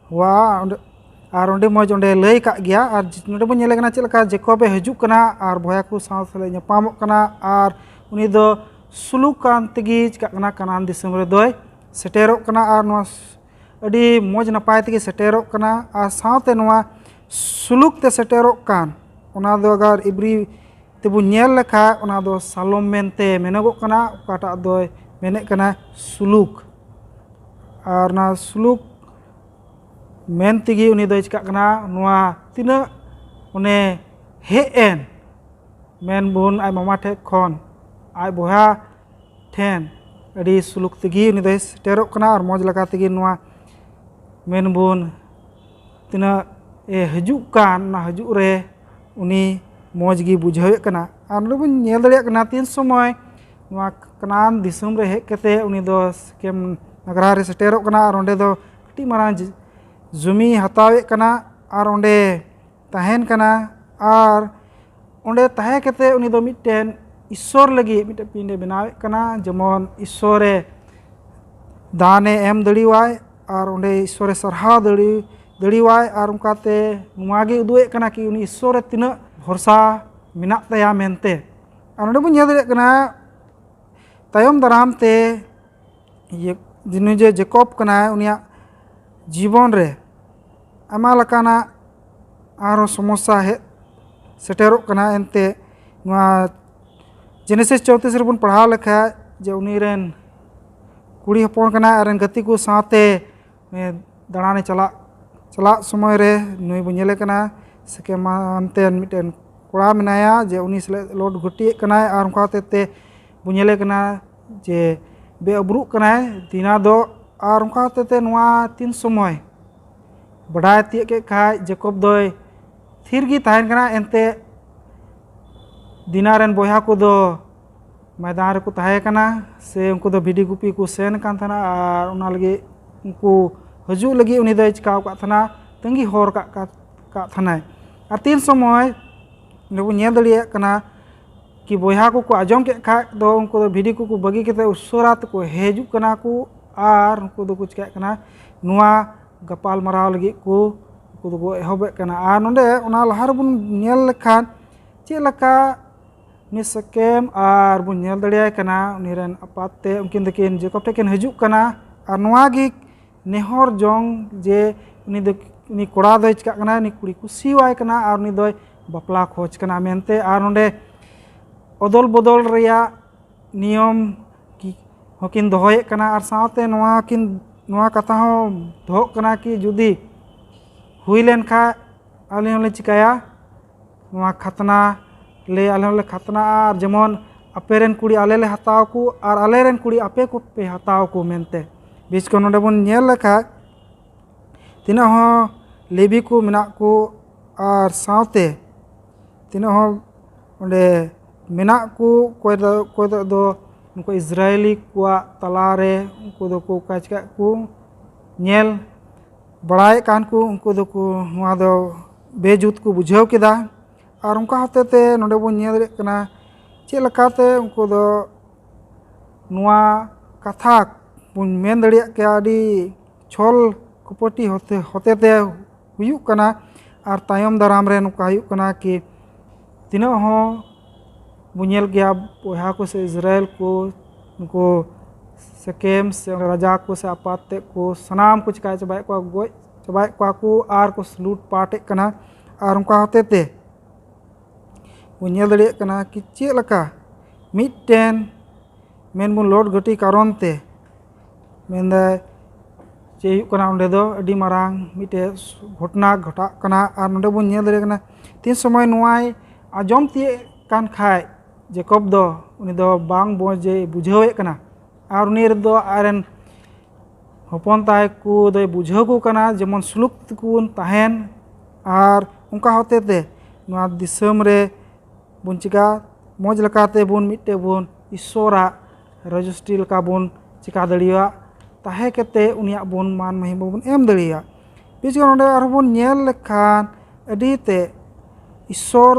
ᱠᱚᱣᱟ᱾ ᱚᱸᱰᱮ ᱟᱨ ᱚᱸᱰᱮ ᱢᱚᱡᱽ ᱚᱸᱰᱮ ᱞᱟᱹᱭ ᱠᱟᱜ ᱜᱮᱭᱟ᱾ ᱟᱨ ᱱᱚᱰᱮ ᱵᱚᱱ ᱧᱮᱞᱮ ᱠᱟᱱᱟ ᱪᱮᱫ ᱞᱮᱠᱟ ᱡᱮᱠᱚᱵᱮ ᱦᱤᱡᱩᱜ ᱠᱟᱱᱟ ᱟᱨ ᱵᱚᱭᱦᱟ ᱠᱚ ᱥᱟᱶ ᱥᱟᱞᱟᱜ ᱧᱟᱯᱟᱢᱚᱜ ᱠᱟᱱᱟ ᱟᱨ ᱩᱱᱤ ᱫᱚ ᱥᱩᱞᱩᱠ ᱠᱟᱱ ᱛᱮᱜᱮ ᱪᱤᱠᱟᱹᱜ ᱠᱟᱱᱟ, ᱠᱟᱱᱟᱱ ᱫᱤᱥᱚᱢ ᱨᱮᱫᱚᱭ ᱥᱮᱴᱮᱨᱚᱜ ᱠᱟᱱᱟ᱾ ᱟᱨ ᱱᱚᱣᱟ ᱟᱹᱰᱤ ᱢᱚᱡᱽ ᱱᱟᱯᱟᱭ ᱛᱮᱜᱮ ᱥᱮᱴᱮᱨᱚᱜ ᱠᱟᱱᱟ᱾ ᱟᱨ ᱥᱟᱶᱛᱮ ᱱᱚᱣᱟ ᱥᱩᱞᱩᱠ ᱛᱮ ᱥᱮᱴᱮᱨᱚᱜ ᱠᱟᱱ, ᱚᱱᱟ ᱫᱚ ᱟᱜᱟᱨ ᱤᱵᱨᱤ ᱛᱮᱵᱚᱱ ᱧᱮᱞ ᱞᱮᱠᱷᱟᱡ ᱚᱱᱟ ᱫᱚ ᱥᱟᱞᱚᱢ ᱢᱮᱱᱛᱮ ᱢᱮᱱᱚᱜᱚᱜ ᱠᱟᱱᱟ, ᱚᱠᱟᱴᱟᱜ ᱫᱚᱭ ᱢᱮᱱᱮᱫ ᱠᱟᱱᱟ ᱥᱩᱞᱩᱠ᱾ ᱟᱨ ᱚᱱᱟ ᱥᱩᱞᱩᱠ ᱢᱮᱱ ᱛᱮᱜᱮ ᱩᱱᱤ ᱫᱚᱭ ᱪᱤᱠᱟᱹᱜ ᱠᱟᱱᱟ, ᱱᱚᱣᱟ ᱛᱤᱱᱟᱹᱜ ᱚᱱᱮ ᱦᱮᱡ ᱮᱱ ᱢᱮᱱ ᱵᱚᱱ ᱟᱡ ᱢᱟᱢᱟ ᱴᱷᱮᱡ ᱠᱷᱚᱱ ᱟᱡ ᱵᱚᱭᱦᱟ ᱴᱷᱮᱱ ᱟᱹᱰᱤ ᱥᱩᱞᱩᱠ ᱛᱮᱜᱮ ᱩᱱᱤ ᱫᱚᱭ ᱥᱮᱴᱮᱨᱚᱜ ᱠᱟᱱᱟ᱾ ᱟᱨ ᱢᱚᱡᱽ ᱞᱮᱠᱟ ᱛᱮᱜᱮ ᱱᱚᱣᱟ ᱢᱮᱱ ᱵᱚᱱ ᱛᱤᱱᱟᱹᱜ ᱮ ᱦᱤᱡᱩᱜ ᱠᱟᱱ, ᱚᱱᱟ ᱦᱤᱡᱩᱜ ᱨᱮ ᱩᱱᱤ ᱢᱚᱡᱽ ᱜᱮ ᱵᱩᱡᱷᱟᱹᱣᱮᱫ ᱠᱟᱱᱟ᱾ ᱟᱨ ᱱᱚᱰᱮ ᱵᱚᱱ ᱧᱮᱞ ᱫᱟᱲᱮᱭᱟᱜ ᱠᱟᱱᱟ ᱛᱤᱱ ᱥᱚᱢᱚᱭ ᱱᱚᱣᱟ ᱠᱟᱱᱟᱱ ᱫᱤᱥᱚᱢ ᱨᱮ ᱦᱮᱡ ᱠᱟᱛᱮ ᱩᱱᱤ ᱫᱚ ᱥᱤᱠᱮᱢ ᱱᱟᱜᱽᱨᱟ ᱨᱮ ᱥᱮᱴᱮᱨᱚᱜ ᱠᱟᱱᱟ᱾ ᱟᱨ ᱚᱸᱰᱮ ᱫᱚ ᱠᱟᱹᱴᱤᱡ ᱢᱟᱨᱟᱝ ᱡ-, ᱡᱚᱢᱤ ᱦᱟᱛᱟᱣᱮᱫ ᱠᱟᱱᱟ ᱟᱨ ᱚᱸᱰᱮ ᱛᱟᱦᱮᱱ ᱠᱟᱱᱟ᱾ ᱟᱨ ᱚᱸᱰᱮ ᱛᱟᱦᱮᱸ ᱠᱟᱛᱮ ᱩᱱᱤ ᱫᱚ ᱢᱤᱫᱴᱮᱱ ᱤᱥᱥᱚᱨ ᱞᱟᱹᱜᱤᱫ ᱢᱤᱫᱴᱮᱱ ᱯᱤᱸᱰᱮ ᱵᱮᱱᱟᱣᱮᱫ ᱠᱟᱱᱟ, ᱡᱮᱢᱚᱱ ᱤᱥᱥᱚᱨᱮ ᱫᱟᱱᱮ ᱮᱢ ᱫᱟᱲᱮᱣᱟᱭ ᱟᱨ ᱚᱸᱰᱮ ᱤᱥᱥᱚᱨᱮ ᱥᱟᱨᱦᱟᱣ ᱫᱟᱲᱮ ᱫᱟᱲᱮᱣᱟᱭ᱾ ᱟᱨ ᱚᱱᱠᱟᱛᱮ ᱱᱚᱣᱟ ᱜᱮ ᱩᱫᱩᱜ ᱮᱫ ᱠᱟᱱᱟ ᱠᱤ ᱩᱱᱤ ᱤᱥᱥᱚᱨ ᱨᱮ ᱛᱤᱱᱟᱹᱜ ᱵᱷᱚᱨᱥᱟ ᱢᱮᱱᱟᱜ ᱛᱟᱭᱟ ᱢᱮᱱᱛᱮ᱾ ᱟᱨ ᱱᱚᱰᱮ ᱵᱚᱱ ᱧᱮᱞ ᱫᱟᱲᱮᱭᱟᱜ ᱠᱟᱱᱟ ᱛᱟᱭᱚᱢ ᱫᱟᱨᱟᱢ ᱛᱮ ᱤᱭᱟᱹ ᱱᱩᱭ ᱡᱮ ᱡᱮᱠᱚᱵ ᱠᱟᱱᱟᱭ, ᱩᱱᱤᱭᱟᱜ ᱡᱤᱵᱚᱱ ᱨᱮ ᱟᱭᱢᱟ ᱞᱮᱠᱟᱱᱟᱜ ᱟᱨᱦᱚᱸ ᱥᱚᱢᱚᱥᱥᱟ ᱦᱮᱡ ᱥᱮᱴᱮᱨᱚᱜ ᱠᱟᱱᱟ᱾ ᱮᱱᱛᱮ ᱱᱚᱣᱟ ᱡᱮᱱᱮᱥᱤᱥ ᱪᱳᱭᱛᱨᱤᱥ ᱨᱮᱵᱚᱱ ᱯᱟᱲᱦᱟᱣ ᱞᱮᱠᱷᱟᱡ ᱡᱮ ᱩᱱᱤ ᱨᱮᱱ ᱠᱩᱲᱤ ᱦᱚᱯᱚᱱ ᱠᱟᱱᱟᱭ, ᱟᱡ ᱨᱮᱱ ᱜᱟᱛᱮ ᱠᱚ ᱥᱟᱶᱛᱮ ᱫᱟᱬᱟᱱᱮ ᱪᱟᱞᱟᱜ ᱪᱟᱞᱟᱜ ᱥᱚᱢᱚᱭ ᱨᱮ ᱱᱩᱭ ᱵᱚᱱ ᱧᱮᱞᱮ ᱠᱟᱱᱟ, ᱥᱮᱠᱮᱢ ᱟᱱᱛᱮ ᱢᱤᱫᱴᱮᱱ ᱠᱚᱲᱟ ᱢᱮᱱᱟᱭᱟ, ᱡᱮ ᱩᱱᱤ ᱥᱟᱞᱟᱜ ᱞᱚᱴ ᱜᱷᱟᱹᱴᱤᱭᱮᱫ ᱠᱟᱱᱟᱭ᱾ ᱟᱨ ᱚᱱᱠᱟ ᱦᱚᱛᱮᱡ ᱛᱮ ᱵᱚᱱ ᱧᱮᱞᱮ ᱠᱟᱱᱟ ᱡᱮ ᱵᱮᱼᱟᱹᱵᱽᱨᱩᱜ ᱠᱟᱱᱟᱭ ᱫᱤᱱᱟ ᱫᱚ᱾ ᱟᱨ ᱚᱱᱠᱟ ᱦᱚᱛᱮᱡ ᱛᱮ ᱱᱚᱣᱟ ᱛᱤᱱ ᱥᱚᱢᱚᱭ ᱵᱟᱰᱟᱭ ᱛᱤᱭᱳᱜ ᱠᱮᱫ ᱠᱷᱟᱡ, ᱡᱮᱠᱚᱵ ᱫᱚᱭ ᱛᱷᱤᱨ ᱜᱮ ᱛᱟᱦᱮᱱ ᱠᱟᱱᱟ᱾ ᱮᱱᱛᱮ ᱫᱤᱱᱟ ᱨᱮᱱ ᱵᱚᱭᱦᱟ ᱠᱚᱫᱚ ᱢᱚᱭᱫᱟᱱ ᱨᱮᱠᱚ ᱛᱟᱦᱮᱸ ᱠᱟᱱᱟ, ᱥᱮ ᱩᱱᱠᱩ ᱫᱚ ᱵᱷᱤᱰᱤ ᱜᱩᱯᱤ ᱠᱚ ᱥᱮᱱ ᱠᱟᱱ ᱛᱟᱦᱮᱱᱟ, ᱟᱨ ᱚᱱᱟ ᱞᱟᱹᱜᱤᱫ ᱩᱱᱠᱩ ᱦᱤᱡᱩᱜ ᱞᱟᱹᱜᱤᱫ ᱩᱱᱤ ᱫᱚᱭ ᱪᱤᱠᱟᱹᱣ ᱟᱠᱟᱫ ᱛᱟᱦᱮᱱᱟ, ᱛᱟᱺᱜᱤ ᱦᱚᱨ ᱠᱟᱜ ᱠᱟᱫ ᱠᱟᱫ ᱛᱟᱦᱮᱱᱟᱭ᱾ ᱟᱨ ᱛᱤᱱ ᱥᱚᱢᱚᱭ ᱚᱸᱰᱮ ᱵᱚᱱ ᱧᱮᱞ ᱫᱟᱲᱮᱭᱟᱜ ᱠᱟᱱᱟ ᱠᱤ ᱵᱚᱭᱦᱟ ᱠᱚᱠᱚ ᱟᱸᱡᱚᱢ ᱠᱮᱫ ᱠᱷᱟᱡ ᱫᱚ ᱩᱱᱠᱩ ᱫᱚ ᱵᱷᱤᱰᱤ ᱠᱚᱠᱚ ᱵᱟᱹᱜᱤ ᱠᱟᱛᱮ ᱩᱥᱟᱹᱨᱟ ᱛᱮᱠᱚ ᱦᱤᱡᱩᱜ ᱠᱟᱱᱟ ᱠᱚ, ᱟᱨ ᱩᱱᱠᱩ ᱫᱚᱠᱚ ᱪᱤᱠᱟᱹᱜ ᱠᱟᱱᱟ, ᱱᱚᱣᱟ ᱜᱟᱯᱟᱞ ᱢᱟᱨᱟᱣ ᱞᱟᱹᱜᱤᱫ ᱠᱚ ᱩᱱᱠᱩ ᱫᱚᱠᱚ ᱮᱦᱚᱵᱮᱫ ᱠᱟᱱᱟ᱾ ᱟᱨ ᱱᱚᱰᱮ ᱚᱱᱟ ᱞᱟᱦᱟ ᱨᱮᱵᱚᱱ ᱧᱮᱞ ᱞᱮᱠᱷᱟᱱ ᱪᱮᱫ ᱞᱮᱠᱟ ᱩᱱᱤ ᱥᱮᱠᱮᱢ ᱟᱨ ᱵᱚᱱ ᱧᱮᱞ ᱫᱟᱲᱮᱭᱟᱭ ᱠᱟᱱᱟ, ᱩᱱᱤ ᱨᱮᱱ ᱟᱯᱟᱛ ᱛᱮ ᱩᱱᱠᱤᱱ ᱫᱚᱠᱤᱱ ᱡᱮᱠᱚᱵ ᱴᱷᱮᱱ ᱠᱤᱱ ᱦᱤᱡᱩᱜ ᱠᱟᱱᱟ᱾ ᱟᱨ ᱱᱚᱣᱟ ᱜᱮ ᱱᱮᱦᱚᱨ ᱡᱚᱝ ᱡᱮ ᱩᱱᱤ ᱫᱚ, ᱩᱱᱤ ᱠᱚᱲᱟ ᱫᱚᱭ ᱪᱤᱠᱟᱹᱜ ᱠᱟᱱᱟ, ᱩᱱᱤ ᱠᱩᱲᱤ ᱠᱩᱥᱤᱣᱟᱭ ᱠᱟᱱᱟ ᱟᱨ ᱩᱱᱤ ᱫᱚᱭ ᱵᱟᱯᱞᱟ ᱠᱷᱚᱡᱽ ᱠᱟᱱᱟ ᱢᱮᱱᱛᱮ᱾ ᱟᱨ ᱱᱚᱰᱮ ᱚᱫᱚᱞ ᱵᱚᱫᱚᱞ ᱨᱮᱭᱟᱜ ᱱᱤᱭᱚᱢ ᱠᱤ ᱦᱚᱸᱠᱤᱱ ᱫᱚᱦᱚᱭᱮᱫ ᱠᱟᱱᱟ᱾ ᱟᱨ ᱥᱟᱶᱛᱮ ᱱᱚᱣᱟ ᱠᱤᱱ, ᱱᱚᱣᱟ ᱠᱟᱛᱷᱟ ᱦᱚᱸ ᱫᱚᱦᱚᱜ ᱠᱟᱱᱟ ᱠᱤ ᱡᱩᱫᱤ ᱦᱩᱭ ᱞᱮᱱ ᱠᱷᱟᱡ ᱟᱞᱮ ᱦᱚᱸᱞᱮ ᱪᱤᱠᱟᱹᱭᱟ, ᱱᱚᱣᱟ ᱠᱷᱟᱛᱱᱟ ᱞᱮ, ᱟᱞᱮ ᱦᱚᱸᱞᱮ ᱠᱷᱟᱛᱱᱟᱜᱼᱟ, ᱟᱨ ᱡᱮᱢᱚᱱ ᱟᱯᱮ ᱨᱮᱱ ᱠᱩᱲᱤ ᱟᱞᱮ ᱞᱮ ᱦᱟᱛᱟᱣ ᱠᱚ ᱟᱨ ᱟᱞᱮ ᱨᱮᱱ ᱠᱩᱲᱤ ᱟᱯᱮ ᱠᱚᱯᱮ ᱦᱟᱛᱟᱣ ᱠᱚ ᱢᱮᱱᱛᱮ᱾ ᱵᱤᱥ ᱠᱚ ᱱᱚᱰᱮ ᱵᱚᱱ ᱧᱮᱞ ᱞᱮᱠᱷᱟᱡ ᱛᱤᱱᱟᱹᱜ ᱦᱚᱸ ᱞᱮᱵᱤ ᱠᱚ ᱢᱮᱱᱟᱜ ᱠᱚ ᱟᱨ ᱥᱟᱶᱛᱮ ᱛᱤᱱᱟᱹᱜ ᱦᱚᱸ ᱚᱸᱰᱮ ᱢᱮᱱᱟᱜ ᱠᱚ, ᱚᱠᱚᱭ ᱫᱚ, ᱚᱠᱚᱭ ᱫᱚ, ᱫᱚ ᱱᱩᱠᱩ ᱤᱥᱨᱟᱭᱮᱞᱤ ᱠᱚᱣᱟᱜ ᱛᱟᱞᱟᱨᱮ ᱩᱱᱠᱩ ᱫᱚᱠᱚ ᱚᱠᱟ ᱪᱤᱠᱟᱹᱜ ᱠᱚ ᱧᱮᱞ ᱵᱟᱲᱟᱭᱮᱫ ᱠᱟᱱ ᱠᱚ, ᱩᱱᱠᱩ ᱫᱚᱠᱚ ᱱᱚᱣᱟ ᱫᱚ ᱵᱮᱡᱩᱛ ᱠᱚ ᱵᱩᱡᱷᱟᱹᱣ ᱠᱮᱫᱟ᱾ ᱟᱨ ᱚᱱᱠᱟ ᱦᱚᱛᱮ ᱛᱮ ᱱᱚᱰᱮ ᱵᱚᱱ ᱧᱮᱞ ᱫᱟᱲᱮᱭᱟᱜ ᱠᱟᱱᱟ ᱪᱮᱫ ᱞᱮᱠᱟᱛᱮ ᱩᱱᱠᱩ ᱫᱚ ᱱᱚᱣᱟ ᱠᱟᱛᱷᱟ ᱵᱚᱱ ᱢᱮᱱ ᱫᱟᱲᱮᱭᱟᱜ ᱠᱮᱭᱟ, ᱟᱹᱰᱤ ᱪᱷᱚᱞ ᱠᱚᱯᱚᱴᱤ ᱦᱚᱛᱮ, ᱦᱚᱛᱮ ᱛᱮ ᱦᱩᱭᱩᱜ ᱠᱟᱱᱟ᱾ ᱟᱨ ᱛᱟᱭᱚᱢ ᱫᱟᱨᱟᱢ ᱨᱮ ᱱᱚᱝᱠᱟ ᱦᱩᱭᱩᱜ ᱠᱟᱱᱟ ᱠᱤ ᱛᱤᱱᱟᱹᱜ ᱦᱚᱸ ᱵᱚᱱ ᱧᱮᱞ ᱜᱮᱭᱟ ᱵᱚᱭᱦᱟ ᱠᱚ ᱥᱮ ᱤᱥᱨᱟᱭᱮᱞ ᱠᱚ ᱱᱩᱠᱩ ᱥᱮᱠᱮᱢ ᱥᱮ ᱨᱟᱡᱟ ᱠᱚ ᱥᱮ ᱟᱯᱟᱛ ᱛᱮᱫ ᱠᱚ ᱥᱟᱱᱟᱢ ᱠᱚ ᱪᱤᱠᱟ ᱪᱟᱵᱟᱭᱮᱫ ᱠᱚᱣᱟ, ᱜᱚᱡ ᱪᱟᱵᱟᱭᱮᱫ ᱠᱚᱣᱟ ᱠᱚ ᱟᱨ ᱠᱚ ᱞᱩᱴ ᱯᱟᱴᱮᱫ ᱠᱟᱱᱟ᱾ ᱟᱨ ᱚᱱᱠᱟ ᱦᱚᱛᱮ ᱛᱮ ᱵᱚᱱ ᱧᱮᱞ ᱫᱟᱲᱮᱭᱟᱜ ᱠᱟᱱᱟ ᱠᱤ ᱪᱮᱫ ᱞᱮᱠᱟ ᱢᱤᱫᱴᱮᱱ ᱢᱮᱱ ᱵᱚᱱ ᱞᱚᱴ ᱜᱷᱟᱹᱴᱤ ᱠᱟᱨᱚᱱ ᱛᱮ ᱢᱮᱱᱫᱟᱭ ᱪᱮᱫ ᱦᱩᱭᱩᱜ ᱠᱟᱱᱟ, ᱚᱸᱰᱮ ᱫᱚ ᱟᱹᱰᱤ ᱢᱟᱨᱟᱝ ᱢᱤᱫᱴᱮᱡ ᱜᱷᱚᱴᱚᱱᱟ ᱜᱷᱚᱴᱟᱜ ᱠᱟᱱᱟ᱾ ᱟᱨ ᱱᱚᱰᱮ ᱵᱚᱱ ᱧᱮᱞ ᱫᱟᱲᱮᱭᱟᱜ ᱠᱟᱱᱟ ᱛᱤᱱ ᱥᱚᱢᱚᱭ ᱱᱚᱣᱟᱭ ᱟᱸᱡᱚᱢ ᱛᱤᱭᱳᱜ ᱠᱟᱱ ᱠᱷᱟᱡ ᱡᱮᱠᱚᱵ ᱫᱚ ᱩᱱᱤ ᱫᱚ ᱵᱟᱝ ᱢᱚᱡᱽ ᱮ ᱵᱩᱡᱷᱟᱹᱣᱮᱫ ᱠᱟᱱᱟ᱾ ᱟᱨ ᱩᱱᱤ ᱨᱮᱫᱚ ᱟᱡᱨᱮᱱ ᱦᱚᱯᱚᱱ ᱛᱟᱭ ᱠᱚ ᱫᱚᱭ ᱵᱩᱡᱷᱟᱹᱣ ᱠᱚ ᱠᱟᱱᱟ ᱡᱮᱢᱚᱱ ᱥᱩᱞᱩᱠ ᱛᱮᱠᱚ ᱵᱚᱱ ᱛᱟᱦᱮᱱ᱾ ᱟᱨ ᱚᱱᱠᱟ ᱦᱚᱛᱮ ᱛᱮ ᱱᱚᱣᱟ ᱫᱤᱥᱚᱢ ᱨᱮ ᱵᱚᱱ ᱪᱤᱠᱟ ᱢᱚᱡᱽ ᱞᱮᱠᱟᱛᱮ ᱵᱚᱱ ᱢᱤᱫᱴᱮᱡ ᱵᱚᱱ ᱤᱥᱥᱚᱨᱟᱜ ᱨᱮᱡᱤᱥᱴᱨᱤ ᱞᱮᱠᱟ ᱵᱚᱱ ᱪᱤᱠᱟ ᱫᱟᱲᱮᱭᱟᱜ, ᱛᱟᱦᱮᱸ ᱠᱟᱛᱮ ᱩᱱᱤᱭᱟᱜ ᱵᱚᱱ ᱢᱟᱱ ᱢᱚᱦᱤᱢᱟ ᱵᱚᱱ ᱮᱢ ᱫᱟᱲᱮᱭᱟᱜ᱾ ᱵᱤᱥᱮᱥ ᱠᱚᱨᱮ ᱱᱚᱰᱮ ᱟᱨᱦᱚᱸ ᱵᱚᱱ ᱧᱮᱞ ᱞᱮᱠᱷᱟᱱ ᱟᱹᱰᱤ ᱛᱮ ᱤᱥᱥᱚᱨ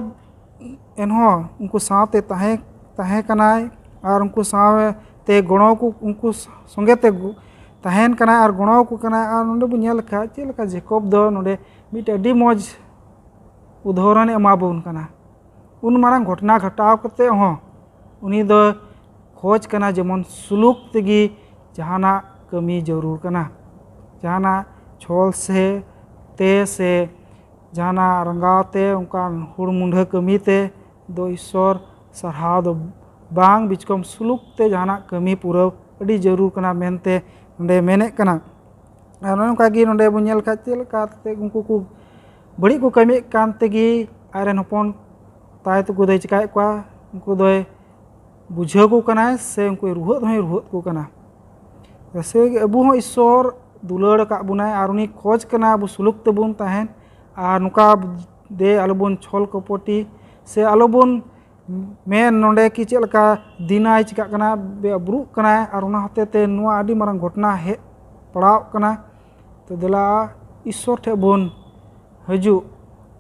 ᱮᱱᱦᱚᱸ ᱩᱱᱠᱩ ᱥᱟᱶᱛᱮ ᱛᱟᱦᱮᱸ ᱛᱟᱦᱮᱸ ᱠᱟᱱᱟᱭ ᱟᱨ ᱩᱱᱠᱩ ᱥᱟᱶᱛᱮ ᱜᱚᱲᱚ ᱠᱚ ᱩᱱᱠᱩ ᱥᱚᱸᱜᱮ ᱛᱮ ᱜᱚ- ᱛᱟᱦᱮᱱ ᱠᱟᱱᱟᱭ ᱟᱨ ᱜᱚᱲᱚ ᱟᱠᱚ ᱠᱟᱱᱟᱭ᱾ ᱟᱨ ᱱᱚᱰᱮ ᱵᱚᱱ ᱧᱮᱞ ᱞᱮᱠᱷᱟᱱ ᱪᱮᱫ ᱞᱮᱠᱟ ᱡᱮᱠᱚᱵ ᱫᱚ ᱱᱚᱰᱮ ᱢᱤᱫᱴᱮᱡ ᱟᱹᱰᱤ ᱢᱚᱡᱽ ᱩᱫᱟᱦᱚᱨᱚᱱᱮ ᱮᱢᱟ ᱵᱚᱱ ᱠᱟᱱᱟ᱾ ᱩᱱ ᱢᱟᱨᱟᱝ ᱜᱷᱚᱴᱚᱱᱟ ᱜᱷᱚᱴᱟᱣ ᱠᱟᱛᱮ ᱦᱚᱸ ᱩᱱᱤ ᱫᱚ ᱠᱷᱚᱡᱽ ᱠᱟᱱᱟ ᱡᱮᱢᱚᱱ ᱥᱩᱞᱩᱠ ᱛᱮᱜᱮ ᱡᱟᱦᱟᱱᱟᱜ ᱠᱟᱹᱢᱤ ᱡᱟᱹᱨᱩᱲ ᱠᱟᱱᱟ᱾ ᱡᱟᱦᱟᱱᱟᱜ ᱪᱷᱚᱞ ᱥᱮ ᱛᱮ ᱥᱮ ᱡᱟᱦᱟᱱᱟᱜ ᱨᱟᱸᱜᱟᱣ ᱛᱮ ᱚᱱᱠᱟᱱ ᱦᱩᱲ ᱢᱩᱸᱰᱷᱟᱹ ᱠᱟᱹᱢᱤ ᱛᱮ ᱫᱚ ᱤᱥᱥᱚᱨ ᱥᱟᱨᱦᱟᱣ ᱫᱚ ᱵᱟᱝ, ᱵᱤᱪᱠᱚᱢ ᱥᱩᱞᱩᱠ ᱛᱮ ᱡᱟᱦᱟᱱᱟᱜ ᱠᱟᱹᱢᱤ ᱯᱩᱨᱟᱹᱣ ᱟᱹᱰᱤ ᱡᱟᱹᱨᱩᱲ ᱠᱟᱱᱟ ᱢᱮᱱᱛᱮ ᱱᱚᱰᱮ ᱢᱮᱱᱮᱫ ᱠᱟᱱᱟ᱾ ᱟᱨ ᱱᱚᱜᱼᱚ ᱱᱚᱝᱠᱟ ᱜᱮ ᱱᱚᱰᱮ ᱵᱚᱱ ᱧᱮᱞ ᱠᱷᱟᱡ ᱪᱮᱫ ᱞᱮᱠᱟ ᱠᱟᱛᱮ ᱩᱱᱠᱩ ᱠᱚ ᱵᱟᱹᱲᱤᱡ ᱠᱚ ᱠᱟᱹᱢᱤᱭᱮᱫ ᱠᱟᱱ ᱛᱮᱜᱮ ᱟᱡᱨᱮᱱ ᱦᱚᱯᱚᱱ ᱛᱟᱭ ᱛᱟᱠᱚ ᱫᱚᱭ ᱪᱤᱠᱟᱭᱮᱫ ᱠᱚᱣᱟ, ᱩᱱᱠᱩ ᱫᱚᱭ ᱵᱩᱡᱷᱟᱹᱣ ᱠᱚ ᱠᱟᱱᱟᱭ ᱥᱮ ᱩᱱᱠᱩ ᱨᱩᱦᱟᱹᱜ ᱦᱚᱸᱭ ᱨᱩᱦᱟᱹᱜ ᱠᱚ ᱠᱟᱱᱟ᱾ ᱡᱮᱭᱥᱮ ᱟᱵᱚ ᱦᱚᱸ ᱤᱥᱥᱚᱨ ᱫᱩᱞᱟᱹᱲ ᱟᱠᱟᱫ ᱵᱚᱱᱟᱭ ᱟᱨ ᱩᱱᱤ ᱠᱷᱚᱡᱽ ᱠᱟᱱᱟ ᱟᱵᱚ ᱥᱩᱞᱩᱠ ᱛᱮᱵᱚᱱ ᱛᱟᱦᱮᱱ ᱟᱨ ᱱᱚᱝᱠᱟ ᱫᱮ ᱟᱞᱚᱵᱚᱱ ᱪᱷᱚᱞ ᱠᱚᱯᱚᱴᱤ ᱥᱮ ᱟᱞᱚᱵᱚᱱ ᱢᱮᱱ ᱱᱚᱰᱮ ᱠᱤ ᱪᱮᱫ ᱞᱮᱠᱟ ᱫᱤᱱᱟᱭ ᱪᱤᱠᱟᱜ ᱠᱟᱱᱟ, ᱵᱮ-, ᱟᱵᱨᱩᱜ ᱠᱟᱱᱟᱭ ᱟᱨ ᱚᱱᱟ ᱦᱚᱛᱮ ᱛᱮ ᱱᱚᱣᱟ ᱟᱹᱰᱤ ᱢᱟᱨᱟᱝ ᱜᱷᱚᱴᱚᱱᱟ ᱦᱮᱡ ᱯᱟᱲᱟᱣ ᱠᱟᱱᱟ᱾ ᱛᱚ ᱫᱮᱞᱟ ᱤᱥᱥᱚᱨ ᱴᱷᱮᱱ ᱵᱚᱱ ᱦᱤᱡᱩᱜ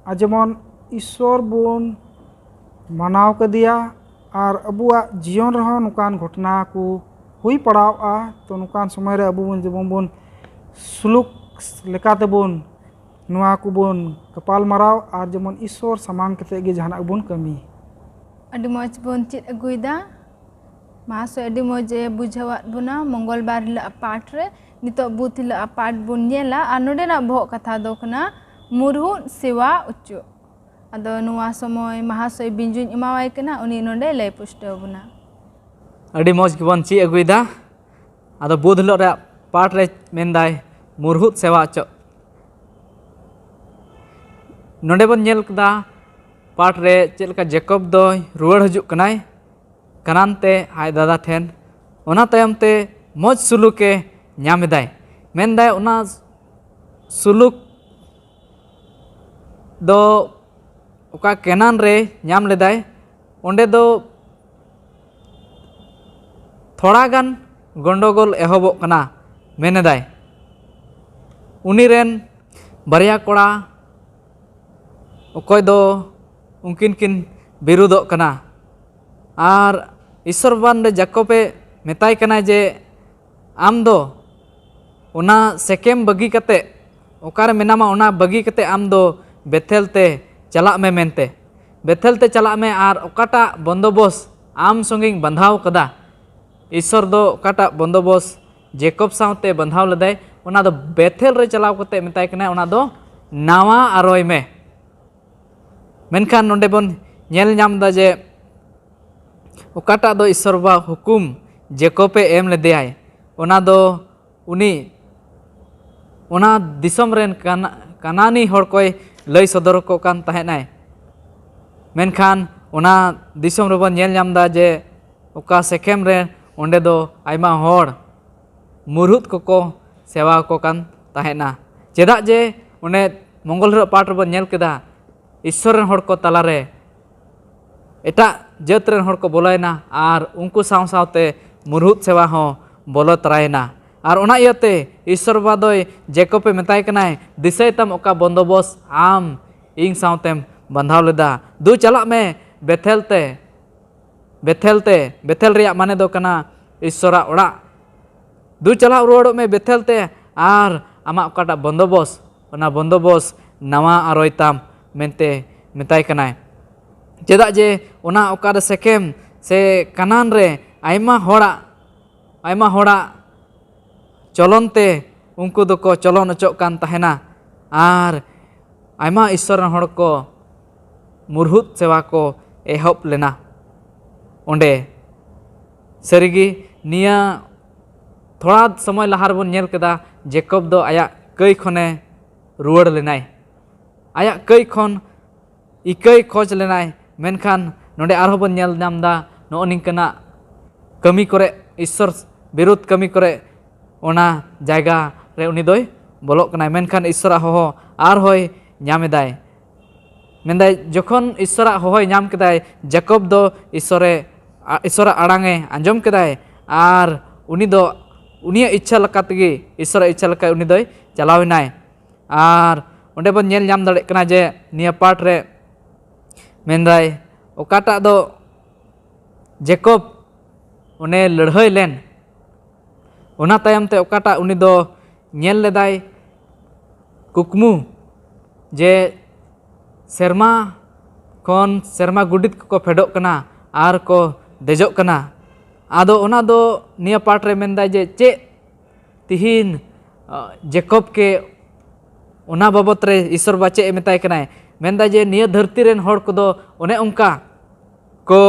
ᱟᱨ ᱡᱮᱢᱚᱱ ᱤᱥᱥᱚᱨ ᱵᱚᱱ ᱢᱟᱱᱟᱣ ᱠᱟᱫᱮᱭᱟ ᱟᱨ ᱟᱵᱚᱣᱟᱜ ᱡᱤᱭᱚᱱ ᱨᱮᱦᱚᱸ ᱱᱚᱝᱠᱟᱱ ᱜᱷᱚᱴᱚᱱᱟ ᱠᱚ ᱦᱩᱭ ᱯᱟᱲᱟᱣᱜᱼᱟ᱾ ᱛᱚ ᱱᱚᱝᱠᱟᱱ ᱥᱚᱢᱚᱭ ᱨᱮ ᱟᱵᱚ ᱵᱚᱱ ᱡᱮᱢᱚᱱ ᱵᱚᱱ ᱥᱩᱞᱩᱠ ᱞᱮᱠᱟ ᱛᱮᱵᱚᱱ ᱱᱚᱣᱟ ᱠᱚᱵᱚᱱ ᱜᱟᱯᱟᱞ ᱢᱟᱨᱟᱣ ᱟᱨ ᱡᱮᱢᱚᱱ ᱤᱥᱥᱚᱨ ᱥᱟᱢᱟᱝ ᱠᱟᱛᱮ ᱜᱮ ᱡᱟᱦᱟᱱᱟᱜ ᱵᱚᱱ ᱠᱟᱹᱢᱤ᱾ ᱟᱹᱰᱤ ᱢᱚᱡᱽ ᱵᱚᱱ ᱪᱮᱫ ᱟᱹᱜᱩᱭᱮᱫᱟ᱾ ᱢᱟᱦᱟᱥᱚᱭ ᱟᱹᱰᱤ ᱢᱚᱡᱽ ᱮ ᱵᱩᱡᱷᱟᱹᱣᱟᱫ ᱵᱚᱱᱟ ᱢᱚᱝᱜᱚᱞ ᱵᱟᱨ ᱦᱤᱞᱳᱜ ᱟᱜ ᱯᱟᱴ ᱨᱮ᱾ ᱱᱤᱛᱚᱜ ᱵᱩᱫᱷ ᱦᱤᱞᱳᱜ ᱟᱜ ᱯᱟᱴ ᱵᱚᱱ ᱧᱮᱞᱟ ᱟᱨ ᱱᱚᱰᱮᱱᱟᱜ ᱵᱚᱦᱚᱜ ᱠᱟᱛᱷᱟ ᱫᱚ ᱠᱟᱱᱟ ᱢᱩᱨᱦᱩᱫ ᱥᱮᱣᱟ ᱚᱪᱚᱜ᱾ ᱟᱫᱚ ᱱᱚᱣᱟ ᱥᱚᱢᱚᱭ ᱢᱟᱦᱟᱥᱚᱭ ᱵᱤᱧᱡᱩᱧ ᱮᱢᱟᱣᱟᱭ ᱠᱟᱱᱟ, ᱩᱱᱤ ᱱᱚᱰᱮ ᱞᱟᱹᱭ ᱯᱩᱥᱴᱟᱹᱣ ᱵᱚᱱᱟ᱾ ᱟᱹᱰᱤ ᱢᱚᱡᱽ ᱜᱮᱵᱚᱱ ᱪᱮᱫ ᱟᱹᱜᱩᱭᱮᱫᱟ᱾ ᱟᱫᱚ ᱵᱩᱫᱷ ᱦᱤᱞᱳᱜ ᱨᱮᱭᱟᱜ ᱯᱟᱴ ᱨᱮ ᱢᱮᱱᱫᱟᱭ ᱢᱩᱨᱦᱩᱫ ᱥᱮᱣᱟ ᱚᱪᱚᱜ᱾ ᱱᱚᱰᱮ ᱵᱚᱱ ᱧᱮᱞ ᱠᱮᱫᱟ ᱯᱟᱴ ᱨᱮ ᱪᱮᱫ ᱞᱮᱠᱟ ᱡᱮᱠᱚᱵ ᱫᱚᱭ ᱨᱩᱣᱟᱹᱲ ᱦᱤᱡᱩᱜ ᱠᱟᱱᱟᱭ ᱠᱟᱱᱟᱱ ᱛᱮ ᱟᱡ ᱫᱟᱫᱟ ᱴᱷᱮᱱ᱾ ᱚᱱᱟ ᱛᱟᱭᱚᱢ ᱛᱮ ᱢᱚᱡᱽ ᱥᱩᱞᱩᱠᱮ ᱧᱟᱢ ᱮᱫᱟᱭ᱾ ᱢᱮᱱᱫᱟᱭ ᱚᱱᱟ ᱥᱩᱞᱩᱠ ᱫᱚ ᱚᱠᱟ ᱠᱮᱱᱟᱱ ᱨᱮ ᱧᱟᱢ ᱞᱮᱫᱟᱭ, ᱚᱸᱰᱮ ᱫᱚ ᱛᱷᱚᱲᱟ ᱜᱟᱱ ᱜᱚᱱᱰᱚᱜᱳᱞ ᱮᱦᱚᱵᱚᱜ ᱠᱟᱱᱟ ᱢᱮᱱᱮᱫᱟᱭ᱾ ᱩᱱᱤ ᱨᱮᱱ ᱵᱟᱨᱭᱟ ᱠᱚᱲᱟ ᱚᱠᱚᱭ ᱫᱚ ᱩᱱᱠᱤᱱ ᱠᱤᱱ ᱵᱤᱨᱩᱫᱚᱜ ᱠᱟᱱᱟ᱾ ᱟᱨ ᱤᱥᱥᱚᱨ ᱵᱟᱵᱟ ᱱᱚᱰᱮ ᱡᱟᱠᱚᱵᱮ ᱢᱮᱛᱟᱭ ᱠᱟᱱᱟ ᱡᱮ ᱟᱢ ᱫᱚ ᱚᱱᱟ ᱥᱮᱠᱮᱢ ᱵᱟᱹᱜᱤ ᱠᱟᱛᱮ, ᱚᱠᱟᱨᱮ ᱢᱮᱱᱟᱢᱟ ᱚᱱᱟ ᱵᱟᱹᱜᱤ ᱠᱟᱛᱮ ᱟᱢ ᱫᱚ ᱵᱮᱛᱷᱮᱞ ᱛᱮ ᱪᱟᱞᱟᱜ ᱢᱮ ᱢᱮᱱᱛᱮ᱾ ᱵᱮᱛᱷᱮᱞ ᱛᱮ ᱪᱟᱞᱟᱜ ᱢᱮ ᱟᱨ ᱚᱠᱟᱴᱟᱜ ᱵᱚᱱᱫᱚᱵᱚᱥ ᱟᱢ ᱥᱚᱸᱜᱮᱧ ᱵᱟᱸᱫᱷᱟᱣ ᱠᱟᱫᱟ, ᱤᱥᱥᱚᱨ ᱫᱚ ᱚᱠᱟᱴᱟᱜ ᱵᱚᱱᱫᱚᱵᱚᱥ ᱡᱮᱠᱚᱵ ᱥᱟᱶᱛᱮ ᱵᱟᱸᱫᱷᱟᱣ ᱞᱮᱫᱟᱭ, ᱚᱱᱟ ᱫᱚ ᱵᱮᱛᱷᱮᱞ ᱨᱮ ᱪᱟᱞᱟᱣ ᱠᱟᱛᱮ ᱢᱮᱛᱟᱭ ᱠᱟᱱᱟᱭ, ᱚᱱᱟ ᱫᱚ ᱱᱟᱣᱟ ᱟᱨᱚᱭ ᱢᱮ᱾ ᱢᱮᱱᱠᱷᱟᱱ ᱱᱚᱰᱮ ᱵᱚᱱ ᱧᱮᱞ ᱧᱟᱢ ᱮᱫᱟ ᱡᱮ ᱚᱠᱟᱴᱟᱜ ᱫᱚ ᱤᱥᱥᱚᱨ ᱵᱟᱵᱟ ᱦᱩᱠᱩᱢ ᱡᱮᱠᱚᱵᱮ ᱮᱢ ᱞᱮᱫᱮᱭᱟᱭ, ᱚᱱᱟ ᱫᱚ ᱩᱱᱤ ᱚᱱᱟ ᱫᱤᱥᱚᱢ ᱨᱮᱱ ᱠᱟᱱᱟ-, ᱠᱟᱱᱟᱱᱤ ᱦᱚᱲ ᱠᱚᱭ ᱞᱟᱹᱭ ᱥᱚᱫᱚᱨ ᱟᱠᱚ ᱠᱟᱱ ᱛᱟᱦᱮᱸᱱᱟᱭ᱾ ᱢᱮᱱᱠᱷᱟᱱ ᱚᱱᱟ ᱫᱤᱥᱚᱢ ᱨᱮᱵᱚᱱ ᱧᱮᱞ ᱧᱟᱢ ᱮᱫᱟ ᱡᱮ ᱚᱠᱟ ᱥᱮᱠᱮᱢ ᱨᱮ ᱚᱸᱰᱮ ᱫᱚ ᱟᱭᱢᱟ ᱦᱚᱲ ᱢᱩᱨᱦᱩᱫ ᱠᱚᱠᱚ ᱥᱮᱣᱟ ᱟᱠᱚ ᱠᱟᱱ ᱛᱟᱦᱮᱸᱱᱟ᱾ ᱪᱮᱫᱟᱜ ᱡᱮ ᱚᱱᱮ ᱢᱚᱝᱜᱚᱞ ᱦᱤᱞᱳᱜ ᱯᱟᱴ ᱨᱮᱵᱚᱱ ᱧᱮᱞ ᱠᱮᱫᱟ, ᱤᱥᱥᱚᱨ ᱨᱮᱱ ᱦᱚᱲ ᱠᱚ ᱛᱟᱞᱟᱨᱮ ᱮᱴᱟᱜ ᱡᱟᱹᱛ ᱨᱮᱱ ᱦᱚᱲ ᱠᱚ ᱵᱚᱞᱚᱭᱮᱱᱟ ᱟᱨ ᱩᱱᱠᱩ ᱥᱟᱶ ᱥᱟᱶᱛᱮ ᱢᱩᱨᱦᱩᱫ ᱥᱮᱣᱟ ᱦᱚᱸ ᱵᱚᱞᱚ ᱛᱚᱨᱟᱭᱮᱱᱟ᱾ ᱟᱨ ᱚᱱᱟ ᱤᱭᱟᱹᱛᱮ ᱤᱥᱥᱚᱨ ᱵᱟᱵᱟ ᱫᱚᱭ ᱡᱮᱠᱚᱵᱮ ᱢᱮᱛᱟᱭ ᱠᱟᱱᱟᱭ, ᱫᱤᱥᱟᱹᱭ ᱛᱟᱢ ᱚᱠᱟ ᱵᱚᱱᱫᱚᱵᱚᱥ ᱟᱢ ᱤᱧ ᱥᱟᱶᱛᱮᱢ ᱵᱟᱸᱫᱷᱟᱣ ᱞᱮᱫᱟ᱾ ᱫᱩ ᱪᱟᱞᱟᱜ ᱢᱮ ᱵᱮᱛᱷᱮᱞ ᱛᱮ, ᱵᱮᱛᱷᱮᱞ ᱛᱮ, ᱵᱮᱛᱷᱮᱞ ᱨᱮᱭᱟᱜ ᱢᱟᱱᱮ ᱫᱚ ᱠᱟᱱᱟ ᱤᱥᱥᱚᱨᱟᱜ ᱚᱲᱟᱜ᱾ ᱫᱩ ᱪᱟᱞᱟᱣ ᱨᱩᱣᱟᱹᱲᱚᱜ ᱢᱮ ᱵᱮᱛᱷᱮᱞ ᱛᱮ ᱟᱨ ᱟᱢᱟᱜ ᱚᱠᱟᱴᱟᱜ ᱵᱚᱱᱫᱚᱵᱚᱥ, ᱚᱱᱟ ᱵᱚᱱᱫᱚᱵᱚᱥ ᱱᱟᱣᱟ ᱟᱨᱚᱭ ᱛᱟᱢ ᱢᱮᱱᱛᱮ ᱢᱮᱛᱟᱭ ᱠᱟᱱᱟᱭ᱾ ᱪᱮᱫᱟᱜ ᱡᱮ ᱚᱱᱟ ᱚᱠᱟᱨᱮ ᱥᱮᱠᱮᱢ ᱥᱮ ᱠᱟᱱᱟᱱ ᱨᱮ ᱟᱭᱢᱟ ᱦᱚᱲᱟᱜ ᱟᱭᱢᱟ ᱦᱚᱲᱟᱜ ᱪᱚᱞᱚᱱ ᱛᱮ ᱩᱱᱠᱩ ᱫᱚᱠᱚ ᱪᱚᱞᱚᱱ ᱚᱪᱚᱜ ᱠᱟᱱ ᱛᱟᱦᱮᱱᱟ᱾ ᱟᱨ ᱟᱭᱢᱟ ᱤᱥᱥᱚᱨ ᱨᱮᱱ ᱦᱚᱲ ᱠᱚ ᱢᱩᱨᱦᱩᱫ ᱥᱮᱵᱟ ᱠᱚ ᱮᱦᱚᱵ ᱞᱮᱱᱟ ᱚᱸᱰᱮ᱾ ᱥᱟᱹᱨᱤᱜᱮ, ᱱᱤᱭᱟᱹ ᱛᱷᱚᱲᱟ ᱥᱚᱢᱚᱭ ᱞᱟᱦᱟ ᱨᱮᱵᱚᱱ ᱧᱮᱞ ᱠᱮᱫᱟ, ᱡᱮᱠᱚᱵ ᱫᱚ ᱟᱭᱟᱜ ᱠᱟᱹᱭ ᱠᱷᱚᱱᱮ ᱨᱩᱣᱟᱹᱲ ᱞᱮᱱᱟᱭ᱾ ᱟᱭᱟᱜ ᱠᱟᱹᱭ ᱠᱷᱚᱱ ᱤᱠᱟᱹᱭ ᱠᱷᱚᱡᱽ ᱞᱮᱱᱟᱭ, ᱢᱮᱱᱠᱷᱟᱱ ᱱᱚᱰᱮ ᱟᱨᱦᱚᱸ ᱵᱚᱱ ᱧᱮᱞ ᱧᱟᱢ ᱮᱫᱟ, ᱱᱚᱜᱼᱚ ᱱᱤᱝᱠᱟᱹᱱᱟᱜ ᱠᱟᱹᱢᱤ ᱠᱚᱨᱮ, ᱤᱥᱥᱚᱨ ᱵᱤᱨᱩᱫᱷ ᱠᱟᱹᱢᱤ ᱠᱚᱨᱮ ᱚᱱᱟ ᱡᱟᱭᱜᱟ ᱨᱮ ᱩᱱᱤ ᱫᱚᱭ ᱵᱚᱞᱚᱜ ᱠᱟᱱᱟᱭ, ᱢᱮᱱᱠᱷᱟᱱ ᱤᱥᱥᱚᱨᱟᱜ ᱦᱚᱦᱚ ᱟᱨᱦᱚᱸᱭ ᱧᱟᱢ ᱮᱫᱟᱭ᱾ ᱢᱮᱱᱫᱟᱭ, ᱡᱚᱠᱷᱚᱱ ᱤᱥᱥᱚᱨᱟᱜ ᱦᱚᱦᱚᱭ ᱧᱟᱢ ᱠᱮᱫᱟᱭ, ᱡᱟᱠᱚᱵ ᱫᱚ ᱤᱥᱥᱚᱨᱮ, ᱟ-, ᱤᱥᱥᱚᱨᱟᱜ ᱟᱲᱟᱝ ᱮ ᱟᱸᱡᱚᱢ ᱠᱮᱫᱟᱭ, ᱟᱨ ᱩᱱᱤ ᱫᱚ ᱩᱱᱤᱭᱟᱜ ᱤᱪᱪᱷᱟ ᱞᱮᱠᱟ ᱛᱮᱜᱮ, ᱤᱥᱥᱚᱨᱟᱜ ᱤᱪᱪᱷᱟ ᱞᱮᱠᱟ ᱩᱱᱤ ᱫᱚᱭ ᱪᱟᱞᱟᱣ ᱮᱱᱟᱭ᱾ ᱟᱨ ᱚᱸᱰᱮ ᱵᱚᱱ ᱧᱮᱞ ᱧᱟᱢ ᱫᱟᱲᱮᱭᱟᱜ ᱠᱟᱱᱟ ᱡᱮ ᱱᱤᱭᱟᱹ ᱯᱟᱴ ᱨᱮ ᱢᱮᱱᱫᱟᱭ, ᱚᱠᱟᱴᱟᱜ ᱫᱚ ᱡᱮᱠᱚᱵ ᱚᱱᱮ ᱞᱟᱹᱲᱦᱟᱹᱭ ᱞᱮᱱ, ᱚᱱᱟ ᱛᱟᱭᱚᱢ ᱛᱮ ᱚᱠᱟᱴᱟᱜ ᱩᱱᱤ ᱫᱚ ᱧᱮᱞ ᱞᱮᱫᱟᱭ ᱠᱩᱠᱢᱩ ᱡᱮ ᱥᱮᱨᱢᱟ ᱠᱷᱚᱱ ᱥᱮᱨᱢᱟ ᱜᱩᱰᱤᱛ ᱠᱚᱠᱚ ᱯᱷᱮᱰᱚᱜ ᱠᱟᱱᱟ ᱟᱨ ᱠᱚ ᱫᱮᱡᱚᱜ ᱠᱟᱱᱟ᱾ ᱟᱫᱚ ᱚᱱᱟ ᱫᱚ ᱱᱤᱭᱟᱹ ᱯᱟᱴ ᱨᱮ ᱢᱮᱱᱫᱟᱭ ᱡᱮ ᱪᱮᱫ ᱛᱤᱦᱤᱧ, ᱟ, ᱡᱮᱠᱚᱵ ᱠᱮ ᱚᱱᱟ ᱵᱟᱵᱚᱛ ᱨᱮ ᱤᱥᱥᱚᱨ ᱵᱟ ᱪᱮᱫ ᱮ ᱢᱮᱛᱟᱭ ᱠᱟᱱᱟᱭ? ᱢᱮᱱᱫᱟᱭ ᱡᱮ ᱱᱤᱭᱟᱹ ᱫᱷᱟᱹᱨᱛᱤ ᱨᱮᱱ ᱦᱚᱲ ᱠᱚᱫᱚ ᱚᱱᱮ ᱚᱱᱠᱟ ᱠᱚ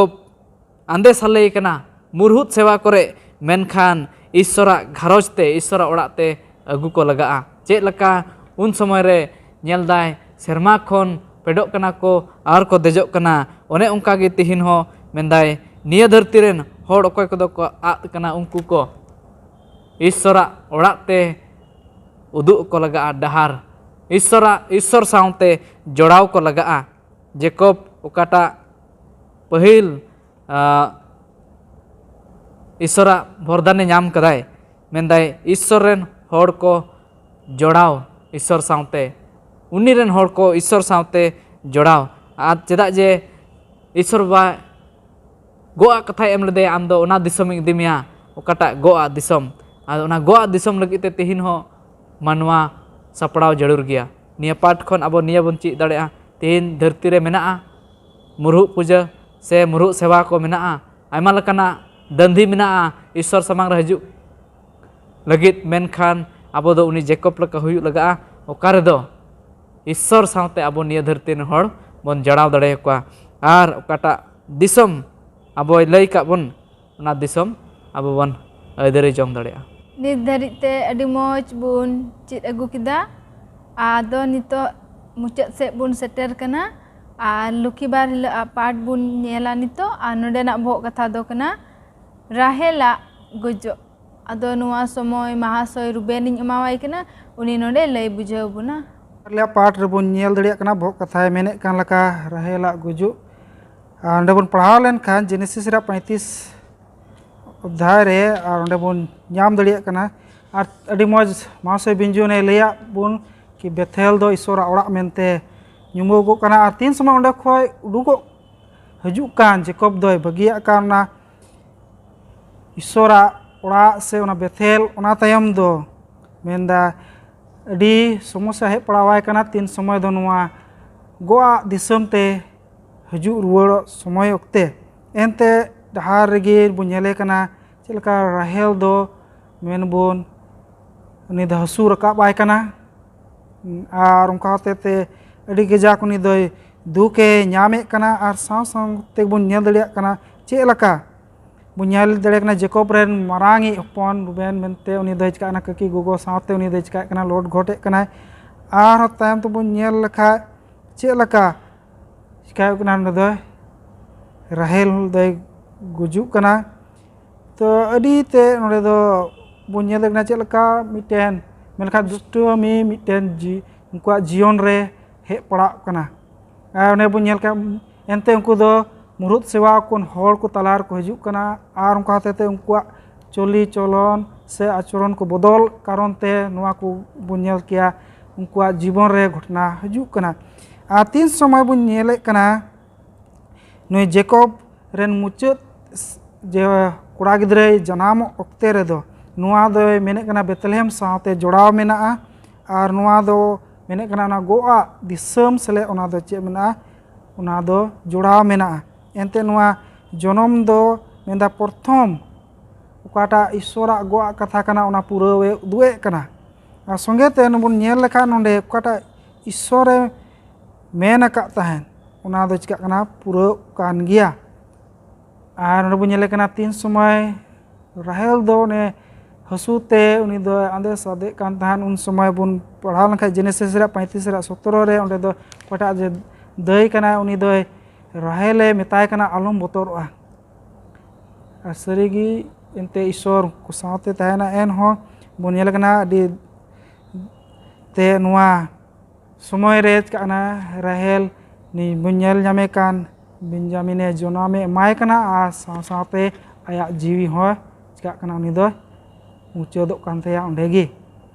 ᱟᱸᱫᱮ ᱥᱟᱞᱮ ᱠᱟᱱᱟ, ᱢᱩᱨᱦᱩᱫ ᱥᱮᱵᱟ ᱠᱚᱨᱮ, ᱢᱮᱱᱠᱷᱟᱱ ᱤᱥᱥᱚᱨᱟᱜ ᱜᱷᱟᱨᱚᱸᱡᱽ ᱛᱮ, ᱤᱥᱥᱚᱨᱟᱜ ᱚᱲᱟᱜ ᱛᱮ ᱟᱹᱜᱩ ᱠᱚ ᱞᱟᱜᱟᱜᱼᱟ᱾ ᱪᱮᱫ ᱞᱮᱠᱟ ᱩᱱ ᱥᱚᱢᱚᱭ ᱨᱮ ᱧᱮᱞ ᱫᱟᱭ, ᱥᱮᱨᱢᱟ ᱠᱷᱚᱱ ᱯᱷᱮᱰᱚᱜ ᱠᱟᱱᱟ ᱠᱚ ᱟᱨ ᱠᱚ ᱫᱮᱡᱚᱜ ᱠᱟᱱᱟ, ᱚᱱᱮ ᱚᱱᱠᱟ ᱜᱮ ᱛᱤᱦᱤᱧ ᱦᱚᱸ ᱢᱮᱱᱫᱟᱭ, ᱱᱤᱭᱟᱹ ᱫᱷᱟᱹᱨᱛᱤ ᱨᱮᱱ ᱦᱚᱲ ᱚᱠᱚᱭ ᱠᱚᱫᱚ ᱠᱚ ᱟᱫ ᱠᱟᱱᱟ, ᱩᱱᱠᱩ ᱠᱚ ᱤᱥᱥᱚᱨᱟᱜ ᱚᱲᱟᱜ ᱛᱮ ᱩᱫᱩᱜ ᱠᱚ ᱞᱟᱜᱟᱜᱼᱟ ᱰᱟᱦᱟᱨ᱾ ᱤᱥᱥᱚᱨᱟᱜ, ᱤᱥᱥᱚᱨ ᱥᱟᱶᱛᱮ ᱡᱚᱲᱟᱣ ᱠᱚ ᱞᱟᱜᱟᱜᱼᱟ᱾ ᱡᱮᱠᱚᱵ ᱚᱠᱟᱴᱟᱜ ᱯᱟᱹᱦᱤᱞ, ᱟ, ᱤᱥᱥᱚᱨᱟᱜ ᱵᱚᱨᱫᱟᱱᱮ ᱧᱟᱢ ᱠᱟᱫᱟᱭ, ᱢᱮᱱᱫᱟᱭ ᱤᱥᱥᱚᱨ ᱨᱮᱱ ᱦᱚᱲ ᱠᱚ ᱡᱚᱲᱟᱣ ᱤᱥᱥᱚᱨ ᱥᱟᱶᱛᱮ, ᱩᱱᱤ ᱨᱮᱱ ᱦᱚᱲ ᱠᱚ ᱤᱥᱥᱚᱨ ᱥᱟᱶᱛᱮ ᱡᱚᱲᱟᱣ᱾ ᱟᱨ ᱪᱮᱫᱟᱜ ᱡᱮ ᱤᱥᱥᱚᱨ ᱵᱟ ᱜᱚᱜ ᱟᱜ ᱠᱟᱛᱷᱟᱭ ᱮᱢ ᱞᱮᱫᱮᱭᱟ, ᱟᱢ ᱫᱚ ᱚᱱᱟ ᱫᱤᱥᱚᱢᱤᱧ ᱤᱫᱤ ᱢᱮᱭᱟ, ᱚᱠᱟᱴᱟᱜ ᱜᱚᱜ ᱟᱜ ᱫᱤᱥᱚᱢ᱾ ᱟᱫᱚ ᱚᱱᱟ ᱜᱚᱜ ᱟᱜ ᱫᱤᱥᱚᱢ ᱞᱟᱹᱜᱤᱫ ᱛᱮ ᱛᱮᱦᱮᱧ ᱦᱚᱸ ᱢᱟᱱᱣᱟ ᱥᱟᱯᱲᱟᱣ ᱡᱟᱹᱨᱩᱲ ᱜᱮᱭᱟ᱾ ᱱᱤᱭᱟᱹ ᱯᱟᱴ ᱠᱷᱚᱱ ᱟᱵᱚ ᱱᱤᱭᱟᱹ ᱵᱚᱱ ᱪᱮᱫ ᱫᱟᱲᱮᱭᱟᱜᱼᱟ, ᱛᱮᱦᱮᱧ ᱫᱷᱟᱹᱨᱛᱤ ᱨᱮ ᱢᱮᱱᱟᱜᱼᱟ ᱢᱩᱨᱦᱩᱫ ᱯᱩᱡᱟᱹ ᱥᱮ ᱢᱩᱨᱦᱩᱫ ᱥᱮᱵᱟ ᱠᱚ ᱢᱮᱱᱟᱜᱼᱟ, ᱟᱭᱢᱟ ᱞᱮᱠᱟᱱᱟᱜ ᱫᱟᱹᱱᱫᱷᱤ ᱢᱮᱱᱟᱜᱼᱟ ᱤᱥᱥᱚᱨ ᱥᱟᱢᱟᱝ ᱨᱮ ᱦᱤᱡᱩᱜ ᱞᱟᱹᱜᱤᱫ, ᱢᱮᱱᱠᱷᱟᱱ ᱟᱵᱚ ᱫᱚ ᱩᱱᱤ ᱡᱮᱠᱚᱵ ᱞᱮᱠᱟ ᱦᱩᱭᱩᱜ ᱞᱟᱜᱟᱜᱼᱟ, ᱚᱠᱟ ᱨᱮᱫᱚ ᱤᱥᱥᱚᱨ ᱥᱟᱶᱛᱮ ᱟᱵᱚ ᱱᱤᱭᱟᱹ ᱫᱷᱟᱹᱨᱛᱤ ᱨᱮᱱ ᱦᱚᱲ ᱵᱚᱱ ᱡᱟᱲᱟᱣ ᱫᱟᱲᱮᱭᱟᱠᱚᱣᱟ᱾ ᱟᱨ ᱚᱠᱟᱴᱟᱜ ᱫᱤᱥᱚᱢ ᱟᱵᱚᱭ ᱞᱟᱹᱭ ᱠᱟᱜ ᱵᱚᱱ, ᱚᱱᱟ ᱫᱤᱥᱚᱢ ᱟᱵᱚ ᱵᱚᱱ ᱟᱹᱭᱫᱟᱹᱨᱤ ᱡᱚᱝ ᱫᱟᱲᱮᱭᱟᱜᱼᱟ᱾ ᱱᱤᱛ ᱫᱷᱟᱹᱨᱤᱡ ᱛᱮ ᱟᱹᱰᱤ ᱢᱚᱡᱽ ᱵᱚᱱ ᱪᱮᱫ ᱟᱹᱜᱩ ᱠᱮᱫᱟ᱾ ᱟᱫᱚ ᱱᱤᱛᱚᱜ ᱢᱩᱪᱟᱹᱫ ᱥᱮᱫ ᱵᱚᱱ ᱥᱮᱴᱮᱨ ᱠᱟᱱᱟ᱾ ᱟᱨ ᱞᱚᱠᱠᱷᱤ ᱵᱟᱨ ᱦᱤᱞᱳᱜ ᱟᱜ ᱯᱟᱴ ᱵᱚᱱ ᱧᱮᱞᱟ ᱱᱤᱛᱚᱜ᱾ ᱟᱨ ᱱᱚᱰᱮᱱᱟᱜ ᱵᱚᱦᱚᱜ ᱠᱟᱛᱷᱟ ᱫᱚ ᱠᱟᱱᱟ ᱨᱟᱦᱮᱞᱟᱜ ᱜᱚᱡᱚᱜ᱾ ᱟᱫᱚ ᱱᱚᱣᱟ ᱥᱚᱢᱚᱭ ᱢᱟᱦᱟᱥᱚᱭ ᱨᱩᱵᱮᱱᱤᱧ ᱮᱢᱟᱣᱟᱭ ᱠᱟᱱᱟ, ᱩᱱᱤ ᱱᱚᱰᱮ ᱞᱟᱹᱭ ᱵᱩᱡᱷᱟᱹᱣ ᱵᱚᱱᱟ᱾ ᱟᱞᱮᱭᱟᱜ ᱯᱟᱴ ᱨᱮᱵᱚᱱ ᱧᱮᱞ ᱫᱟᱲᱮᱭᱟᱜ ᱠᱟᱱᱟ, ᱵᱚᱦᱚᱜ ᱠᱟᱛᱷᱟᱭ ᱢᱮᱱᱮᱫ ᱠᱟᱱ ᱞᱮᱠᱟ ᱨᱟᱦᱮᱞᱟᱜ ᱜᱩᱡᱩᱜ᱾ ᱟᱨ ᱚᱸᱰᱮ ᱵᱚᱱ ᱯᱟᱲᱦᱟᱣ ᱞᱮᱱᱠᱷᱟᱱ ᱡᱮᱱᱮᱥᱤᱥ ᱨᱮᱭᱟᱜ ᱯᱚᱸᱭᱛᱨᱤᱥ ᱚᱫᱷᱭᱟᱭ ᱨᱮ, ᱟᱨ ᱚᱸᱰᱮ ᱵᱚᱱ ᱧᱟᱢ ᱫᱟᱲᱮᱭᱟᱜ ᱠᱟᱱᱟ᱾ ᱟᱨ ᱟᱹᱰᱤ ᱢᱚᱡᱽ ᱢᱟᱦᱟᱥᱚᱭ ᱵᱤᱧᱡᱩᱱᱮ ᱞᱟᱹᱭᱟᱫ ᱵᱚᱱ ᱠᱤ ᱵᱮᱛᱷᱮᱞ ᱫᱚ ᱤᱥᱚᱨᱟᱜ ᱚᱲᱟᱜ ᱢᱮᱱᱛᱮ ᱧᱩᱢᱚᱜᱚᱜ ᱠᱟᱱᱟ᱾ ᱟᱨ ᱛᱤᱱ ᱥᱚᱢᱚᱭ ᱚᱸᱰᱮ ᱠᱷᱚᱱ ᱩᱰᱩᱠᱚᱜ ᱦᱤᱡᱩᱜ ᱠᱟᱱ ᱡᱮᱠᱚᱵ ᱫᱚᱭ ᱵᱟᱹᱜᱤᱭᱟᱜ ᱠᱟᱱ ᱚᱱᱟ ᱤᱥᱚᱨᱟᱜ ᱚᱲᱟᱜ ᱥᱮ ᱚᱱᱟ ᱵᱮᱛᱷᱮᱞ, ᱚᱱᱟ ᱛᱟᱭᱚᱢ ᱫᱚ ᱢᱮᱱᱫᱟ ᱟᱹᱰᱤ ᱥᱚᱢᱚᱥᱥᱟ ᱦᱮᱡ ᱯᱟᱲᱟᱣᱟᱭ ᱠᱟᱱᱟ᱾ ᱛᱤᱱ ᱥᱚᱢᱚᱭ ᱫᱚ ᱱᱚᱣᱟ ᱜᱚᱜᱼᱟᱜ ᱫᱤᱥᱚᱢ ᱛᱮ ᱦᱤᱡᱩᱜ ᱨᱩᱣᱟᱹᱲᱚᱜ ᱥᱚᱢᱚᱭ ᱚᱠᱛᱮ, ᱮᱱᱛᱮ ᱰᱟᱦᱟᱨ ᱨᱮᱜᱮ ᱵᱚᱱ ᱧᱮᱞᱮ ᱠᱟᱱᱟ ᱪᱮᱫ ᱞᱮᱠᱟ ᱨᱟᱦᱮᱞ ᱫᱚ ᱢᱮᱱ ᱵᱚᱱ ᱩᱱᱤ ᱫᱚ ᱦᱟᱹᱥᱩ ᱨᱟᱠᱟᱵ ᱟᱭ ᱠᱟᱱᱟ᱾ ᱟᱨ ᱚᱱᱠᱟ ᱦᱚᱛᱮ ᱛᱮ ᱟᱹᱰᱤ ᱠᱟᱡᱟᱠ ᱩᱱᱤ ᱫᱚᱭ ᱫᱩᱠᱮ ᱧᱟᱢᱮᱫ ᱠᱟᱱᱟ᱾ ᱟᱨ ᱥᱟᱶ ᱥᱟᱶ ᱛᱮᱵᱚᱱ ᱧᱮᱞ ᱫᱟᱲᱮᱭᱟᱜ ᱠᱟᱱᱟ ᱪᱮᱫ ᱞᱮᱠᱟ ᱵᱚᱱ ᱧᱮᱞ ᱫᱟᱲᱮᱭᱟᱜ ᱠᱟᱱᱟ ᱡᱮᱠᱚᱵ ᱨᱮᱱ ᱢᱟᱨᱟᱝ ᱤᱡ ᱦᱚᱯᱚᱱ ᱨᱩᱵᱮᱱ ᱢᱮᱱᱛᱮ ᱩᱱᱤ ᱫᱚᱭ ᱪᱤᱠᱟᱹᱜ ᱠᱟᱱᱟ, ᱠᱟᱹᱠᱤ ᱜᱚᱜᱚ ᱥᱟᱶᱛᱮ ᱩᱱᱤ ᱫᱚᱭ ᱪᱤᱠᱟᱹᱜ ᱠᱟᱱᱟ, ᱞᱚᱴ ᱜᱷᱚᱴᱮᱫ ᱠᱟᱱᱟᱭ᱾ ᱟᱨᱦᱚᱸ ᱛᱟᱭᱚᱢ ᱛᱮᱵᱚᱱ ᱧᱮᱞ ᱞᱮᱠᱷᱟᱡ ᱪᱮᱫ ᱞᱮᱠᱟ ᱪᱤᱠᱟᱹᱜ ᱠᱟᱱᱟ, ᱱᱚᱰᱮ ᱫᱚ ᱨᱟᱦᱮᱞ ᱫᱚᱭ ᱜᱩᱡᱩᱜ ᱠᱟᱱᱟ᱾ ᱛᱚ ᱟᱹᱰᱤ ᱛᱮ ᱱᱚᱰᱮ ᱫᱚ ᱵᱚᱱ ᱧᱮᱞ ᱫᱟᱲᱮᱭᱟᱜ ᱠᱟᱱᱟ ᱪᱮᱫ ᱞᱮᱠᱟ ᱢᱤᱫᱴᱮᱱ, ᱢᱮᱱᱠᱷᱟᱱ ᱫᱩᱥᱴᱟᱹᱢᱤ ᱢᱤᱫᱴᱮᱱ ᱡᱤ-, ᱩᱱᱠᱩᱣᱟᱜ ᱡᱤᱭᱚᱱ ᱨᱮ ᱦᱮᱡ ᱯᱟᱲᱟᱜ ᱠᱟᱱᱟ᱾ ᱟᱨ ᱚᱱᱮ ᱵᱚᱱ ᱧᱮᱞ ᱠᱟᱜ, ᱮᱱᱛᱮ ᱩᱱᱠᱩ ᱫᱚ ᱢᱩᱨᱩᱫ ᱥᱮᱵᱟ ᱠᱷᱚᱱ ᱦᱚᱲ ᱠᱚ ᱛᱟᱞᱟ ᱨᱮᱠᱚ ᱦᱤᱡᱩᱜ ᱠᱟᱱᱟ᱾ ᱟᱨ ᱚᱱᱠᱟ ᱦᱚᱛᱮ ᱛᱮ ᱩᱱᱠᱩᱣᱟᱜ ᱪᱚᱞᱤ ᱪᱚᱞᱚᱱ ᱥᱮ ᱟᱪᱚᱨᱚᱱ ᱠᱚ ᱵᱚᱫᱚᱞ ᱠᱟᱨᱚᱱ ᱛᱮ ᱱᱚᱣᱟ ᱠᱚ ᱵᱚᱱ ᱧᱮᱞ ᱠᱮᱭᱟ, ᱩᱱᱠᱩᱣᱟᱜ ᱡᱤᱵᱚᱱ ᱨᱮ ᱜᱷᱚᱴᱚᱱᱟ ᱦᱤᱡᱩᱜ ᱠᱟᱱᱟ᱾ ᱟᱨ ᱛᱤᱱ ᱥᱚᱢᱚᱭ ᱵᱚᱱ ᱧᱮᱞᱮᱫ ᱠᱟᱱᱟ, ᱱᱩᱭ ᱡᱮᱠᱚᱵ ᱨᱮᱱ ᱢᱩᱪᱟᱹᱫ ᱡᱮ ᱠᱚᱲᱟ ᱜᱤᱫᱽᱨᱟᱹᱭ ᱡᱟᱱᱟᱢᱚᱜ ᱚᱠᱛᱮ ᱨᱮᱫᱚ, ᱱᱚᱣᱟ ᱫᱚᱭ ᱢᱮᱱᱮᱫ ᱠᱟᱱᱟ ᱵᱮᱛᱞᱮᱦᱮᱢ ᱥᱟᱶᱛᱮ ᱡᱚᱲᱟᱣ ᱢᱮᱱᱟᱜᱼᱟ᱾ ᱟᱨ ᱱᱚᱣᱟ ᱫᱚ ᱢᱮᱱᱮᱫ ᱠᱟᱱᱟ ᱚᱱᱟ ᱜᱚᱜᱼᱟᱜ ᱫᱤᱥᱚᱢ ᱥᱮᱞᱮᱫ, ᱚᱱᱟ ᱫᱚ ᱪᱮᱫ ᱢᱮᱱᱟᱜᱼᱟ, ᱚᱱᱟ ᱫᱚ ᱡᱚᱲᱟᱣ ᱢᱮᱱᱟᱜᱼᱟ᱾ ᱮᱱᱛᱮ ᱱᱚᱣᱟ ᱡᱚᱱᱚᱢ ᱫᱚ ᱢᱮᱱᱫᱟ ᱯᱨᱚᱛᱷᱚᱢ ᱚᱠᱟᱴᱟᱜ ᱤᱥᱥᱚᱨᱟᱜ ᱜᱚᱜ ᱠᱟᱛᱷᱟ ᱠᱟᱱᱟ, ᱚᱱᱟ ᱯᱩᱨᱟᱹᱣᱮ ᱩᱫᱩᱜ ᱮᱫ ᱠᱟᱱᱟ᱾ ᱟᱨ ᱥᱚᱸᱜᱮ ᱛᱮ ᱵᱚᱱ ᱧᱮᱞ ᱞᱮᱠᱷᱟᱱ ᱱᱚᱰᱮ ᱚᱠᱟᱴᱟᱜ ᱤᱥᱥᱚᱨᱮ ᱢᱮᱱ ᱟᱠᱟᱫ ᱛᱟᱦᱮᱸᱫ, ᱚᱱᱟ ᱫᱚ ᱪᱤᱠᱟᱹᱜ ᱠᱟᱱᱟ, ᱯᱩᱨᱟᱹᱜ ᱠᱟᱱ ᱜᱮᱭᱟ᱾ ᱟᱨ ᱱᱚᱰᱮ ᱵᱚᱱ ᱧᱮᱞᱮ ᱠᱟᱱᱟ ᱛᱤᱱ ᱥᱚᱢᱚᱭ ᱨᱟᱦᱮᱞ ᱫᱚ ᱚᱱᱮ ᱦᱟᱹᱥᱩ ᱛᱮ ᱩᱱᱤ ᱫᱚ ᱟᱸᱫᱮ ᱥᱟᱫᱮᱜ ᱠᱟᱱ ᱛᱟᱦᱮᱸᱫ, ᱩᱱ ᱥᱚᱢᱚᱭ ᱵᱚᱱ ᱯᱟᱲᱦᱟᱣ ᱞᱮᱱᱠᱷᱟᱱ ᱡᱮᱱᱮᱥᱤᱥ ᱨᱮᱭᱟᱜ ᱯᱚᱸᱭᱛᱨᱤᱥ ᱨᱮᱭᱟᱜ ᱥᱚᱛᱨᱚ ᱨᱮ, ᱚᱸᱰᱮ ᱫᱚ ᱚᱠᱟᱴᱟᱜ ᱡᱮ ᱫᱟᱹᱭ ᱠᱟᱱᱟᱭ, ᱩᱱᱤ ᱫᱚᱭ ᱨᱟᱦᱮᱞᱮ ᱢᱮᱛᱟᱭ ᱠᱟᱱᱟ, "ᱟᱞᱚᱢ ᱵᱚᱛᱚᱨᱚᱜᱼᱟ, ᱟᱨ ᱥᱟᱹᱨᱤᱜᱮ ᱮᱱᱛᱮ ᱤᱥᱥᱚᱨ ᱠᱚ ᱥᱟᱶᱛᱮ ᱛᱟᱦᱮᱱᱟ᱾" ᱮᱱᱦᱚᱸ ᱵᱚᱱ ᱧᱮᱞ ᱠᱟᱱᱟ ᱟᱹᱰᱤ ᱛᱮ ᱱᱚᱣᱟ ᱥᱚᱢᱚᱭ ᱨᱮ ᱪᱤᱠᱟᱹᱜ ᱠᱟᱱᱟ, ᱨᱟᱦᱮᱞ ᱱᱩᱭ ᱵᱚᱱ ᱧᱮᱞ ᱧᱟᱢᱮ ᱠᱟᱱ ᱵᱮᱧᱡᱟᱢᱤᱱᱮ ᱡᱚᱱᱚᱢᱮ ᱮᱢᱟᱭ ᱠᱟᱱᱟ, ᱟᱨ ᱥᱟᱶ ᱥᱟᱶᱛᱮ ᱟᱭᱟᱜ ᱡᱤᱣᱤ ᱦᱚᱸ ᱪᱤᱠᱟᱹᱜ ᱠᱟᱱᱟ, ᱩᱱᱤ ᱫᱚ ᱢᱩᱪᱟᱹᱫᱚᱜ ᱠᱟᱱ ᱛᱟᱭᱟ ᱚᱸᱰᱮ ᱜᱮ᱾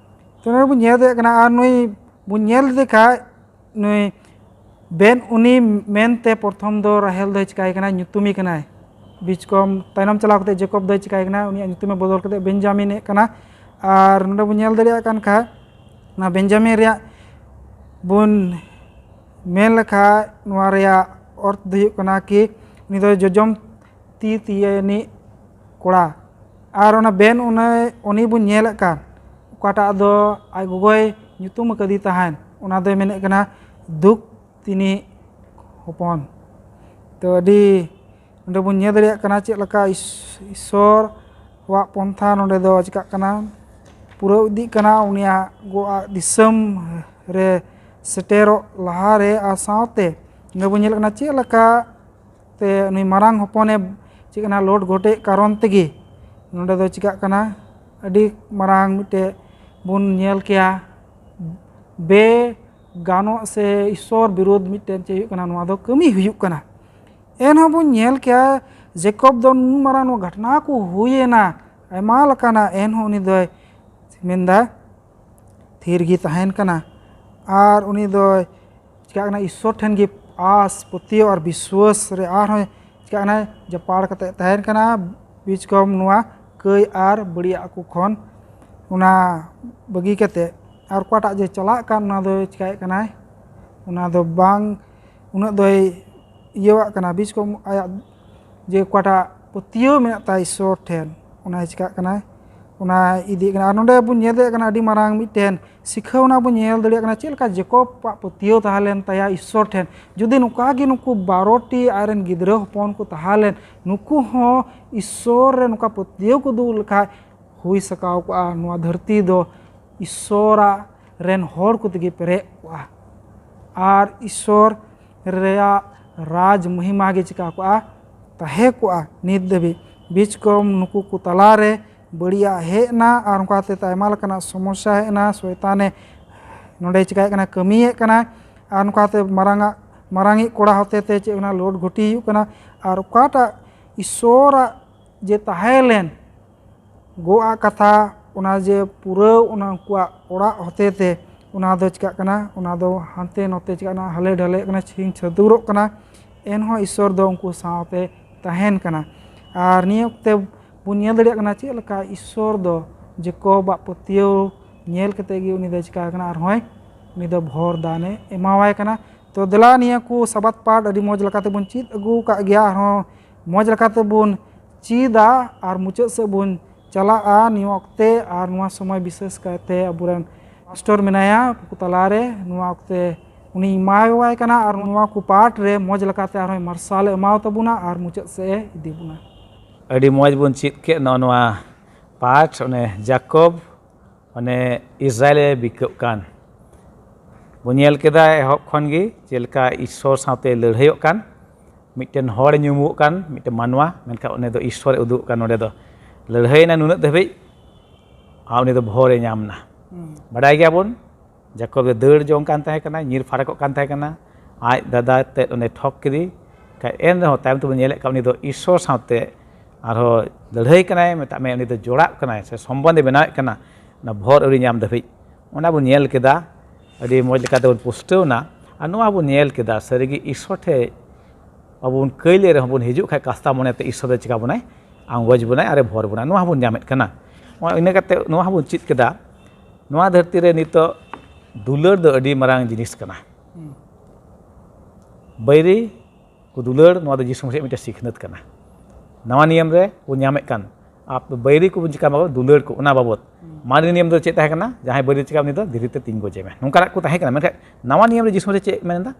ᱛᱚ ᱱᱚᱰᱮ ᱵᱚᱱ ᱧᱮᱞ ᱫᱟᱲᱮᱭᱟᱜ ᱠᱟᱱᱟ, ᱟᱨ ᱱᱩᱭ ᱵᱚᱱ ᱧᱮᱞ ᱞᱮᱫᱮ ᱠᱷᱟᱡ ᱱᱩᱭ ᱵᱮᱱ ᱩᱱᱤ ᱢᱮᱱᱛᱮ ᱯᱨᱚᱛᱷᱚᱢ ᱫᱚ ᱨᱟᱦᱮᱞ ᱫᱚᱭ ᱪᱤᱠᱟᱹᱭ ᱠᱟᱱᱟ, ᱧᱩᱛᱩᱢᱮ ᱠᱟᱱᱟᱭ᱾ ᱵᱤᱪᱠᱚᱢ ᱛᱟᱭᱱᱚᱢ ᱪᱟᱞᱟᱣ ᱠᱟᱛᱮ ᱡᱮᱠᱚᱵ ᱫᱚᱭ ᱪᱤᱠᱟᱹᱭ ᱠᱟᱱᱟ, ᱩᱱᱤᱭᱟᱜ ᱧᱩᱛᱩᱢᱮ ᱵᱚᱫᱚᱞ ᱠᱟᱛᱮ ᱵᱮᱧᱡᱟᱢᱤᱱ ᱦᱮᱡ ᱠᱟᱱᱟ᱾ ᱟᱨ ᱱᱚᱰᱮ ᱵᱚᱱ ᱧᱮᱞ ᱫᱟᱲᱮᱭᱟᱜ ᱠᱟᱱ ᱠᱷᱟᱡ, ᱚᱱᱟ ᱵᱮᱧᱡᱟᱢᱤᱱ ᱨᱮᱭᱟᱜ ᱵᱚᱱ ᱢᱮᱱ ᱞᱮᱠᱷᱟᱡ, ᱱᱚᱣᱟ ᱨᱮᱭᱟᱜ ᱚᱨᱛᱷ ᱫᱚ ᱦᱩᱭᱩᱜ ᱠᱟᱱᱟ ᱠᱤ ᱩᱱᱤ ᱫᱚ ᱡᱚᱡᱚᱢ ᱛᱤ ᱛᱤᱭᱟᱹᱱᱤᱡ ᱠᱚᱲᱟ᱾ ᱟᱨ ᱚᱱᱟ ᱵᱮᱱ ᱩᱱᱤ, ᱩᱱᱤ ᱵᱚᱱ ᱧᱮᱞᱮᱫ ᱠᱟᱱ, ᱚᱠᱟᱴᱟᱜ ᱫᱚ ᱟᱡ ᱜᱚᱜᱚᱭ ᱧᱩᱛᱩᱢ ᱟᱠᱟᱫᱮ ᱛᱟᱦᱮᱱ, ᱚᱱᱟ ᱫᱚᱭ ᱢᱮᱱᱮᱫ ᱠᱟᱱᱟ ᱫᱩᱠ ᱛᱤᱱᱤᱡ ᱦᱚᱯᱚᱱ᱾ ᱛᱚ ᱟᱹᱰᱤ ᱱᱚᱰᱮ ᱵᱚᱱ ᱧᱮᱞ ᱫᱟᱲᱮᱭᱟᱜ ᱠᱟᱱᱟ ᱪᱮᱫ ᱞᱮᱠᱟ ᱤᱥ-, ᱤᱥᱥᱚᱨ ᱟᱜ ᱯᱚᱱᱛᱷᱟ ᱱᱚᱰᱮ ᱫᱚ ᱪᱤᱠᱟᱹᱜ ᱠᱟᱱᱟ, ᱯᱩᱨᱟᱹᱣ ᱤᱫᱤᱜ ᱠᱟᱱᱟ ᱩᱱᱤᱭᱟᱜ ᱜᱚ-, ᱟᱜ ᱫᱤᱥᱚᱢ ᱨᱮ ᱥᱮᱴᱮᱨᱚᱜ ᱞᱟᱦᱟᱨᱮ᱾ ᱟᱨ ᱥᱟᱶᱛᱮ ᱱᱚᱰᱮ ᱵᱚᱱ ᱧᱮᱞ ᱠᱟᱱᱟ ᱪᱮᱫ ᱞᱮᱠᱟ ᱛᱮ ᱩᱱᱤ ᱢᱟᱨᱟᱝ ᱦᱚᱯᱚᱱᱮ ᱪᱮᱫ ᱠᱟᱱᱟ, ᱞᱳᱰ ᱜᱚᱴᱮᱡ ᱠᱟᱨᱚᱱ ᱛᱮᱜᱮ ᱱᱚᱰᱮ ᱫᱚ ᱪᱤᱠᱟᱹᱜ ᱠᱟᱱᱟ, ᱟᱹᱰᱤ ᱢᱟᱨᱟᱝ ᱢᱤᱫᱴᱮᱡ ᱵᱚᱱ ᱧᱮᱞ ᱠᱮᱭᱟ, ᱵᱮ ᱜᱟᱱᱚᱜ ᱥᱮ ᱤᱥᱥᱚᱨ ᱵᱤᱨᱳᱫᱷ ᱢᱤᱫᱴᱮᱱ ᱪᱮᱫ ᱦᱩᱭᱩᱜ ᱠᱟᱱᱟ, ᱱᱚᱣᱟ ᱫᱚ ᱠᱟᱹᱢᱤ ᱦᱩᱭᱩᱜ ᱠᱟᱱᱟ᱾ ᱮᱱᱦᱚᱸ ᱵᱚᱱ ᱧᱮᱞ ᱠᱮᱭᱟ, ᱡᱮᱠᱚᱵ ᱫᱚ ᱱᱩᱱ ᱢᱟᱨᱟᱝ ᱱᱚᱣᱟ ᱜᱷᱚᱴᱱᱟ ᱠᱚ ᱦᱩᱭᱮᱱᱟ, ᱟᱭᱢᱟ ᱞᱮᱠᱟᱱᱟᱜ, ᱮᱱᱦᱚᱸ ᱩᱱᱤ ᱫᱚᱭ ᱢᱮᱱᱫᱟ ᱛᱷᱤᱨ ᱜᱮ ᱛᱟᱦᱮᱱ ᱠᱟᱱᱟ᱾ ᱟᱨ ᱩᱱᱤ ᱫᱚᱭ ᱪᱤᱠᱟᱹᱜ ᱠᱟᱱᱟ, ᱤᱥᱥᱚᱨ ᱴᱷᱮᱱ ᱜᱮ ᱟᱸᱥ, ᱯᱟᱹᱛᱭᱟᱹᱣ ᱟᱨ ᱵᱤᱥᱣᱟᱹᱥ ᱨᱮ ᱟᱨᱦᱚᱸ ᱪᱤᱠᱟᱹᱜ ᱠᱟᱱᱟ, ᱡᱟᱯᱟᱲ ᱠᱟᱛᱮ ᱛᱟᱦᱮᱱ ᱠᱟᱱᱟ᱾ ᱵᱤᱪᱠᱚᱢ ᱱᱚᱣᱟ ᱠᱟᱹᱭ ᱟᱨ ᱵᱟᱹᱲᱤᱡᱟᱜ ᱠᱚ ᱠᱷᱚᱱ ᱚᱱᱟ ᱵᱟᱹᱜᱤ ᱠᱟᱛᱮ, ᱟᱨ ᱚᱠᱟᱴᱟᱜ ᱡᱮ ᱪᱟᱞᱟᱜ ᱠᱟᱱ, ᱚᱱᱟ ᱫᱚᱭ ᱪᱤᱠᱟᱹᱭᱮᱫ ᱠᱟᱱᱟᱭ, ᱚᱱᱟ ᱫᱚ ᱵᱟᱝ ᱩᱱᱟᱹᱜ ᱫᱚᱭ ᱤᱭᱟᱹᱣᱟᱜ ᱠᱟᱱᱟ᱾ ᱵᱤᱪᱠᱚᱢ ᱟᱭᱟᱜ ᱡᱮ ᱚᱠᱟᱴᱟᱜ ᱯᱟᱹᱛᱭᱟᱹᱣ ᱢᱮᱱᱟᱜ ᱛᱟᱭᱟ ᱤᱥᱥᱚᱨ ᱴᱷᱮᱱ, ᱚᱱᱟᱭ ᱪᱤᱠᱟᱹᱜ ᱠᱟᱱᱟᱭ, ᱚᱱᱟ ᱤᱫᱤᱭᱮᱫ ᱠᱟᱱᱟ᱾ ᱟᱨ ᱱᱚᱰᱮ ᱵᱚᱱ ᱧᱮᱞ ᱫᱟᱲᱮᱭᱟᱜ ᱠᱟᱱᱟ ᱟᱹᱰᱤ ᱢᱟᱨᱟᱝ ᱢᱤᱫᱴᱮᱱ ᱥᱤᱠᱷᱟᱹᱣᱱᱟ ᱵᱚᱱ ᱧᱮᱞ ᱫᱟᱲᱮᱭᱟᱜ ᱠᱟᱱᱟ, ᱪᱮᱫ ᱞᱮᱠᱟ ᱡᱮᱠᱚᱵᱟᱜ ᱯᱟᱹᱛᱭᱟᱹᱣ ᱛᱟᱦᱮᱸ ᱞᱮᱱ ᱛᱟᱭᱟ ᱤᱥᱥᱚᱨ ᱴᱷᱮᱱ᱾ ᱡᱩᱫᱤ ᱱᱚᱝᱠᱟ ᱜᱮ ᱱᱩᱠᱩ ᱵᱟᱨᱚ ᱴᱤ ᱟᱡ ᱨᱮᱱ ᱜᱤᱫᱽᱨᱟᱹ ᱦᱚᱯᱚᱱ ᱠᱚ ᱛᱟᱦᱮᱸ ᱞᱮᱱ, ᱱᱩᱠᱩ ᱦᱚᱸ ᱤᱥᱥᱚᱨ ᱨᱮ ᱱᱚᱝᱠᱟ ᱯᱟᱹᱛᱭᱟᱹᱣ ᱠᱚ ᱩᱫᱩᱜ ᱞᱮᱠᱷᱟᱡ, ᱦᱩᱭ ᱥᱟᱠᱟᱣ ᱠᱚᱜᱼᱟ, ᱱᱚᱣᱟ ᱫᱷᱟᱹᱨᱛᱤ ᱫᱚ ᱤᱥᱥᱚᱨᱟᱜ ᱨᱮᱱ ᱦᱚᱲ ᱠᱚ ᱛᱮᱜᱮ ᱯᱮᱨᱮᱡ ᱠᱚᱜᱼᱟ᱾ ᱟᱨ ᱤᱥᱥᱚᱨ ᱨᱮᱭᱟᱜ ᱨᱟᱡᱽ ᱢᱚᱦᱤᱢᱟ ᱜᱮ ᱪᱤᱠᱟ ᱠᱚᱜᱼᱟ? ᱛᱟᱦᱮᱸ ᱠᱚᱜᱼᱟ ᱱᱤᱛ ᱫᱷᱟᱹᱵᱤᱡ᱾ ᱵᱤᱪᱠᱚᱢ ᱱᱩᱠᱩ ᱠᱚ ᱛᱟᱞᱟᱨᱮ ᱵᱟᱹᱲᱤᱡᱟᱜ ᱦᱮᱡ ᱮᱱᱟ, ᱟᱨ ᱚᱱᱠᱟᱛᱮ ᱟᱭᱢᱟ ᱞᱮᱠᱟᱱᱟᱜ ᱥᱚᱢᱚᱥᱥᱟ ᱦᱮᱡ ᱮᱱᱟ᱾ ᱥᱚᱭᱛᱟᱱᱮ ᱱᱚᱰᱮ ᱪᱤᱠᱟᱹᱭᱮᱫ ᱠᱟᱱᱟ? ᱠᱟᱹᱢᱤᱭᱮᱫ ᱠᱟᱱᱟ᱾ ᱟᱨ ᱱᱚᱝᱠᱟᱛᱮ ᱢᱟᱨᱟᱝᱟᱜ, ᱢᱟᱨᱟᱝᱤᱡ ᱠᱚᱲᱟ ᱦᱚᱛᱮ ᱛᱮ ᱪᱮᱫ ᱦᱩᱭᱱᱟ? ᱞᱳᱰ ᱜᱷᱚᱴᱤ ᱦᱩᱭᱩᱜ ᱠᱟᱱᱟ᱾ ᱟᱨ ᱚᱠᱟᱴᱟᱜ ᱤᱥᱥᱚᱨᱟᱜ ᱡᱮ ᱛᱟᱦᱮᱸ ᱞᱮᱱ ᱜᱚᱜ ᱟᱜ ᱠᱟᱛᱷᱟ, ᱚᱱᱟ ᱡᱮ ᱯᱩᱨᱟᱹᱣ, ᱚᱱᱟ ᱩᱱᱠᱩᱣᱟᱜ ᱚᱲᱟᱜ ᱦᱚᱛᱮ ᱛᱮ, ᱚᱱᱟ ᱫᱚ ᱪᱤᱠᱟᱹᱜ ᱠᱟᱱᱟ? ᱚᱱᱟ ᱫᱚ ᱦᱟᱱᱛᱮ ᱱᱚᱛᱮ ᱪᱤᱠᱟᱹᱜ ᱠᱟᱱᱟ? ᱦᱟᱞᱮ ᱰᱷᱟᱞᱮᱜ ᱠᱟᱱᱟ, ᱪᱷᱤᱝ ᱪᱷᱟᱹᱛᱩᱨᱚᱜ ᱠᱟᱱᱟ᱾ ᱮᱱᱦᱚᱸ ᱤᱥᱥᱚᱨ ᱫᱚ ᱩᱱᱠᱩ ᱥᱟᱶᱛᱮ ᱛᱟᱦᱮᱱ ᱠᱟᱱᱟ᱾ ᱟᱨ ᱱᱤᱭᱟᱹ ᱚᱠᱛᱮ ᱵᱚᱱ ᱧᱮᱞ ᱫᱟᱲᱮᱭᱟᱜ ᱠᱟᱱᱟ ᱪᱮᱫ ᱞᱮᱠᱟ ᱤᱥᱥᱚᱨ ᱫᱚ ᱡᱮᱠᱚᱵᱟᱜ ᱯᱟᱹᱛᱭᱟᱹᱣ ᱧᱮᱞ ᱠᱟᱛᱮ ᱜᱮ ᱩᱱᱤ ᱫᱚᱭ ᱪᱤᱠᱟ ᱠᱟᱱᱟ? ᱟᱨᱦᱚᱸᱭ, ᱩᱱᱤ ᱫᱚ ᱵᱷᱚᱨ ᱫᱟᱱᱮ ᱮᱢᱟᱣᱟᱭ ᱠᱟᱱᱟ᱾ ᱛᱚ ᱫᱮᱞᱟ, ᱱᱤᱭᱟᱹ ᱠᱚ ᱥᱟᱵᱟᱫ ᱯᱟᱴ ᱟᱹᱰᱤ ᱢᱚᱡᱽ ᱞᱮᱠᱟᱛᱮ ᱵᱚᱱ ᱪᱮᱫ ᱟᱹᱜᱩ ᱟᱠᱟᱫ ᱜᱮᱭᱟ, ᱟᱨᱦᱚᱸ ᱢᱚᱡᱽ ᱞᱮᱠᱟᱛᱮ ᱵᱚᱱ ᱪᱮᱫᱟ ᱟᱨ ᱢᱩᱪᱟᱹᱫ ᱥᱮᱫ ᱵᱚᱱ ᱪᱟᱞᱟᱜᱼᱟ ᱱᱤᱭᱟᱹ ᱚᱠᱛᱮ᱾ ᱟᱨ ᱱᱚᱣᱟ ᱥᱚᱢᱚᱭ ᱵᱤᱥᱮᱥ ᱠᱟᱭᱛᱮ ᱟᱵᱚᱨᱮᱱ ᱯᱟᱥᱴᱚᱨ ᱢᱮᱱᱟᱭᱟ ᱠᱚ ᱛᱟᱞᱟᱨᱮ, ᱱᱚᱣᱟ ᱚᱠᱛᱮ ᱩᱱᱤ ᱮᱢᱟᱣᱟᱭ ᱠᱟᱱᱟ ᱟᱨ ᱱᱚᱣᱟ ᱠᱚ ᱯᱟᱴ ᱨᱮ ᱢᱚᱡᱽ ᱞᱮᱠᱟᱛᱮ ᱟᱨᱦᱚᱸᱭ ᱢᱟᱨᱥᱟᱞ ᱮ ᱮᱢᱟᱣ ᱛᱟᱵᱚᱱᱟ ᱟᱨ ᱢᱩᱪᱟᱹᱫ ᱥᱮᱫ ᱮ ᱤᱫᱤ ᱵᱚᱱᱟ᱾ ᱟᱹᱰᱤ ᱢᱚᱡᱽ ᱵᱚᱱ ᱪᱮᱫ ᱠᱮᱫ ᱱᱚᱜᱼᱚ ᱱᱚᱣᱟ ᱯᱟᱴ, ᱚᱱᱮ ᱡᱟᱠᱚᱵ, ᱚᱱᱮ ᱤᱥᱨᱟᱭᱮᱞ ᱮ ᱵᱤᱠᱟᱹᱜ ᱠᱟᱱ᱾ ᱵᱚᱱ ᱧᱮᱞ ᱠᱮᱫᱟ ᱮᱦᱚᱵ ᱠᱷᱚᱱ ᱜᱮ ᱪᱮᱫ ᱞᱮᱠᱟ ᱤᱥᱥᱚᱨ ᱥᱟᱶᱛᱮ ᱞᱟᱹᱲᱦᱟᱹᱭᱚᱜ ᱠᱟᱱ, ᱢᱤᱫᱴᱮᱱ ᱦᱚᱲ ᱧᱩᱢᱩᱜ ᱠᱟᱱ, ᱢᱤᱫᱴᱮᱱ ᱢᱟᱱᱣᱟ, ᱢᱮᱱᱠᱷᱟᱱ ᱩᱱᱤ ᱫᱚ ᱤᱥᱥᱚᱨ ᱮ ᱩᱫᱩᱜ ᱠᱟᱱ᱾ ᱱᱚᱰᱮ ᱫᱚ ᱞᱟᱹᱲᱦᱟᱹᱭᱮᱱᱟ ᱱᱩᱱᱟᱹᱜ ᱫᱷᱟᱹᱵᱤᱡ, ᱟᱨ ᱩᱱᱤ ᱫᱚ ᱵᱷᱚᱨ ᱮ ᱧᱟᱢ ᱮᱱᱟ᱾ ᱦᱩᱸ᱾ ᱵᱟᱰᱟᱭ ᱜᱮᱭᱟᱵᱚᱱ, ᱡᱟᱠᱚᱵ ᱫᱚ ᱫᱟᱹᱲ ᱡᱚᱝ ᱠᱟᱱ ᱛᱟᱦᱮᱸ ᱠᱟᱱᱟ, ᱧᱤᱨ ᱯᱷᱟᱨᱟᱠᱚᱜ ᱠᱟᱱ ᱛᱟᱦᱮᱸ ᱠᱟᱱᱟ, ᱟᱡ ᱫᱟᱫᱟ ᱛᱮᱫ ᱚᱸᱰᱮ ᱴᱷᱚᱠ ᱠᱮᱫᱮ ᱠᱷᱟᱡ, ᱮᱱ ᱨᱮᱦᱚᱸ ᱛᱟᱭᱚᱢ ᱛᱮᱵᱚᱱ ᱧᱮᱞᱮᱫ ᱠᱟᱱ ᱩᱱᱤ ᱫᱚ ᱤᱥᱥᱚᱨ ᱥᱟᱶᱛᱮ ᱟᱨᱦᱚᱸ ᱞᱟᱹᱲᱦᱟᱹᱭ ᱠᱟᱱᱟᱭ, ᱢᱮᱛᱟᱜ ᱢᱮ ᱩᱱᱤ ᱫᱚ ᱡᱚᱲᱟᱜ ᱠᱟᱱᱟᱭ ᱥᱮ ᱥᱚᱢᱵᱚᱱᱫᱷ ᱮ ᱵᱮᱱᱟᱣᱮᱫ ᱠᱟᱱᱟ, ᱚᱱᱟ ᱵᱷᱚᱨ ᱟᱹᱣᱨᱤ ᱧᱟᱢ ᱫᱷᱟᱹᱵᱤᱡ᱾ ᱚᱱᱟ ᱵᱚᱱ ᱧᱮᱞ ᱠᱮᱫᱟ, ᱟᱹᱰᱤ ᱢᱚᱡᱽ ᱞᱮᱠᱟᱛᱮ ᱵᱚᱱ ᱯᱩᱥᱴᱟᱹᱣ ᱮᱱᱟ᱾ ᱟᱨ ᱱᱚᱣᱟ ᱵᱚᱱ ᱧᱮᱞ ᱠᱮᱫᱟ, ᱥᱟᱹᱨᱤᱜᱮ ᱤᱥᱥᱚᱨ ᱴᱷᱮᱡ ᱟᱵᱚ ᱵᱚᱱ ᱠᱟᱹᱭ ᱞᱮ ᱨᱮᱦᱚᱸ ᱵᱚᱱ ᱦᱤᱡᱩᱜ ᱠᱷᱟᱡ ᱠᱟᱥᱛᱟ ᱢᱚᱱᱮᱛᱮ ᱤᱥᱥᱚᱨ ᱫᱚ ᱪᱤᱠᱟ ᱵᱚᱱᱟᱭ? ᱟᱸᱜᱚᱪ ᱵᱚᱱᱟᱭ ᱟᱨᱮ ᱵᱷᱚᱨ ᱵᱚᱱᱟ᱾ ᱱᱚᱣᱟ ᱦᱚᱸᱵᱚᱱ ᱧᱟᱢᱮᱫ ᱠᱟᱱᱟ᱾ ᱱᱚᱣᱟ ᱤᱱᱟᱹ ᱠᱟᱛᱮ ᱱᱚᱣᱟ ᱦᱚᱸᱵᱚᱱ ᱪᱮᱫ ᱠᱮᱫᱟ, ᱱᱚᱣᱟ ᱫᱷᱟᱹᱨᱛᱤ ᱨᱮ ᱱᱤᱛᱚᱜ ᱫᱩᱞᱟᱹᱲ ᱫᱚ ᱟᱹᱰᱤ ᱢᱟᱨᱟᱝ ᱡᱤᱱᱤᱥ ᱠᱟᱱᱟ᱾ ᱦᱩᱸ᱾ ᱵᱟᱹᱭᱨᱤ ᱠᱚ ᱫᱩᱞᱟᱹᱲ, ᱱᱚᱣᱟ ᱫᱚ ᱡᱤᱥᱩ ᱢᱟᱥᱤᱭᱟᱜ ᱢᱤᱫᱴᱮᱱ ᱥᱤᱠᱷᱱᱟᱹᱛ ᱠᱟᱱᱟ᱾ ᱱᱟᱣᱟ ᱱᱤᱭᱚᱢ ᱨᱮ ᱵᱚᱱ ᱧᱟᱢᱮᱫ ᱠᱟᱱ, ᱟᱯ-, ᱵᱟᱹᱭᱨᱤ ᱠᱚᱵᱚᱱ ᱪᱤᱠᱟ ᱢᱟ ᱫᱩᱞᱟᱹᱲ ᱠᱚ, ᱚᱱᱟ ᱵᱟᱵᱚᱛ᱾ ᱢᱟᱨᱮ ᱱᱤᱭᱚᱢ ᱫᱚ ᱪᱮᱫ ᱛᱟᱦᱮᱸ ᱠᱟᱱᱟ? ᱡᱟᱦᱟᱸᱭ ᱵᱟᱹᱭᱨᱤ ᱪᱤᱠᱟ, ᱩᱱᱤ ᱫᱚ ᱫᱷᱤᱨᱤ ᱛᱮ ᱛᱤᱸᱜᱩ ᱜᱚᱡᱮ ᱢᱮ, ᱱᱚᱝᱠᱟᱱᱟᱜ ᱠᱚ ᱛᱟᱦᱮᱸ ᱠᱟᱱᱟ᱾ ᱢᱮᱱᱠᱷᱟᱱ ᱱᱟᱣᱟ ᱱᱤᱭᱚᱢ ᱨᱮ ᱡᱤᱥᱩ ᱢᱟᱥᱤᱦ ᱪᱮᱫ ᱢᱮᱱ ᱮᱫᱟ?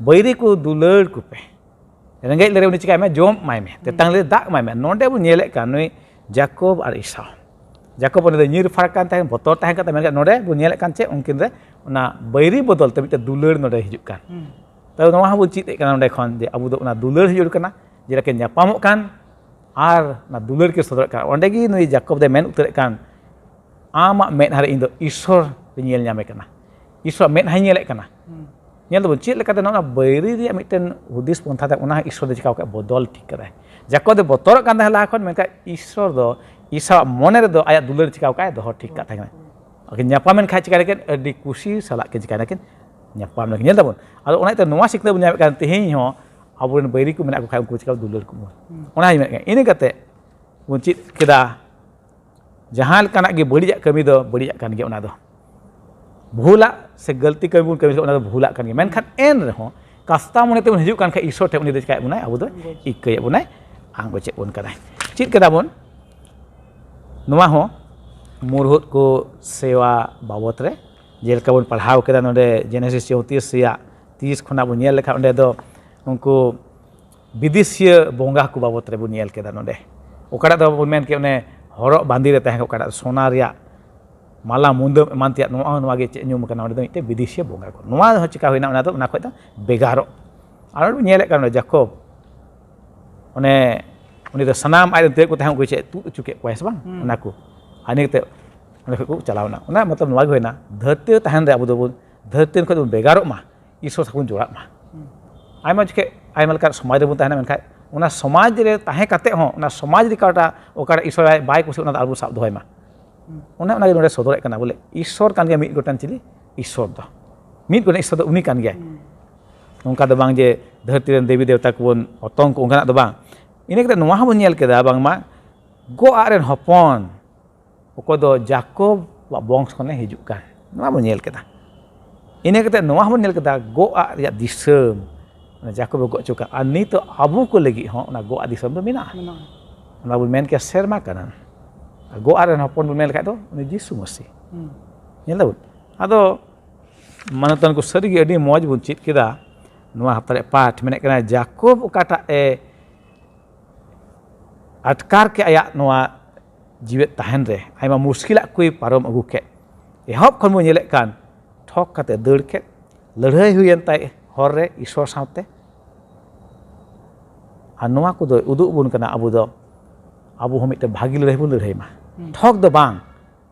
ᱵᱟᱹᱭᱨᱤ ᱠᱚ ᱫᱩᱞᱟᱹᱲ ᱠᱚᱯᱮ, ᱨᱮᱸᱜᱮᱡ ᱞᱮᱨᱮ ᱩᱱᱤ ᱪᱤᱠᱟᱭ ᱢᱮ, ᱡᱚᱢ ᱮᱢᱟᱭ ᱢᱮ, ᱛᱮᱛᱟᱝ ᱞᱮᱨᱮ ᱫᱟᱜ ᱮᱢᱟᱭ ᱢᱮ᱾ ᱱᱚᱰᱮ ᱵᱚᱱ ᱧᱮᱞᱮᱫ ᱠᱟᱱ ᱱᱩᱭ ᱡᱟᱠᱚᱵ ᱟᱨ ᱤᱥᱟᱣ᱾ ᱡᱟᱠᱚᱵ ᱩᱱᱤ ᱫᱚ ᱧᱤᱨ ᱯᱷᱟᱨᱟᱠ ᱠᱟᱱ ᱛᱟᱦᱮᱸᱫ, ᱵᱚᱛᱚᱨ ᱛᱟᱦᱮᱸ ᱠᱟᱱ ᱛᱟᱦᱮᱸᱫ, ᱢᱮᱱᱠᱷᱟᱱ ᱱᱚᱰᱮ ᱵᱚᱱ ᱧᱮᱞᱮᱫ ᱠᱟᱱ ᱪᱮᱫ, ᱩᱱᱠᱤᱱ ᱨᱮ ᱚᱱᱟ ᱵᱟᱹᱭᱨᱤ ᱵᱚᱫᱚᱞ ᱛᱮ ᱢᱤᱫᱴᱮᱱ ᱫᱩᱞᱟᱹᱲ ᱱᱚᱰᱮ ᱦᱤᱡᱩᱜ ᱠᱟᱱ᱾ ᱛᱟᱦᱞᱮ ᱱᱚᱣᱟ ᱦᱚᱸᱵᱚᱱ ᱪᱮᱫ ᱮᱫ ᱠᱟᱱᱟ ᱱᱚᱰᱮ ᱠᱷᱚᱱ, ᱡᱮ ᱟᱵᱚ ᱫᱚ ᱚᱱᱟ ᱫᱩᱞᱟᱹᱲ ᱦᱤᱡᱩᱜ ᱠᱟᱱᱟ, ᱡᱮᱞᱮᱠᱟ ᱧᱟᱯᱟᱢᱚᱜ ᱠᱟᱱ ᱟᱨ ᱚᱱᱟ ᱫᱩᱞᱟᱹᱲ ᱠᱤᱱ ᱥᱚᱫᱚᱨᱮᱫ ᱠᱟᱱ᱾ ᱚᱸᱰᱮ ᱜᱮ ᱱᱩᱭ ᱡᱟᱠᱚᱵ ᱫᱚᱭ ᱢᱮᱱ ᱩᱛᱟᱹᱨᱮᱫ ᱠᱟᱱ, ᱟᱢᱟᱜ ᱢᱮᱫᱦᱟ ᱨᱮ ᱤᱧ ᱫᱚ ᱤᱥᱥᱚᱨ ᱧᱮᱞ ᱧᱟᱢᱮ ᱠᱟᱱᱟ, ᱤᱥᱥᱚᱨᱟᱜ ᱢᱮᱫᱦᱟᱧ ᱧᱮᱞᱮᱫ ᱠᱟᱱᱟ᱾ ᱧᱮᱞ ᱫᱟᱵᱚᱱ ᱪᱮᱫ ᱞᱮᱠᱟᱛᱮ ᱱᱚᱣᱟ ᱵᱟᱹᱭᱨᱤ ᱨᱮᱭᱟᱜ ᱢᱤᱫᱴᱮᱱ ᱦᱩᱫᱤᱥ ᱯᱚᱱᱛᱷᱟ ᱛᱟᱭ, ᱚᱱᱟ ᱦᱚᱸ ᱤᱥᱥᱚᱨ ᱫᱚ ᱪᱤᱠᱟᱹ ᱠᱟᱜ ᱵᱚᱫᱚᱞ ᱴᱷᱤᱠ ᱠᱟᱫᱟᱭ᱾ ᱡᱟᱠᱚᱵ ᱫᱚ ᱵᱚᱛᱚᱨᱚᱜ ᱠᱟᱱ ᱛᱟᱦᱮᱸ ᱞᱟᱦᱟ ᱠᱷᱚᱱ, ᱢᱮᱱᱠᱷᱟᱱ ᱤᱥᱥᱚᱨ ᱫᱚ ᱤᱥᱟᱣᱟᱜ ᱢᱚᱱᱮ ᱨᱮᱫᱚ ᱟᱭᱟᱜ ᱫᱩᱞᱟᱹᱲ ᱪᱤᱠᱟᱹ ᱠᱟᱜᱼᱟᱭ, ᱫᱚᱦᱚ ᱴᱷᱤᱠ ᱠᱟᱜ ᱛᱟᱦᱮᱸ ᱠᱟᱱᱟ᱾ ᱟᱹᱠᱤᱱ ᱧᱟᱯᱟᱢᱮᱱ ᱠᱷᱟᱡ ᱪᱤᱠᱟᱹᱭ ᱱᱟᱠᱤᱱ? ᱟᱹᱰᱤ ᱠᱩᱥᱤ ᱥᱟᱞᱟᱜ ᱠᱤᱱ ᱪᱤᱠᱟᱹᱭ ᱱᱟᱠᱤᱱ? ᱧᱟᱯᱟᱢ ᱱᱟᱠᱤᱱ᱾ ᱧᱮᱞ ᱫᱟᱵᱚᱱ, ᱟᱫᱚ ᱚᱱᱟ ᱤᱭᱟᱹᱛᱮ ᱱᱚᱣᱟ ᱥᱤᱠᱷᱱᱟᱹᱛ ᱵᱚᱱ ᱧᱟᱢᱮᱫ ᱠᱟᱱ, ᱛᱮᱦᱮᱧ ᱦᱚᱸ ᱟᱵᱚᱨᱮᱱ ᱵᱟᱹᱭᱨᱤ ᱠᱚ ᱢᱮᱱᱟᱜ ᱠᱚ ᱠᱷᱟᱡ ᱩᱱᱠᱩ ᱪᱤᱠᱟᱹ ᱫᱩᱞᱟᱹᱲ ᱠᱚ ᱮᱢᱟ? ᱚᱱᱟ ᱦᱚᱸᱧ ᱢᱮᱱᱮᱫ ᱠᱟᱱᱟ᱾ ᱤᱱᱟᱹ ᱠᱟᱛᱮ ᱵᱚᱱ ᱪᱮᱫ ᱠᱮᱫᱟ, ᱡᱟᱦᱟᱸ ᱞᱮᱠᱟᱱᱟᱜ ᱜᱮ ᱵᱟᱹᱲᱤᱡᱟᱜ ᱠᱟᱹᱢᱤ ᱫᱚ ᱵᱟᱹᱲᱤᱡᱟᱜ ᱠᱟᱱ ᱜᱮᱭᱟ, ᱚᱱᱟ ᱫᱚ ᱵᱷᱩᱞᱟᱜ ᱥᱮ ᱜᱟᱹᱞᱛᱤ ᱠᱟᱹᱢᱤ ᱵᱚᱱ ᱠᱟᱹᱢᱤ ᱞᱮᱠᱷᱟᱱ ᱚᱱᱟ ᱫᱚ ᱵᱷᱩᱞᱟᱜ ᱠᱟᱱ ᱜᱮᱭᱟ᱾ ᱢᱮᱱᱠᱷᱟᱱ ᱮᱱ ᱨᱮᱦᱚᱸ ᱠᱟᱥᱛᱟ ᱢᱚᱱᱮ ᱛᱮᱵᱚᱱ ᱦᱤᱡᱩᱜ ᱠᱟᱱ ᱠᱷᱟᱡ, ᱤᱥᱥᱚᱨ ᱴᱷᱮᱱ ᱩᱱᱤ ᱫᱚ ᱪᱤᱠᱟᱹᱭᱮᱫ ᱵᱚᱱᱟᱭ? ᱟᱵᱚ ᱫᱚ ᱤᱠᱟᱹᱭᱮᱫ ᱵᱚᱱᱟᱭ, ᱟᱸᱜᱚᱪᱮᱫ ᱵᱚᱱ ᱠᱟᱱᱟᱭ᱾ ᱪᱮᱫ ᱠᱮᱫᱟ ᱵᱚᱱ? ᱱᱚᱣᱟ ᱦᱚᱸ ᱢᱩᱨᱦᱩᱫ ᱠᱚ ᱥᱮᱣᱟ ᱵᱟᱵᱚᱛ ᱨᱮ ᱡᱮᱞᱮᱠᱟ ᱵᱚᱱ ᱯᱟᱲᱦᱟᱣ ᱠᱮᱫᱟ ᱱᱚᱰᱮ ᱡᱮᱱᱮᱥᱤᱥ ᱪᱳᱭᱛᱨᱤᱥ ᱨᱮᱭᱟᱜ ᱛᱤᱨᱤᱥ ᱠᱷᱚᱱᱟᱜ ᱵᱚᱱ ᱧᱮᱞ ᱞᱮᱠᱷᱟᱱ, ᱚᱸᱰᱮ ᱫᱚ ᱩᱱᱠᱩ ᱵᱤᱫᱮᱥᱤᱭᱟᱹ ᱵᱚᱸᱜᱟ ᱠᱚ ᱵᱟᱵᱚᱛ ᱨᱮᱵᱚᱱ ᱧᱮᱞ ᱠᱮᱫᱟ ᱱᱚᱰᱮ᱾ ᱚᱠᱟᱴᱟᱜ ᱫᱚ ᱵᱚᱱ ᱢᱮᱱ ᱠᱮᱫ ᱚᱱᱮ ᱦᱚᱨᱚᱜ ᱵᱟᱸᱫᱮ ᱨᱮ ᱛᱟᱦᱮᱸ ᱠᱟᱱᱟ, ᱚᱠᱟᱴᱟᱜ ᱥᱚᱱᱟ ᱨᱮᱭᱟᱜ ᱢᱟᱞᱟ ᱢᱩᱫᱟᱹᱢ ᱮᱢᱟᱱ ᱛᱮᱭᱟᱜ, ᱱᱚᱣᱟ ᱦᱚᱸ, ᱱᱚᱣᱟ ᱜᱮ ᱪᱮᱫ ᱧᱩᱢ ᱠᱟᱱᱟ, ᱚᱸᱰᱮ ᱫᱚ ᱢᱤᱫᱴᱮᱱ ᱵᱤᱫᱮᱥᱤᱭᱟᱹ ᱵᱚᱸᱜᱟ ᱠᱚ᱾ ᱱᱚᱣᱟ ᱦᱚᱸ ᱪᱤᱠᱟ ᱦᱩᱭᱱᱟ, ᱚᱱᱟ ᱫᱚ, ᱚᱱᱟ ᱠᱷᱚᱡ ᱫᱚ ᱵᱷᱮᱜᱟᱨᱚᱜ᱾ ᱟᱨ ᱵᱚᱱ ᱧᱮᱞᱮᱫ ᱠᱟᱱᱟ ᱡᱟᱠᱚᱵ, ᱚᱱᱮ ᱩᱱᱤ ᱫᱚ ᱥᱟᱱᱟᱢ ᱟᱡ ᱨᱮᱱ ᱛᱤᱨᱭᱳ ᱠᱚ ᱛᱟᱦᱮᱸ, ᱩᱱᱠᱩ ᱪᱮᱫ ᱛᱩᱫ ᱦᱚᱪᱚ ᱠᱮᱫ ᱠᱚᱣᱟᱭ ᱥᱮ ᱵᱟᱝ? ᱦᱩᱸ᱾ ᱚᱱᱟ ᱠᱚ᱾ ᱟᱨ ᱤᱱᱟᱹ ᱠᱟᱛᱮ ᱚᱸᱰᱮ ᱠᱷᱚᱡ ᱠᱚ ᱪᱟᱞᱟᱣ ᱮᱱᱟ᱾ ᱚᱱᱟ ᱢᱚᱛᱞᱚᱵ ᱱᱚᱣᱟ ᱜᱮ ᱦᱩᱭᱱᱟ, ᱫᱷᱟᱹᱨᱛᱤ ᱨᱮ ᱛᱟᱦᱮᱱ ᱨᱮ ᱟᱵᱚ ᱫᱚᱵᱚᱱ, ᱫᱷᱟᱹᱨᱛᱤ ᱨᱮᱱ ᱠᱷᱚᱡ ᱫᱚᱵᱚᱱ ᱵᱷᱮᱜᱟᱨᱚᱜ ᱢᱟ, ᱤᱥᱥᱚᱨ ᱥᱟᱶ ᱵᱚᱱ ᱡᱚᱲᱟᱜ ᱢᱟ᱾ ᱦᱩᱸ᱾ ᱟᱭᱢᱟ ᱡᱚᱠᱷᱮᱡ ᱟᱭᱢᱟ ᱞᱮᱠᱟᱱ ᱥᱚᱢᱟᱡᱽ ᱨᱮᱵᱚᱱ ᱛᱟᱦᱮᱱᱟ, ᱢᱮᱱᱠᱷᱟᱡ ᱚᱱᱟ ᱥᱚᱢᱟᱡᱽ ᱨᱮ ᱛᱟᱦᱮᱸ ᱠᱟᱛᱮ ᱦᱚᱸ, ᱚᱱᱟ ᱥᱚᱢᱟᱡᱽ ᱨᱮ ᱚᱠᱟᱴᱟᱜ, ᱚᱠᱟᱴᱟᱜ ᱤᱥᱥᱚᱨ ᱟᱡ ᱵᱟᱭ ᱠᱩᱥᱤᱭᱟᱜ, ᱚᱱᱟ ᱫᱚ ᱟᱞᱚᱵᱚᱱ ᱥᱟᱵ ᱫᱚᱦᱚᱭ ᱢᱟ᱾ ᱦᱩᱸ᱾ ᱚᱱᱮ ᱚᱱᱟ ᱜᱮ ᱱᱚᱰᱮ ᱥᱚᱫᱚᱨᱮᱫ ᱠᱟᱱᱟ, ᱵᱚᱞᱮ ᱤᱥᱥᱚᱨ ᱠᱟᱱ ᱜᱮᱭᱟ ᱢᱤᱫ ᱜᱚᱴᱟᱝ ᱪᱤᱞᱤ? ᱤᱥᱥᱚᱨ ᱫᱚ ᱢᱤᱫ ᱜᱚᱴᱟᱝ ᱤᱥᱥᱚᱨ ᱫᱚ ᱩᱱᱤ ᱠᱟᱱ ᱜᱮᱭᱟᱭ᱾ ᱦᱩᱸ᱾ ᱱᱚᱝᱠᱟ ᱫᱚ ᱵᱟᱝ ᱡᱮ ᱫᱷᱟᱹᱨᱛᱤ ᱨᱮᱱ ᱫᱮᱵᱤ ᱫᱮᱵᱛᱟ ᱠᱚᱵᱚᱱ ᱚᱛᱚᱝ ᱠᱚ, ᱚᱱᱠᱟᱱᱟᱜ ᱫᱚ ᱵᱟᱝ᱾ ᱤᱱᱟᱹ ᱠᱟᱛᱮ ᱱᱚᱣᱟ ᱦᱚᱸᱵᱚᱱ ᱧᱮᱞ ᱠᱮᱫᱟ, ᱵᱟᱝᱢᱟ ᱜᱚᱜ ᱟᱜ ᱨᱮᱱ ᱦᱚᱯᱚᱱ ᱚᱠᱚᱭ ᱫᱚ ᱡᱟᱠᱚᱵ ᱟᱜ ᱵᱚᱝᱥ ᱠᱷᱚᱱᱮ ᱦᱤᱡᱩᱜ ᱠᱟᱱ, ᱱᱚᱣᱟ ᱵᱚᱱ ᱧᱮᱞ ᱠᱮᱫᱟ᱾ ᱤᱱᱟᱹ ᱠᱟᱛᱮ ᱱᱚᱣᱟ ᱦᱚᱸᱵᱚᱱ ᱧᱮᱞ ᱠᱮᱫᱟ, ᱜᱚᱜ ᱟᱜ ᱨᱮᱭᱟᱜ ᱫᱤᱥᱟᱹᱢ, ᱚᱱᱟ ᱡᱟᱠᱚᱵᱮ ᱜᱚᱜ ᱦᱚᱪᱚ ᱠᱟᱜᱼᱟ᱾ ᱟᱨ ᱱᱤᱛᱚᱜ ᱟᱵᱚ ᱠᱚ ᱞᱟᱹᱜᱤᱫ ᱦᱚᱸ ᱚᱱᱟ ᱜᱚᱜ ᱫᱤᱥᱚᱢ ᱫᱚ ᱢᱮᱱᱟᱜᱼᱟ᱾ ᱢᱮᱱᱟᱜᱼᱟ᱾ ᱚᱱᱟ ᱵᱚᱱ ᱢᱮᱱ ᱠᱮᱭᱟ ᱥᱮᱨᱢᱟ ᱠᱟᱱᱟ᱾ ᱟᱨ ᱜᱚᱜ ᱨᱮᱱ ᱦᱚᱯᱚᱱ ᱵᱚᱱ ᱢᱮᱱ ᱞᱮᱠᱷᱟᱡ ᱫᱚ ᱩᱱᱤ ᱡᱤᱥᱩ ᱢᱟᱹᱥᱤ᱾ ᱦᱩᱸ᱾ ᱧᱮᱞ ᱫᱟᱵᱚᱱ? ᱟᱫᱚ ᱢᱟᱱᱚᱛᱟᱱ ᱠᱚ, ᱥᱟᱹᱨᱤᱜᱮ ᱟᱹᱰᱤ ᱢᱚᱡᱽ ᱵᱚᱱ ᱪᱮᱫ ᱠᱮᱫᱟ ᱱᱚᱣᱟ ᱦᱟᱯᱛᱟ ᱨᱮᱭᱟᱜ ᱯᱟᱴ᱾ ᱢᱮᱱᱮᱫ ᱠᱟᱱᱟ, ᱡᱟᱠᱚᱵ ᱚᱠᱟᱴᱟᱜ ᱮ ᱟᱴᱠᱟᱨ ᱠᱮᱫ ᱟᱭᱟᱜ ᱱᱚᱣᱟ ᱡᱤᱣᱮᱫ ᱛᱟᱦᱮᱱ ᱨᱮ, ᱟᱭᱢᱟ ᱢᱩᱥᱠᱤᱞᱟᱜ ᱠᱚᱭ ᱯᱟᱨᱚᱢ ᱟᱹᱜᱩ ᱠᱮᱫ, ᱮᱦᱚᱵ ᱠᱷᱚᱱ ᱵᱚᱱ ᱧᱮᱞᱮᱫ ᱠᱟᱱ ᱴᱷᱚᱠ ᱠᱟᱛᱮ ᱫᱟᱹᱲ ᱠᱮᱫ, ᱞᱟᱹᱲᱦᱟᱹᱭ ᱦᱩᱭᱮᱱ ᱛᱟᱭ ᱦᱚᱨ ᱨᱮ ᱤᱥᱚᱨ ᱥᱟᱶᱛᱮ᱾ ᱟᱨ ᱱᱚᱣᱟ ᱠᱚᱫᱚ ᱩᱫᱩᱜ ᱵᱚᱱ ᱠᱟᱱᱟ ᱟᱵᱚ ᱫᱚ, ᱟᱵᱚ ᱦᱚᱸ ᱢᱤᱫᱴᱮᱱ ᱵᱷᱟᱹᱜᱤ ᱞᱟᱹᱲᱦᱟᱹᱭ ᱵᱚᱱ ᱞᱟᱹᱲᱦᱟᱹᱭ ᱢᱟ᱾ ᱦᱩᱸ᱾ ᱴᱷᱚᱠ ᱫᱚ ᱵᱟᱝ᱾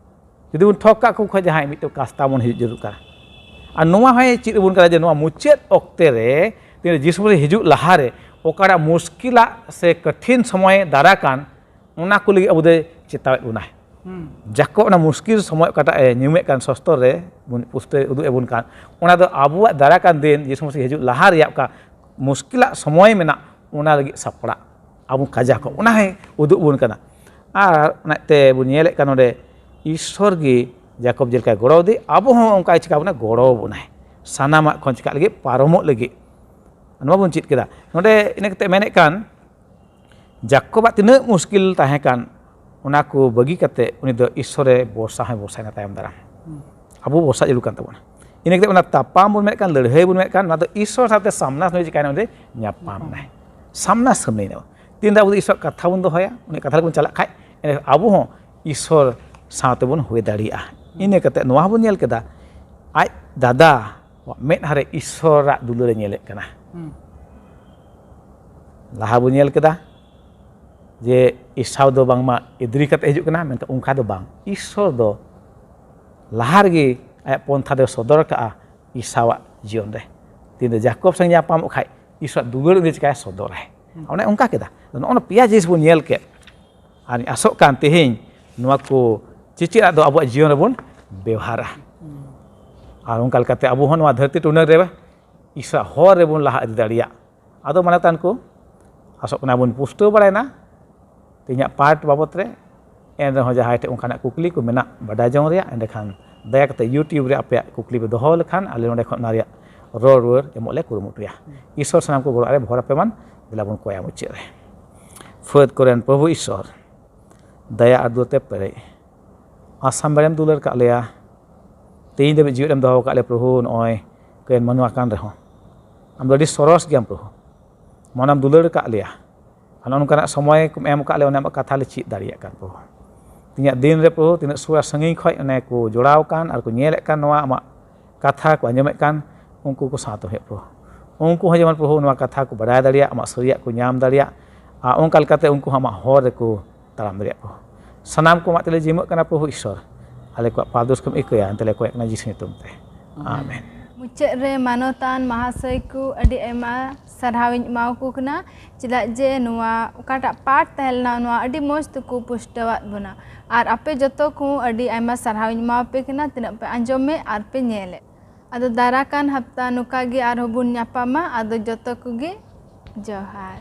ᱡᱩᱫᱤ ᱵᱚᱱ ᱴᱷᱚᱠ ᱠᱟᱜ ᱠᱚ ᱠᱷᱚᱡ ᱡᱟᱦᱟᱸᱭ ᱢᱤᱫᱴᱮᱱ ᱠᱟᱥᱛᱟ ᱵᱚᱱ ᱦᱤᱡᱩᱜ ᱡᱟᱹᱨᱩᱲ ᱠᱟᱱᱟ᱾ ᱟᱨ ᱱᱚᱣᱟ ᱦᱚᱸᱭ ᱪᱮᱫ ᱟᱵᱚᱱ ᱠᱟᱱᱟ ᱡᱮ ᱱᱚᱣᱟ ᱢᱩᱪᱟᱹᱫ ᱚᱠᱛᱮ ᱨᱮ ᱛᱤᱱᱟᱹᱜ ᱡᱤᱥᱩ ᱢᱟᱥᱤ ᱦᱤᱡᱩᱜ ᱞᱟᱦᱟᱨᱮ ᱚᱠᱟᱴᱟᱜ ᱢᱩᱥᱠᱤᱞᱟᱜ ᱥᱮ ᱠᱚᱴᱷᱤᱱ ᱥᱚᱢᱚᱭ ᱫᱟᱨᱟ ᱠᱟᱱ, ᱚᱱᱟ ᱠᱚ ᱞᱟᱹᱜᱤᱫ ᱟᱵᱚ ᱫᱚᱭ ᱪᱮᱛᱟᱣᱮᱫ ᱵᱚᱱᱟᱭ᱾ ᱦᱩᱸ᱾ ᱡᱟᱠᱚᱵ ᱚᱱᱟ ᱢᱩᱥᱠᱤᱞ ᱥᱚᱢᱚᱭ ᱚᱠᱟᱴᱟᱜ ᱮ ᱧᱩᱢᱮᱫ ᱠᱟᱱ ᱥᱚᱥᱛᱚᱨ ᱨᱮ ᱵᱚᱱ ᱯᱩᱥᱴᱟᱹᱣ ᱩᱫᱩᱜ ᱮᱫ ᱵᱚᱱ ᱠᱟᱱ, ᱚᱱᱟ ᱫᱚ ᱟᱵᱚᱣᱟᱜ ᱫᱟᱨᱟ ᱠᱟᱱ ᱫᱤᱱ ᱡᱤᱥᱩ ᱢᱟᱥᱤ ᱦᱤᱡᱩᱜ ᱞᱟᱦᱟ ᱨᱮᱭᱟᱜ ᱚᱠᱟ ᱢᱩᱥᱠᱤᱞᱟᱜ ᱥᱚᱢᱚᱭ ᱢᱮᱱᱟᱜ, ᱚᱱᱟ ᱞᱟᱹᱜᱤᱫ ᱥᱟᱯᱲᱟᱜ ᱟᱵᱚ ᱠᱟᱡᱟᱠ ᱠᱚ, ᱚᱱᱟ ᱦᱚᱸᱭ ᱩᱫᱩᱜ ᱵᱚᱱ ᱠᱟᱱᱟ᱾ ᱟᱨ ᱚᱱᱟᱛᱮ ᱵᱚᱱ ᱧᱮᱞᱮᱫ ᱠᱟᱱ ᱱᱚᱰᱮ ᱤᱥᱥᱚᱨ ᱜᱮ ᱡᱟᱠᱚᱵ ᱡᱮᱞᱮᱠᱟᱭ ᱜᱚᱲᱚ ᱟᱫᱮ, ᱟᱵᱚ ᱦᱚᱸ ᱚᱱᱠᱟᱭ ᱪᱤᱠᱟ ᱵᱚᱱᱟ, ᱜᱚᱲᱚ ᱵᱚᱱᱟᱭ ᱥᱟᱱᱟᱢᱟᱜ ᱠᱷᱚᱱ ᱪᱤᱠᱟᱜ ᱞᱟᱹᱜᱤᱫ, ᱯᱟᱨᱚᱢᱚᱜ ᱞᱟᱹᱜᱤᱫ᱾ ᱱᱚᱣᱟ ᱵᱚᱱ ᱪᱮᱫ ᱠᱮᱫᱟ᱾ ᱱᱚᱰᱮ ᱤᱱᱟᱹ ᱠᱟᱛᱮ ᱢᱮᱱᱮᱫ ᱠᱟᱱ, ᱡᱟᱠᱚᱵᱟᱜ ᱛᱤᱱᱟᱹᱜ ᱢᱩᱥᱠᱤᱞ ᱛᱟᱦᱮᱸ ᱠᱟᱱ, ᱚᱱᱟ ᱠᱚ ᱵᱟᱹᱜᱤ ᱠᱟᱛᱮ ᱩᱱᱤ ᱫᱚ ᱤᱥᱥᱚᱨᱮ ᱵᱷᱚᱨᱥᱟ ᱦᱚᱸᱭ ᱵᱷᱚᱨᱥᱟᱭᱮᱱᱟ ᱛᱟᱭᱚᱢ ᱫᱟᱨᱟᱢ᱾ ᱦᱩᱸ᱾ ᱟᱵᱚ ᱵᱷᱚᱨᱥᱟ ᱡᱟᱹᱨᱩᱲ ᱠᱟᱱ ᱛᱟᱵᱚᱱᱟ᱾ ᱤᱱᱟᱹ ᱠᱟᱛᱮ ᱚᱱᱟ ᱛᱟᱯᱟᱢ ᱵᱚᱱ ᱢᱮᱱᱮᱫ ᱠᱟᱱ, ᱞᱟᱹᱲᱦᱟᱹᱭ ᱵᱚᱱ ᱢᱮᱱᱮᱫ ᱠᱟᱱ, ᱚᱱᱟ ᱫᱚ ᱤᱥᱥᱚᱨ ᱥᱟᱶᱛᱮ ᱥᱟᱢᱱᱟ ᱥᱟᱢᱱᱤ ᱪᱤᱠᱟᱭᱱᱟ, ᱩᱱᱤ ᱫᱚᱭ ᱧᱟᱯᱟᱢ ᱮᱱᱟᱭ᱾ ᱥᱟᱢᱱᱟ ᱥᱟᱢᱱᱤ ᱮᱱᱟ᱾ ᱛᱤᱱ ᱫᱷᱟᱣ ᱟᱵᱚ ᱫᱚ ᱤᱥᱥᱚᱨ ᱠᱟᱛᱷᱟ ᱵᱚᱱ ᱫᱚᱦᱚᱭᱟ, ᱩᱱᱤ ᱠᱟᱛᱷᱟ ᱨᱮᱵᱚᱱ ᱪᱟᱞᱟᱜ ᱠᱷᱟᱡ, ᱮᱸᱰᱮᱠᱷᱟᱱ ᱟᱵᱚ ᱦᱚᱸ ᱤᱥᱥᱚᱨ ᱥᱟᱶ ᱛᱮᱵᱚᱱ ᱦᱩᱭ ᱫᱟᱲᱮᱭᱟᱜᱼᱟ᱾ ᱤᱱᱟᱹ ᱠᱟᱛᱮ ᱱᱚᱣᱟ ᱦᱚᱸᱵᱚᱱ ᱧᱮᱞ ᱠᱮᱫᱟ, ᱟᱡ ᱫᱟᱫᱟ ᱢᱮᱫᱦᱟ ᱨᱮ ᱤᱥᱥᱚᱨᱟᱜ ᱫᱩᱞᱟᱹᱲ ᱮ ᱧᱮᱞᱮᱫ ᱠᱟᱱᱟ᱾ ᱦᱩᱸ᱾ ᱞᱟᱦᱟ ᱵᱚᱱ ᱧᱮᱞ ᱠᱮᱫᱟ ᱡᱮ ᱮᱥᱟᱣ ᱫᱚ ᱵᱟᱝᱢᱟ ᱮᱫᱽᱨᱤ ᱠᱟᱛᱮ ᱦᱤᱡᱩᱜ ᱠᱟᱱᱟ, ᱢᱮᱱᱠᱷᱟᱱ ᱚᱱᱠᱟ ᱫᱚ ᱵᱟᱝ᱾ ᱤᱥᱥᱚᱨ ᱫᱚ ᱞᱟᱦᱟ ᱨᱮᱜᱮ ᱟᱭᱟᱜ ᱯᱚᱱᱛᱷᱟ ᱫᱚᱭ ᱥᱚᱫᱚᱨ ᱠᱟᱜᱼᱟ ᱮᱥᱟᱣᱟᱜ ᱡᱤᱭᱚᱱ ᱨᱮ᱾ ᱛᱤᱱ ᱫᱚ ᱡᱟᱠᱚᱵ ᱥᱟᱶ ᱧᱟᱯᱟᱢᱚᱜ ᱠᱷᱟᱡ ᱤᱥᱥᱚᱨᱟᱜ ᱫᱩᱞᱟᱹᱲ ᱩᱱᱤ ᱪᱤᱠᱟᱭ ᱥᱚᱫᱚᱨᱟᱭ᱾ ᱦᱩᱸ᱾ ᱚᱱᱮ ᱚᱱᱠᱟ ᱠᱮᱫᱟ᱾ ᱱᱚᱜᱼᱚ ᱱᱚᱣᱟ ᱯᱮᱭᱟ ᱡᱤᱱᱤᱥ ᱵᱚᱱ ᱧᱮᱞ ᱠᱮᱫ᱾ ᱟᱨ ᱤᱧ ᱟᱥᱚᱜ ᱠᱟᱱ ᱛᱮᱦᱮᱧ ᱱᱚᱣᱟ ᱠᱚ ᱪᱮᱪᱮᱫ ᱟᱜ ᱫᱚ ᱟᱵᱚᱣᱟᱜ ᱡᱤᱭᱚᱱ ᱨᱮᱵᱚᱱ ᱵᱮᱣᱦᱟᱨᱟ᱾ ᱦᱩᱸ᱾ ᱟᱨ ᱚᱱᱠᱟ ᱞᱮᱠᱟᱛᱮ ᱟᱵᱚ ᱦᱚᱸ ᱱᱚᱣᱟ ᱫᱷᱟᱹᱨᱛᱤ ᱴᱩᱰᱟᱹᱝ ᱨᱮ ᱤᱥᱥᱚᱨᱟᱜ ᱦᱚᱨ ᱨᱮᱵᱚᱱ ᱞᱟᱦᱟ ᱤᱫᱤ ᱫᱟᱲᱮᱭᱟᱜ᱾ ᱟᱫᱚ ᱢᱟᱱᱚᱛᱟᱱ ᱠᱚ, ᱟᱥᱚᱜ ᱠᱟᱱᱟ ᱵᱚᱱ ᱯᱩᱥᱴᱟᱹᱣ ᱵᱟᱲᱟᱭᱮᱱᱟ ᱛᱮᱦᱮᱧᱟᱜ ᱯᱟᱴ ᱵᱟᱵᱚᱛ ᱨᱮ᱾ ᱮᱱ ᱨᱮᱦᱚᱸ ᱡᱟᱦᱟᱸᱭ ᱴᱷᱮᱱ ᱚᱱᱠᱟᱱᱟᱜ ᱠᱩᱠᱞᱤ ᱠᱚ ᱢᱮᱱᱟᱜ ᱵᱟᱰᱟᱭ ᱡᱚᱝ ᱨᱮᱭᱟᱜ, ᱮᱸᱰᱮᱠᱷᱟᱱ ᱫᱟᱭᱟ ᱠᱟᱛᱮ YouTube ᱨᱮ ᱟᱯᱮᱭᱟᱜ ᱠᱩᱠᱞᱤ ᱯᱮ ᱫᱚᱦᱚ ᱞᱮᱠᱷᱟᱱ ᱟᱞᱮ ᱱᱚᱸᱰᱮ ᱠᱷᱚᱱ ᱚᱱᱟ ᱨᱮᱭᱟᱜ ᱨᱚᱲ ᱨᱩᱣᱟᱹᱲ ᱮᱢᱚᱜ ᱞᱮ ᱠᱩᱨᱩᱢᱩᱴᱩᱭᱟ᱾ ᱤᱥᱚᱨ ᱥᱟᱱᱟᱢ ᱠᱚ ᱜᱚᱲᱚ ᱨᱮ ᱵᱷᱚᱨ ᱟᱯᱮ ᱢᱟᱱ᱾ ᱫᱮᱞᱟ ᱵᱚᱱ ᱠᱚᱭᱟ ᱢᱩᱪᱟᱹᱫ ᱨᱮ᱾ ᱯᱷᱟᱹᱫ ᱠᱚᱨᱮᱱ ᱯᱨᱚᱵᱷᱩ ᱤᱥᱚᱨ, ᱫᱟᱭᱟ ᱟᱨ ᱫᱩᱞᱟᱹᱲ ᱛᱮ ᱯᱮᱨᱮᱡ, ᱟᱥᱟᱢ ᱵᱮᱲᱮᱢ ᱫᱩᱞᱟᱹᱲ ᱠᱟᱜ ᱞᱮᱭᱟ᱾ ᱛᱮᱦᱮᱧ ᱫᱷᱟᱹᱵᱤᱡ ᱡᱤᱣᱮᱫ ᱮᱢ ᱫᱚᱦᱚ ᱟᱠᱟᱫ ᱞᱮᱭᱟ ᱯᱨᱚᱵᱷᱩ, ᱱᱚᱜᱼᱚᱭ ᱠᱟᱹᱭ ᱢᱟᱱᱣᱟ ᱠᱟᱱ ᱨᱮᱦᱚᱸ ᱟᱢ ᱫᱚ ᱟᱹᱰᱤ ᱥᱚᱨᱚᱥ ᱜᱮᱭᱟᱢ ᱯᱨᱚᱵᱷᱩ᱾ ᱢᱚᱱᱮᱢ ᱫᱩᱞᱟᱹᱲ ᱟᱠᱟᱫ ᱞᱮᱭᱟ᱾ ᱟᱨ ᱱᱚᱜᱼᱚ ᱱᱚᱝᱠᱟᱱᱟᱜ ᱥᱚᱢᱚᱭ ᱠᱚᱢ ᱮᱢ ᱟᱠᱟᱫ ᱞᱮᱭᱟ, ᱚᱱᱮ ᱟᱢᱟᱜ ᱠᱟᱛᱷᱟ ᱞᱮ ᱪᱮᱫ ᱫᱟᱲᱮᱭᱟᱜ ᱠᱟᱱ ᱯᱨᱚᱵᱷᱩ᱾ ᱛᱮᱦᱮᱧᱟᱜ ᱫᱤᱱ ᱨᱮ ᱯᱨᱚᱵᱷᱩ, ᱛᱤᱱᱟᱹᱜ ᱥᱩᱨ ᱟᱨ ᱥᱟᱺᱜᱤᱧ ᱠᱷᱚᱱ ᱚᱱᱮ ᱠᱚ ᱡᱚᱲᱟᱣ ᱟᱠᱟᱱ ᱟᱨ ᱠᱚ ᱧᱮᱞᱮᱫ ᱠᱟᱱ ᱱᱚᱣᱟ ᱟᱢᱟᱜ ᱠᱟᱛᱷᱟ ᱠᱚ ᱟᱸᱡᱚᱢᱮᱫ ᱠᱟᱱ, ᱩᱱᱠᱩ ᱠᱚ ᱥᱟᱶᱛᱮ ᱦᱩᱭᱩᱜ ᱯᱨᱚᱵᱷᱩ᱾ ᱩᱱᱠᱩ ᱦᱚᱸ ᱡᱮᱢᱚᱱ ᱯᱨᱚᱵᱷᱩ ᱱᱚᱣᱟ ᱠᱟᱛᱷᱟ ᱠᱚ ᱵᱟᱰᱟᱭ ᱫᱟᱲᱮᱭᱟᱜ, ᱟᱢᱟᱜ ᱥᱟᱹᱨᱤᱭᱟᱜ ᱠᱚ ᱧᱟᱢ ᱫᱟᱲᱮᱭᱟᱜ, ᱟᱨ ᱚᱱᱠᱟ ᱞᱮᱠᱟᱛᱮ ᱩᱱᱠᱩ ᱦᱚᱸ ᱟᱢᱟᱜ ᱦᱚᱨ ᱨᱮᱠᱚ ᱛᱟᱲᱟᱢ ᱫᱟᱲᱮᱭᱟᱜ ᱯᱨᱚᱵᱷᱩ᱾ ᱥᱟᱱᱟᱢ ᱠᱚ ᱟᱢᱟᱜ ᱛᱮᱞᱮ ᱡᱤᱢᱟᱹᱜ ᱠᱟᱱᱟ ᱯᱨᱚᱵᱷᱩ ᱤᱥᱚᱨ᱾ ᱟᱞᱮ ᱠᱚᱣᱟᱜ ᱯᱟᱯ ᱫᱳᱥ ᱠᱚᱢ ᱤᱠᱟᱹᱭᱟ, ᱮᱱᱛᱮ ᱞᱮ ᱠᱚᱭᱮᱜ ᱠᱟᱱᱟ ᱡᱤᱥᱩ ᱧᱩᱛᱩᱢ ᱛᱮ᱾ ᱟᱢᱮᱱ᱾ ᱢᱩᱪᱟᱹᱫ ᱨᱮ ᱢᱟᱱᱚᱛᱟᱱ ᱢᱟᱦᱟᱥᱚᱭ ᱠᱚ ᱟᱹᱰᱤ ᱟᱭᱢᱟ ᱥᱟᱨᱦᱟᱣ ᱤᱧ ᱮᱢᱟᱣᱟᱠᱚ ᱠᱟᱱᱟ, ᱪᱮᱫᱟᱜ ᱡᱮ ᱱᱚᱣᱟ ᱚᱠᱟᱴᱟᱜ ᱯᱟᱴ ᱛᱟᱦᱮᱸ ᱞᱮᱱᱟ, ᱱᱚᱣᱟ ᱟᱹᱰᱤ ᱢᱚᱡᱽ ᱛᱮᱠᱚ ᱯᱩᱥᱴᱟᱹᱣᱟᱫ ᱵᱚᱱᱟ᱾ ᱟᱨ ᱟᱯᱮ ᱡᱚᱛᱚ ᱠᱚᱦᱚᱸ ᱟᱹᱰᱤ ᱟᱭᱢᱟ ᱥᱟᱨᱦᱟᱣ ᱤᱧ ᱮᱢᱟᱣᱟᱯᱮ ᱠᱟᱱᱟ, ᱛᱤᱱᱟᱹᱜ ᱯᱮ ᱟᱸᱡᱚᱢᱮᱫ ᱟᱨ ᱯᱮ ᱧᱮᱞᱮᱫ᱾ ᱟᱫᱚ ᱫᱟᱨᱟ ᱠᱟᱱ ᱦᱟᱯᱛᱟ ᱱᱚᱝᱠᱟ ᱜᱮ ᱟᱨᱦᱚᱸ ᱵᱚᱱ ᱧᱟᱯᱟᱢᱟ᱾ ᱟᱫᱚ ᱡᱚᱛᱚ ᱠᱚᱜᱮ ᱡᱚᱦᱟᱨ᱾